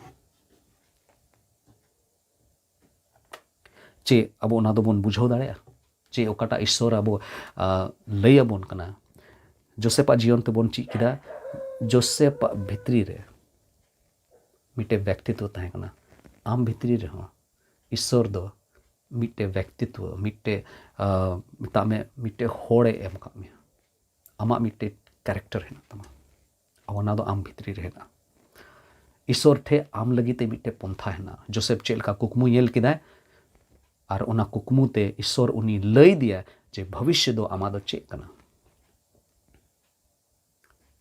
ᱪᱮ ᱟᱵᱚ ᱚᱱᱟ ᱫᱚᱵᱚᱱ ᱵᱩᱡᱷᱟᱹᱣ ᱫᱟᱲᱮᱭᱟᱜᱼᱟ? ᱪᱮ ᱚᱠᱟᱴᱟᱜ ᱤᱥᱥᱚᱨ ᱟᱵᱚ, ᱟ, ᱞᱟᱹᱭ ᱟᱵᱚᱱ ᱠᱟᱱᱟ? ᱡᱳᱥᱮᱯᱟᱜ ᱡᱤᱭᱚᱱ ᱛᱮᱵᱚᱱ ᱪᱮᱫ ᱠᱮᱫᱟ, ᱡᱳᱥᱮᱯᱟᱜ ᱵᱷᱤᱛᱨᱤ ᱨᱮ ᱢᱤᱫᱴᱮᱱ ᱵᱮᱠᱛᱤᱛᱣᱚ ᱛᱟᱦᱮᱸ ᱠᱟᱱᱟ᱾ ᱟᱢ ᱵᱷᱤᱛᱨᱤ ᱨᱮᱦᱚᱸ ᱤᱥᱥᱚᱨ ᱫᱚ ᱢᱤᱫᱴᱮᱡ ᱵᱮᱠᱛᱤᱛᱣᱚ, ᱢᱤᱫᱴᱮᱡ ᱢᱮᱛᱟᱜ ᱢᱮ ᱢᱤᱫᱴᱮᱡ ᱦᱚᱲᱮ ᱮᱢ ᱟᱠᱟᱫ ᱢᱮᱭᱟ᱾ ᱟᱢᱟᱜ ᱢᱤᱫᱴᱮᱡ ᱠᱮᱨᱮᱠᱴᱟᱨ ᱦᱮᱱᱟᱜ ᱛᱟᱢᱟ, ᱚᱱᱟ ᱫᱚ ᱟᱢ ᱵᱷᱤᱛᱨᱤ ᱨᱮ ᱦᱮᱱᱟᱜᱼᱟ᱾ ᱤᱥᱚᱨ ᱴᱷᱮᱡ ᱟᱢ ᱞᱟᱹᱜᱤᱫ ᱛᱮ ᱢᱤᱫᱴᱮᱡ ᱯᱚᱱᱛᱷᱟ ᱦᱮᱱᱟᱜᱼᱟ᱾ ᱡᱳᱥᱮᱯ ᱪᱮᱫ ᱞᱮᱠᱟ ᱠᱩᱠᱢᱩ ᱧᱮᱞ ᱠᱮᱫᱟᱭ, ᱟᱨ ᱚᱱᱟ ᱠᱩᱠᱢᱩ ᱛᱮ ᱤᱥᱚᱨ ᱩᱱᱤ ᱞᱟᱹᱭ ᱫᱮᱭᱟ ᱡᱮ ᱵᱷᱚᱵᱤᱥᱥᱚ ᱫᱚ ᱟᱢᱟᱜ ᱫᱚ ᱪᱮᱫ ᱠᱟᱱᱟ᱾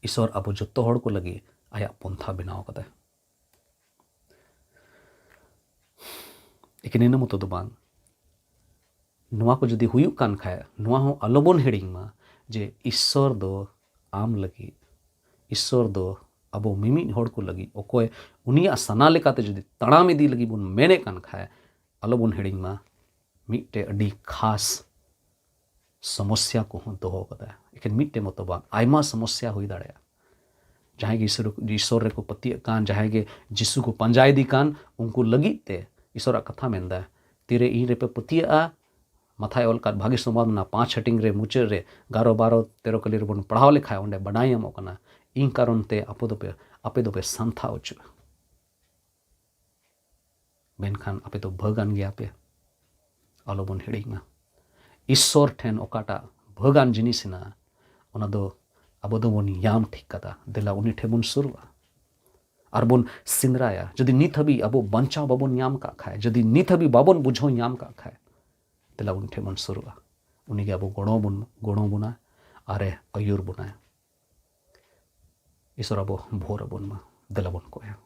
ᱤᱥᱚᱨ ᱟᱵᱚ ᱡᱚᱛᱚ ᱦᱚᱲ ᱠᱚ ᱞᱟᱹᱜᱤᱫ ᱟᱭᱟᱜ ᱯᱚᱱᱛᱷᱟ ᱵᱮᱱᱟᱣ ᱠᱟᱫᱟᱭ᱾ ᱮᱠᱮᱱ ᱤᱱᱟᱹ ᱢᱚᱛᱚ ᱫᱚ ᱵᱟᱝ, ᱱᱚᱣᱟ ᱠᱚ ᱡᱩᱫᱤ ᱦᱩᱭᱩᱜ ᱠᱟᱱ ᱠᱷᱟᱡ, ᱱᱚᱣᱟ ᱦᱚᱸ ᱟᱞᱚᱵᱚᱱ ᱦᱤᱲᱤᱧ ᱢᱟ ᱡᱮ ᱤᱥᱥᱚᱨ ᱫᱚ ᱟᱢ ᱞᱟᱹᱜᱤᱫ, ᱤᱥᱥᱚᱨ ᱫᱚ ᱟᱵᱚ ᱢᱤᱢᱤᱫ ᱦᱚᱲ ᱠᱚ ᱞᱟᱹᱜᱤᱫ, ᱚᱠᱚᱭ ᱩᱱᱤᱭᱟᱜ ᱥᱟᱱᱟ ᱞᱮᱠᱟᱛᱮ ᱡᱩᱫᱤ ᱛᱟᱲᱟᱢ ᱤᱫᱤ ᱞᱟᱹᱜᱤᱫ ᱵᱚᱱ ᱢᱮᱱᱮᱫ ᱠᱟᱱ ᱠᱷᱟᱡ, ᱟᱞᱚᱵᱚᱱ ᱦᱤᱲᱤᱧ ᱢᱟ ᱢᱤᱫᱴᱮᱡ ᱟᱹᱰᱤ ᱠᱷᱟᱥ ᱥᱚᱢᱚᱥᱥᱟ ᱠᱚᱦᱚᱸ ᱫᱚᱦᱚ ᱠᱟᱫᱟ᱾ ᱮᱠᱮᱱ ᱢᱤᱫᱴᱮᱡ ᱢᱚᱛᱚ ᱵᱟᱝ, ᱟᱭᱢᱟ ᱥᱚᱢᱚᱥᱥᱟ ᱦᱩᱭ ᱫᱟᱲᱮᱭᱟᱜᱼᱟ᱾ ᱡᱟᱦᱟᱸᱭ ᱜᱮ ᱤᱥᱚᱨ, ᱤᱥᱚᱨ ᱨᱮᱠᱚ ᱯᱟᱹᱛᱭᱟᱹᱜ ᱠᱟᱱ, ᱡᱟᱦᱟᱸᱭ ᱜᱮ ᱡᱤᱥᱩ ᱠᱚ ᱯᱟᱸᱡᱟ ᱤᱫᱤ ᱠᱟᱱ, ᱩᱱᱠᱩ ᱞᱟᱹᱜᱤᱫ ᱛᱮ ᱤᱥᱚᱨᱟᱜ ᱠᱟᱛᱷᱟ ᱢᱮᱱᱫᱟ, ᱛᱤᱨᱮ ᱤᱧ ᱨᱮᱯᱮ ᱯᱟᱹᱛᱭᱟᱹᱜᱼᱟ᱾ ᱢᱟᱛᱷᱟᱭ ᱚᱞ ᱠᱟᱫ ᱵᱷᱟᱹᱜᱤ ᱥᱚᱢᱵᱟᱫ ᱚᱱᱟ ᱯᱟᱸᱪ ᱦᱟᱹᱴᱤᱧ ᱨᱮ ᱢᱩᱪᱟᱹᱫ ᱨᱮ ᱮᱜᱟᱨᱚ, ᱵᱟᱨᱚ, ᱛᱮᱨᱚ ᱠᱟᱹᱞᱤ ᱨᱮᱵᱚᱱ ᱯᱟᱲᱦᱟᱣ ᱞᱮᱠᱷᱟᱡ, ᱚᱸᱰᱮ ᱵᱟᱰᱟᱭ ᱧᱟᱢᱚᱜ ᱠᱟᱱᱟ, ᱤᱧ ᱠᱟᱨᱚᱱ ᱛᱮ ᱟᱯᱮ ᱫᱚᱯᱮ, ᱟᱯᱮ ᱫᱚᱯᱮ ᱥᱟᱱᱛᱷᱟ ᱚᱪᱚᱜᱼᱟ᱾ ᱢᱮᱱᱠᱷᱟᱱ ᱟᱯᱮ ᱫᱚ ᱵᱷᱟᱹᱜᱟᱱ ᱜᱮᱭᱟ ᱯᱮ᱾ ᱟᱞᱚᱵᱚᱱ ᱦᱤᱲᱤᱧ ᱢᱟ, ᱤᱥᱥᱚᱨ ᱴᱷᱮᱱ ᱚᱠᱟᱴᱟᱜ ᱵᱷᱟᱹᱜᱟᱱ ᱡᱤᱱᱤᱥ ᱦᱮᱱᱟᱜᱼᱟ, ᱚᱱᱟ ᱫᱚ ᱟᱵᱚ ᱫᱚᱵᱚᱱ ᱧᱟᱢ ᱴᱷᱤᱠ ᱠᱟᱫᱟ᱾ ᱫᱮᱞᱟ ᱩᱱᱤ ᱴᱷᱮᱱ ᱵᱚᱱ ᱥᱩᱨᱩᱜᱼᱟ ᱟᱨ ᱵᱚᱱ ᱥᱮᱸᱫᱽᱨᱟᱭᱟ᱾ ᱡᱩᱫᱤ ᱱᱤᱛ ᱦᱟᱹᱵᱤᱡ ᱟᱵᱚ ᱵᱟᱧᱪᱟᱣ ᱵᱟᱵᱚᱱ ᱧᱟᱢ ᱠᱟᱜ ᱠᱷᱟᱡ, ᱡᱩᱫᱤ ᱱᱤᱛ ᱦᱟᱹᱵᱤᱡ ᱵᱟᱵᱚᱱ ᱵᱩᱡᱷᱟᱹᱣ ᱧᱟᱢ ᱠᱟᱜ ᱠᱷᱟᱡ, ᱫᱮᱞᱟ ᱩᱱᱤ ᱴᱷᱮᱱ ᱵᱚᱱ ᱥᱩᱨᱩᱜᱼᱟ᱾ ᱩᱱᱤᱜᱮ ᱟᱵᱚ ᱜᱚᱲᱚ ᱵᱚᱱ, ᱜᱚᱲᱚ ᱵᱚᱱᱟ ᱟᱨᱮ ᱟᱹᱭᱩᱨ ᱵᱚᱱᱟᱭ᱾ ᱤᱥᱚᱨ ᱟᱵᱚ ᱵᱷᱳᱨ ᱟᱵᱚᱱ ᱢᱟ, ᱫᱮᱞᱟ ᱵᱚᱱ ᱠᱚᱭᱟ᱾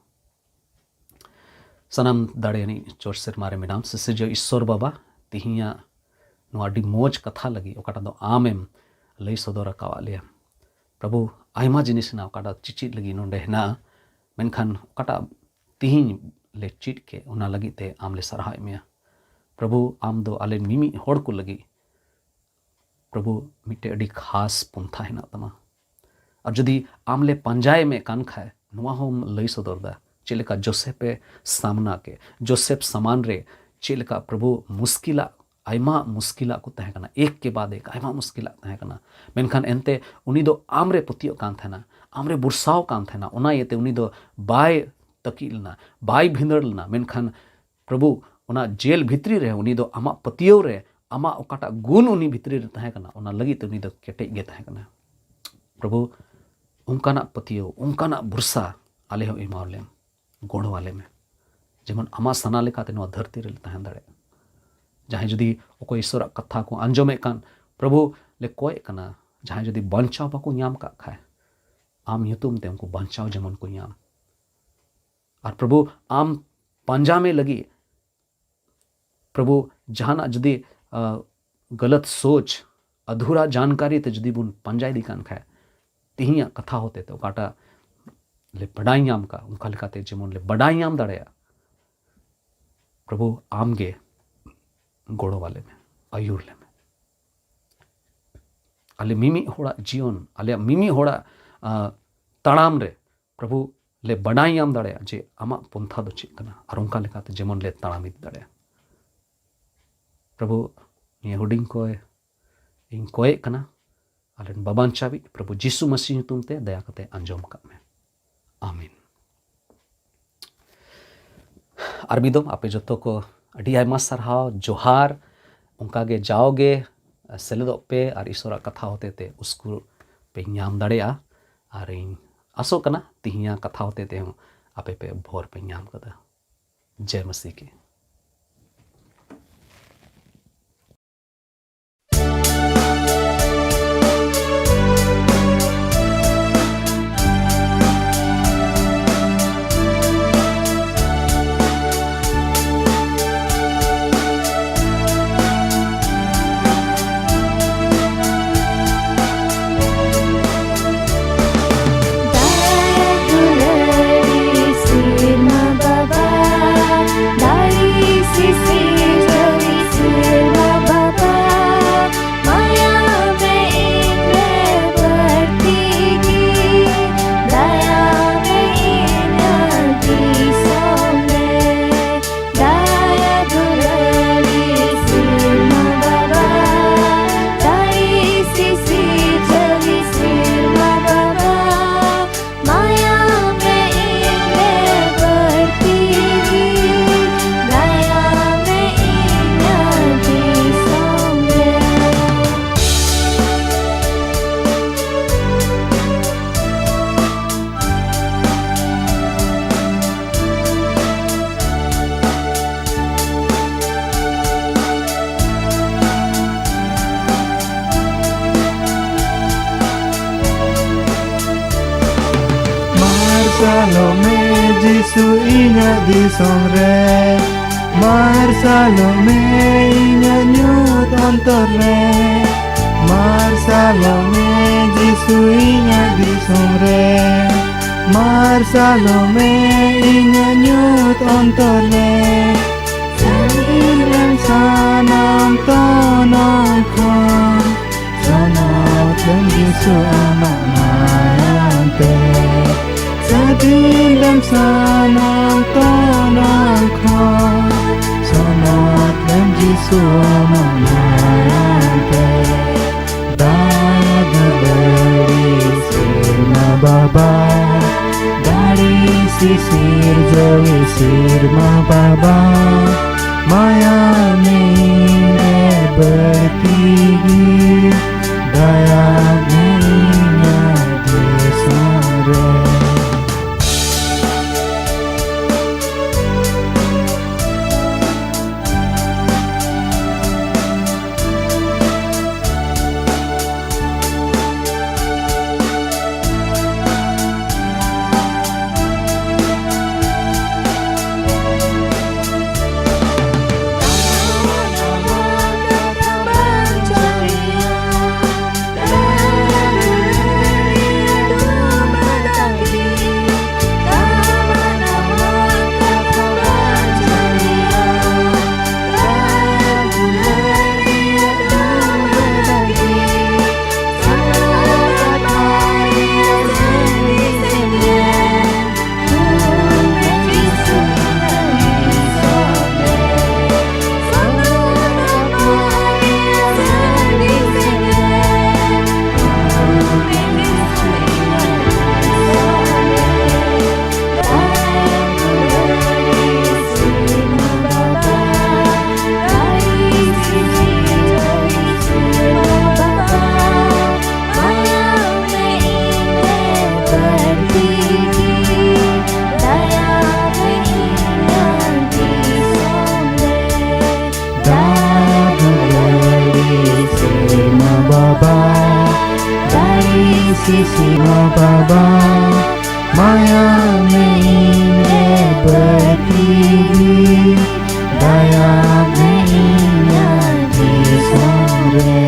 ᱥᱟᱱᱟᱢ ᱫᱟᱲᱮᱭᱟᱱᱤᱡ ᱪᱚᱴ ᱥᱮᱨᱢᱟ ᱨᱮ ᱢᱮᱱᱟᱢ ᱥᱤᱥᱤᱨᱡᱟᱹᱣ ᱤᱥᱚᱨ ᱵᱟᱵᱟ, ᱛᱤᱦᱤᱧᱟᱜ ᱱᱚᱣᱟ ᱟᱹᱰᱤ ᱢᱚᱡᱽ ᱠᱟᱛᱷᱟ ᱞᱟᱹᱜᱤᱫ, ᱚᱠᱟᱴᱟᱜ ᱫᱚ ᱟᱢᱮᱢ ᱞᱟᱹᱭ ᱥᱚᱫᱚᱨ ᱟᱠᱟᱣᱟᱫ ᱞᱮᱭᱟ᱾ ᱯᱨᱚᱵᱷᱩ, ᱟᱭᱢᱟ ᱡᱤᱱᱤᱥ ᱦᱮᱱᱟᱜᱼᱟ ᱚᱠᱟᱴᱟᱜ ᱪᱮᱪᱮᱫ ᱞᱟᱹᱜᱤᱫ ᱱᱚᱰᱮ ᱦᱮᱱᱟᱜᱼᱟ, ᱢᱮᱱᱠᱷᱟᱱ ᱚᱠᱟᱴᱟᱜ ᱛᱤᱦᱤᱧ ᱞᱮ ᱪᱮᱫ ᱠᱮᱫ, ᱚᱱᱟ ᱞᱟᱹᱜᱤᱫ ᱛᱮ ᱟᱢ ᱞᱮ ᱥᱟᱨᱦᱟᱣᱮᱫ ᱢᱮᱭᱟ᱾ ᱯᱨᱚᱵᱷᱩ, ᱟᱢ ᱫᱚ ᱟᱞᱮ ᱢᱤᱢᱤᱫ ᱦᱚᱲ ᱠᱚ ᱞᱟᱹᱜᱤᱫ, ᱯᱨᱚᱵᱷᱩ, ᱢᱤᱫᱴᱮᱡ ᱟᱹᱰᱤ ᱠᱷᱟᱥ ᱯᱚᱱᱛᱷᱟ ᱦᱮᱱᱟᱜ ᱛᱟᱢᱟ᱾ ᱟᱨ ᱡᱩᱫᱤ ᱟᱢ ᱞᱮ ᱯᱟᱸᱡᱟᱭᱮᱫ ᱢᱮ ᱠᱟᱱ ᱠᱷᱟᱡ, ᱱᱚᱣᱟ ᱦᱚᱸᱢ ᱞᱟᱹᱭ ᱥᱚᱫᱚᱨ ᱫᱟ, ᱪᱮᱫ ᱞᱮᱠᱟ ᱡᱳᱥᱮᱯ ᱮ ᱥᱟᱢᱱᱟ ᱠᱮᱫ, ᱡᱳᱥᱮᱯ ᱥᱟᱢᱟᱱ ᱨᱮ ᱪᱮᱫ ᱞᱮᱠᱟ ᱯᱨᱚᱵᱷᱩ ᱢᱩᱥᱠᱤᱞᱟᱜ, ᱟᱭᱢᱟ ᱢᱩᱥᱠᱤᱞᱟᱜ ᱠᱚ ᱛᱟᱦᱮᱸ ᱠᱟᱱᱟ, ᱮᱠ ᱠᱮ ᱵᱟᱫ ᱮᱠ ᱟᱭᱢᱟ ᱢᱩᱥᱠᱤᱞᱟᱜ ᱛᱟᱦᱮᱸ ᱠᱟᱱᱟ, ᱢᱮᱱᱠᱷᱟᱱ ᱮᱱᱛᱮ ᱩᱱᱤ ᱫᱚ ᱟᱢ ᱨᱮ ᱯᱟᱹᱛᱭᱟᱹᱜ ᱠᱟᱱ ᱛᱟᱦᱮᱱᱟ, ᱟᱢ ᱨᱮ ᱵᱷᱚᱨᱥᱟᱣ ᱠᱟᱱ ᱛᱟᱦᱮᱱᱟ᱾ ᱚᱱᱟ ᱤᱭᱟᱹᱛᱮ ᱩᱱᱤ ᱫᱚ ᱵᱟᱭ ᱛᱟᱹᱠᱤᱡ ᱞᱮᱱᱟ, ᱵᱟᱭ ᱵᱷᱤᱸᱫᱟᱹᱲ ᱞᱮᱱᱟ, ᱢᱮᱱᱠᱷᱟᱱ ᱯᱨᱚᱵᱷᱩ, ᱚᱱᱟ ᱡᱮᱞ ᱵᱷᱤᱛᱨᱤ ᱨᱮ ᱩᱱᱤ ᱫᱚ ᱟᱢᱟᱜ ᱯᱟᱹᱛᱭᱟᱹᱣ ᱨᱮ, ᱟᱢᱟᱜ ᱚᱠᱟᱴᱟᱜ ᱜᱩᱱ ᱩᱱᱤ ᱵᱷᱤᱛᱨᱤ ᱨᱮ ᱛᱟᱦᱮᱸ ᱠᱟᱱᱟ, ᱚᱱᱟ ᱞᱟᱹᱜᱤᱫ ᱛᱮ ᱩᱱᱤ ᱫᱚ ᱠᱮᱴᱮᱡ ᱜᱮ ᱛᱟᱦᱮᱸ ᱠᱟᱱᱟ᱾ ᱯᱨᱚᱵᱷᱩ, ᱚᱱᱠᱟᱱᱟᱜ ᱯᱟᱹᱛᱭᱟᱹᱣ, ᱚᱱᱠᱟᱱᱟᱜ ᱵᱷᱚᱨᱥᱟ ᱟᱞᱮ ᱦᱚᱸ ᱮᱢᱟᱣ ᱞᱮᱢ, ᱜᱚᱲᱚ ᱟᱞᱮ ᱢᱮ, ᱡᱮᱢᱚᱱ ᱟᱢᱟᱜ ᱥᱟᱱᱟ ᱞᱮᱠᱟᱛᱮ ᱱᱚᱣᱟ ᱫᱷᱟᱹᱨᱛᱤ ᱨᱮᱞᱮ ᱛᱟᱦᱮᱸ ᱫᱟᱲᱮᱭᱟᱜ᱾ ᱡᱟᱦᱟᱸᱭ ᱡᱩᱫᱤ ᱚᱠᱚᱭ ᱤᱥᱚᱨᱟᱜ ᱠᱟᱛᱷᱟ ᱠᱚ ᱟᱸᱡᱚᱢᱮᱫ ᱠᱟᱱ, ᱯᱨᱚᱵᱷᱩ ᱞᱮ ᱠᱚᱭᱮᱫ ᱠᱟᱱᱟ, ᱡᱟᱦᱟᱸᱭ ᱡᱩᱫᱤ ᱵᱟᱧᱪᱟᱣ ᱵᱟᱠᱚ ᱧᱟᱢ ᱠᱟᱜ ᱠᱷᱟᱡ, ᱟᱢ ᱧᱩᱛᱩᱢ ᱛᱮ ᱩᱱᱠᱩ ᱵᱟᱧᱪᱟᱣ ᱡᱮᱢᱚᱱ ᱠᱚ ᱧᱟᱢ᱾ ᱟᱨ ᱯᱨᱚᱵᱷᱩ, ᱟᱢ ᱯᱟᱸᱡᱟ ᱢᱮ ᱞᱟᱹᱜᱤᱫ, ᱯᱨᱚᱵᱷᱩ, ᱡᱟᱦᱟᱱᱟᱜ ᱡᱩᱫᱤ, ᱟ, ᱜᱟᱞᱟᱛ ᱥᱳᱪ, ᱟᱫᱷᱩᱨᱟ ᱡᱟᱱᱠᱟᱨᱤ ᱛᱮ ᱡᱩᱫᱤ ᱵᱚᱱ ᱯᱟᱸᱡᱟ ᱤᱫᱤ ᱠᱟᱱ ᱠᱷᱟᱡ, ᱛᱤᱦᱤᱧᱟᱜ ᱠᱟᱛᱷᱟ ᱦᱚᱛᱮ ᱛᱮ ᱚᱠᱟᱴᱟᱜ ᱞᱮ ᱵᱟᱰᱟᱭ ᱧᱟᱢ ᱠᱟᱜ, ᱚᱱᱠᱟ ᱞᱮᱠᱟᱛᱮ ᱡᱮᱢᱚᱱ ᱞᱮ ᱵᱟᱰᱟᱭ ᱧᱟᱢ ᱫᱟᱲᱮᱭᱟᱜ᱾ ᱯᱨᱚᱵᱷᱩ, ᱟᱢ ᱜᱮ ᱜᱚᱲᱚ ᱟᱞᱮ ᱢᱮ, ᱟᱹᱭᱩᱨ ᱞᱮ ᱢᱮ᱾ ᱟᱞᱮ ᱢᱤᱢᱤᱫ ᱦᱚᱲᱟᱜ ᱡᱤᱭᱚᱱ, ᱟᱞᱮᱭᱟᱜ ᱢᱤᱢᱤᱫ ᱦᱚᱲᱟᱜ, ᱟ, ᱛᱟᱲᱟᱢ ᱨᱮ, ᱯᱨᱚᱵᱷᱩ, ᱞᱮ ᱵᱟᱰᱟᱭ ᱧᱟᱢ ᱫᱟᱲᱮᱭᱟᱜᱼᱟ ᱡᱮ ᱟᱢᱟᱜ ᱯᱚᱱᱛᱷᱟ ᱫᱚ ᱪᱮᱫ ᱠᱟᱱᱟ, ᱟᱨ ᱚᱱᱠᱟ ᱞᱮᱠᱟᱛᱮ ᱡᱮᱢᱚᱱ ᱞᱮ ᱛᱟᱲᱟᱢ ᱤᱫᱤ ᱫᱟᱲᱮᱭᱟᱜᱼᱟ᱾ ᱯᱨᱚᱵᱷᱩ, ᱱᱤᱭᱟᱹ ᱦᱩᱰᱤᱧ ᱠᱚᱭ ᱤᱧ ᱠᱚᱭᱮᱜ ᱠᱟᱱᱟ, ᱟᱞᱮᱨᱮᱱ ᱵᱟᱵᱟᱧᱪᱟᱣᱤᱡ ᱯᱨᱚᱵᱷᱩ ᱡᱤᱥᱩ ᱢᱟᱹᱥᱤ ᱧᱩᱛᱩᱢ ᱛᱮ ᱫᱟᱭᱟ ᱠᱟᱛᱮ ᱟᱸᱡᱚᱢ ᱠᱟᱜ ᱢᱮ᱾ ᱟᱢᱮᱱ᱾ ᱟᱨ ᱢᱤᱫ ᱫᱚᱢ ᱟᱯᱮ ᱡᱚᱛᱚ ᱠᱚ ᱟᱹᱰᱤ ᱟᱭᱢᱟ ᱥᱟᱨᱦᱟᱣ, ᱡᱚᱦᱟᱨ᱾ ᱚᱱᱠᱟᱜᱮ ᱡᱟᱣᱜᱮ ᱥᱮᱞᱮᱫᱚᱜ ᱯᱮ ᱟᱨ ᱤᱥᱚᱨᱟᱜ ᱠᱟᱛᱷᱟ ᱦᱚᱛᱮ ᱛᱮ ᱩᱥᱠᱩᱨ ᱯᱮ ᱧᱟᱢ ᱫᱟᱲᱮᱭᱟᱜᱼᱟ᱾ ᱟᱨ ᱤᱧ ᱟᱥᱚᱜ ᱠᱟᱱᱟ ᱛᱤᱦᱤᱧᱟᱜ ᱠᱟᱛᱷᱟ ᱦᱚᱛᱮ ᱛᱮᱦᱚᱸ ᱟᱯᱮ ᱯᱮ ᱵᱷᱳᱨ ᱯᱮ ᱧᱟᱢ ᱠᱟᱫᱟ᱾ ᱡᱮ ᱢᱟᱹᱥᱤ ᱠᱤ᱾ ᱢᱟᱨᱥᱟᱞᱚᱜ ᱢᱮ ᱡᱤᱥᱩ ᱤᱧᱟᱹᱜ ᱫᱤᱥᱚᱢ ᱨᱮ, ᱢᱟᱨᱥᱟᱞᱚᱜ ᱢᱮ ᱤᱧᱟᱹᱜ ᱧᱩᱛ ᱚᱱᱛᱚᱨ ᱨᱮ, ᱢᱟᱨᱥᱟᱞᱚᱜ ᱢᱮ ᱡᱤᱥᱩ ᱤᱧᱟᱹᱜ ᱫᱤᱥᱚᱢ ᱨᱮ, ᱢᱟᱨᱥᱟᱞᱚᱜ ᱢᱮ ᱤᱧᱟᱹᱜ ᱧᱩᱛ ᱚᱱᱛᱚᱨ ᱨᱮ, ᱥᱟᱹᱨᱤ ᱨᱮᱱ ᱥᱟᱱᱟᱢ ᱛᱚᱱᱚᱞ ᱠᱷᱚᱱ ᱥᱚᱱᱚᱛ ᱞᱮᱢ ᱡᱤᱥᱩ ᱟᱢᱟᱜ ᱢᱟᱭᱟᱢ ᱛᱮ᱾ ᱥᱟᱹᱫᱷᱤᱱ ᱞᱮᱢ ᱥᱟᱱᱟᱢ ᱛᱚᱱᱚᱞ ᱠᱷᱚᱱ᱾ ᱥᱚᱱᱚᱛ ᱞᱮᱢ ᱡᱤᱥᱩ ᱟᱢᱟᱜ ᱢᱟᱭᱟᱢ ᱛᱮ᱾ ᱫᱟᱭᱟ ᱫᱩᱞᱟᱹᱲᱤ ᱥᱮᱨᱢᱟ ᱵᱟᱵᱟ, ᱫᱟᱲᱮ ᱥᱤᱥᱤᱨ ᱡᱟᱹᱣᱤ ᱥᱮᱨᱢᱟ ᱵᱟᱵᱟ, ᱢᱟᱭᱟ ᱢᱮ ᱤᱧ ᱨᱮ ᱵᱟᱹᱲᱛᱤ ᱜᱮ, ᱫᱟᱭᱟ ᱢᱮ ᱤᱧᱟᱹᱜ ᱫᱤᱥᱚᱢ ᱨᱮ᱾ Baba, Baba, Maya ᱤᱧᱟᱹᱜ ᱫᱤᱥᱚᱢ ᱨᱮ᱾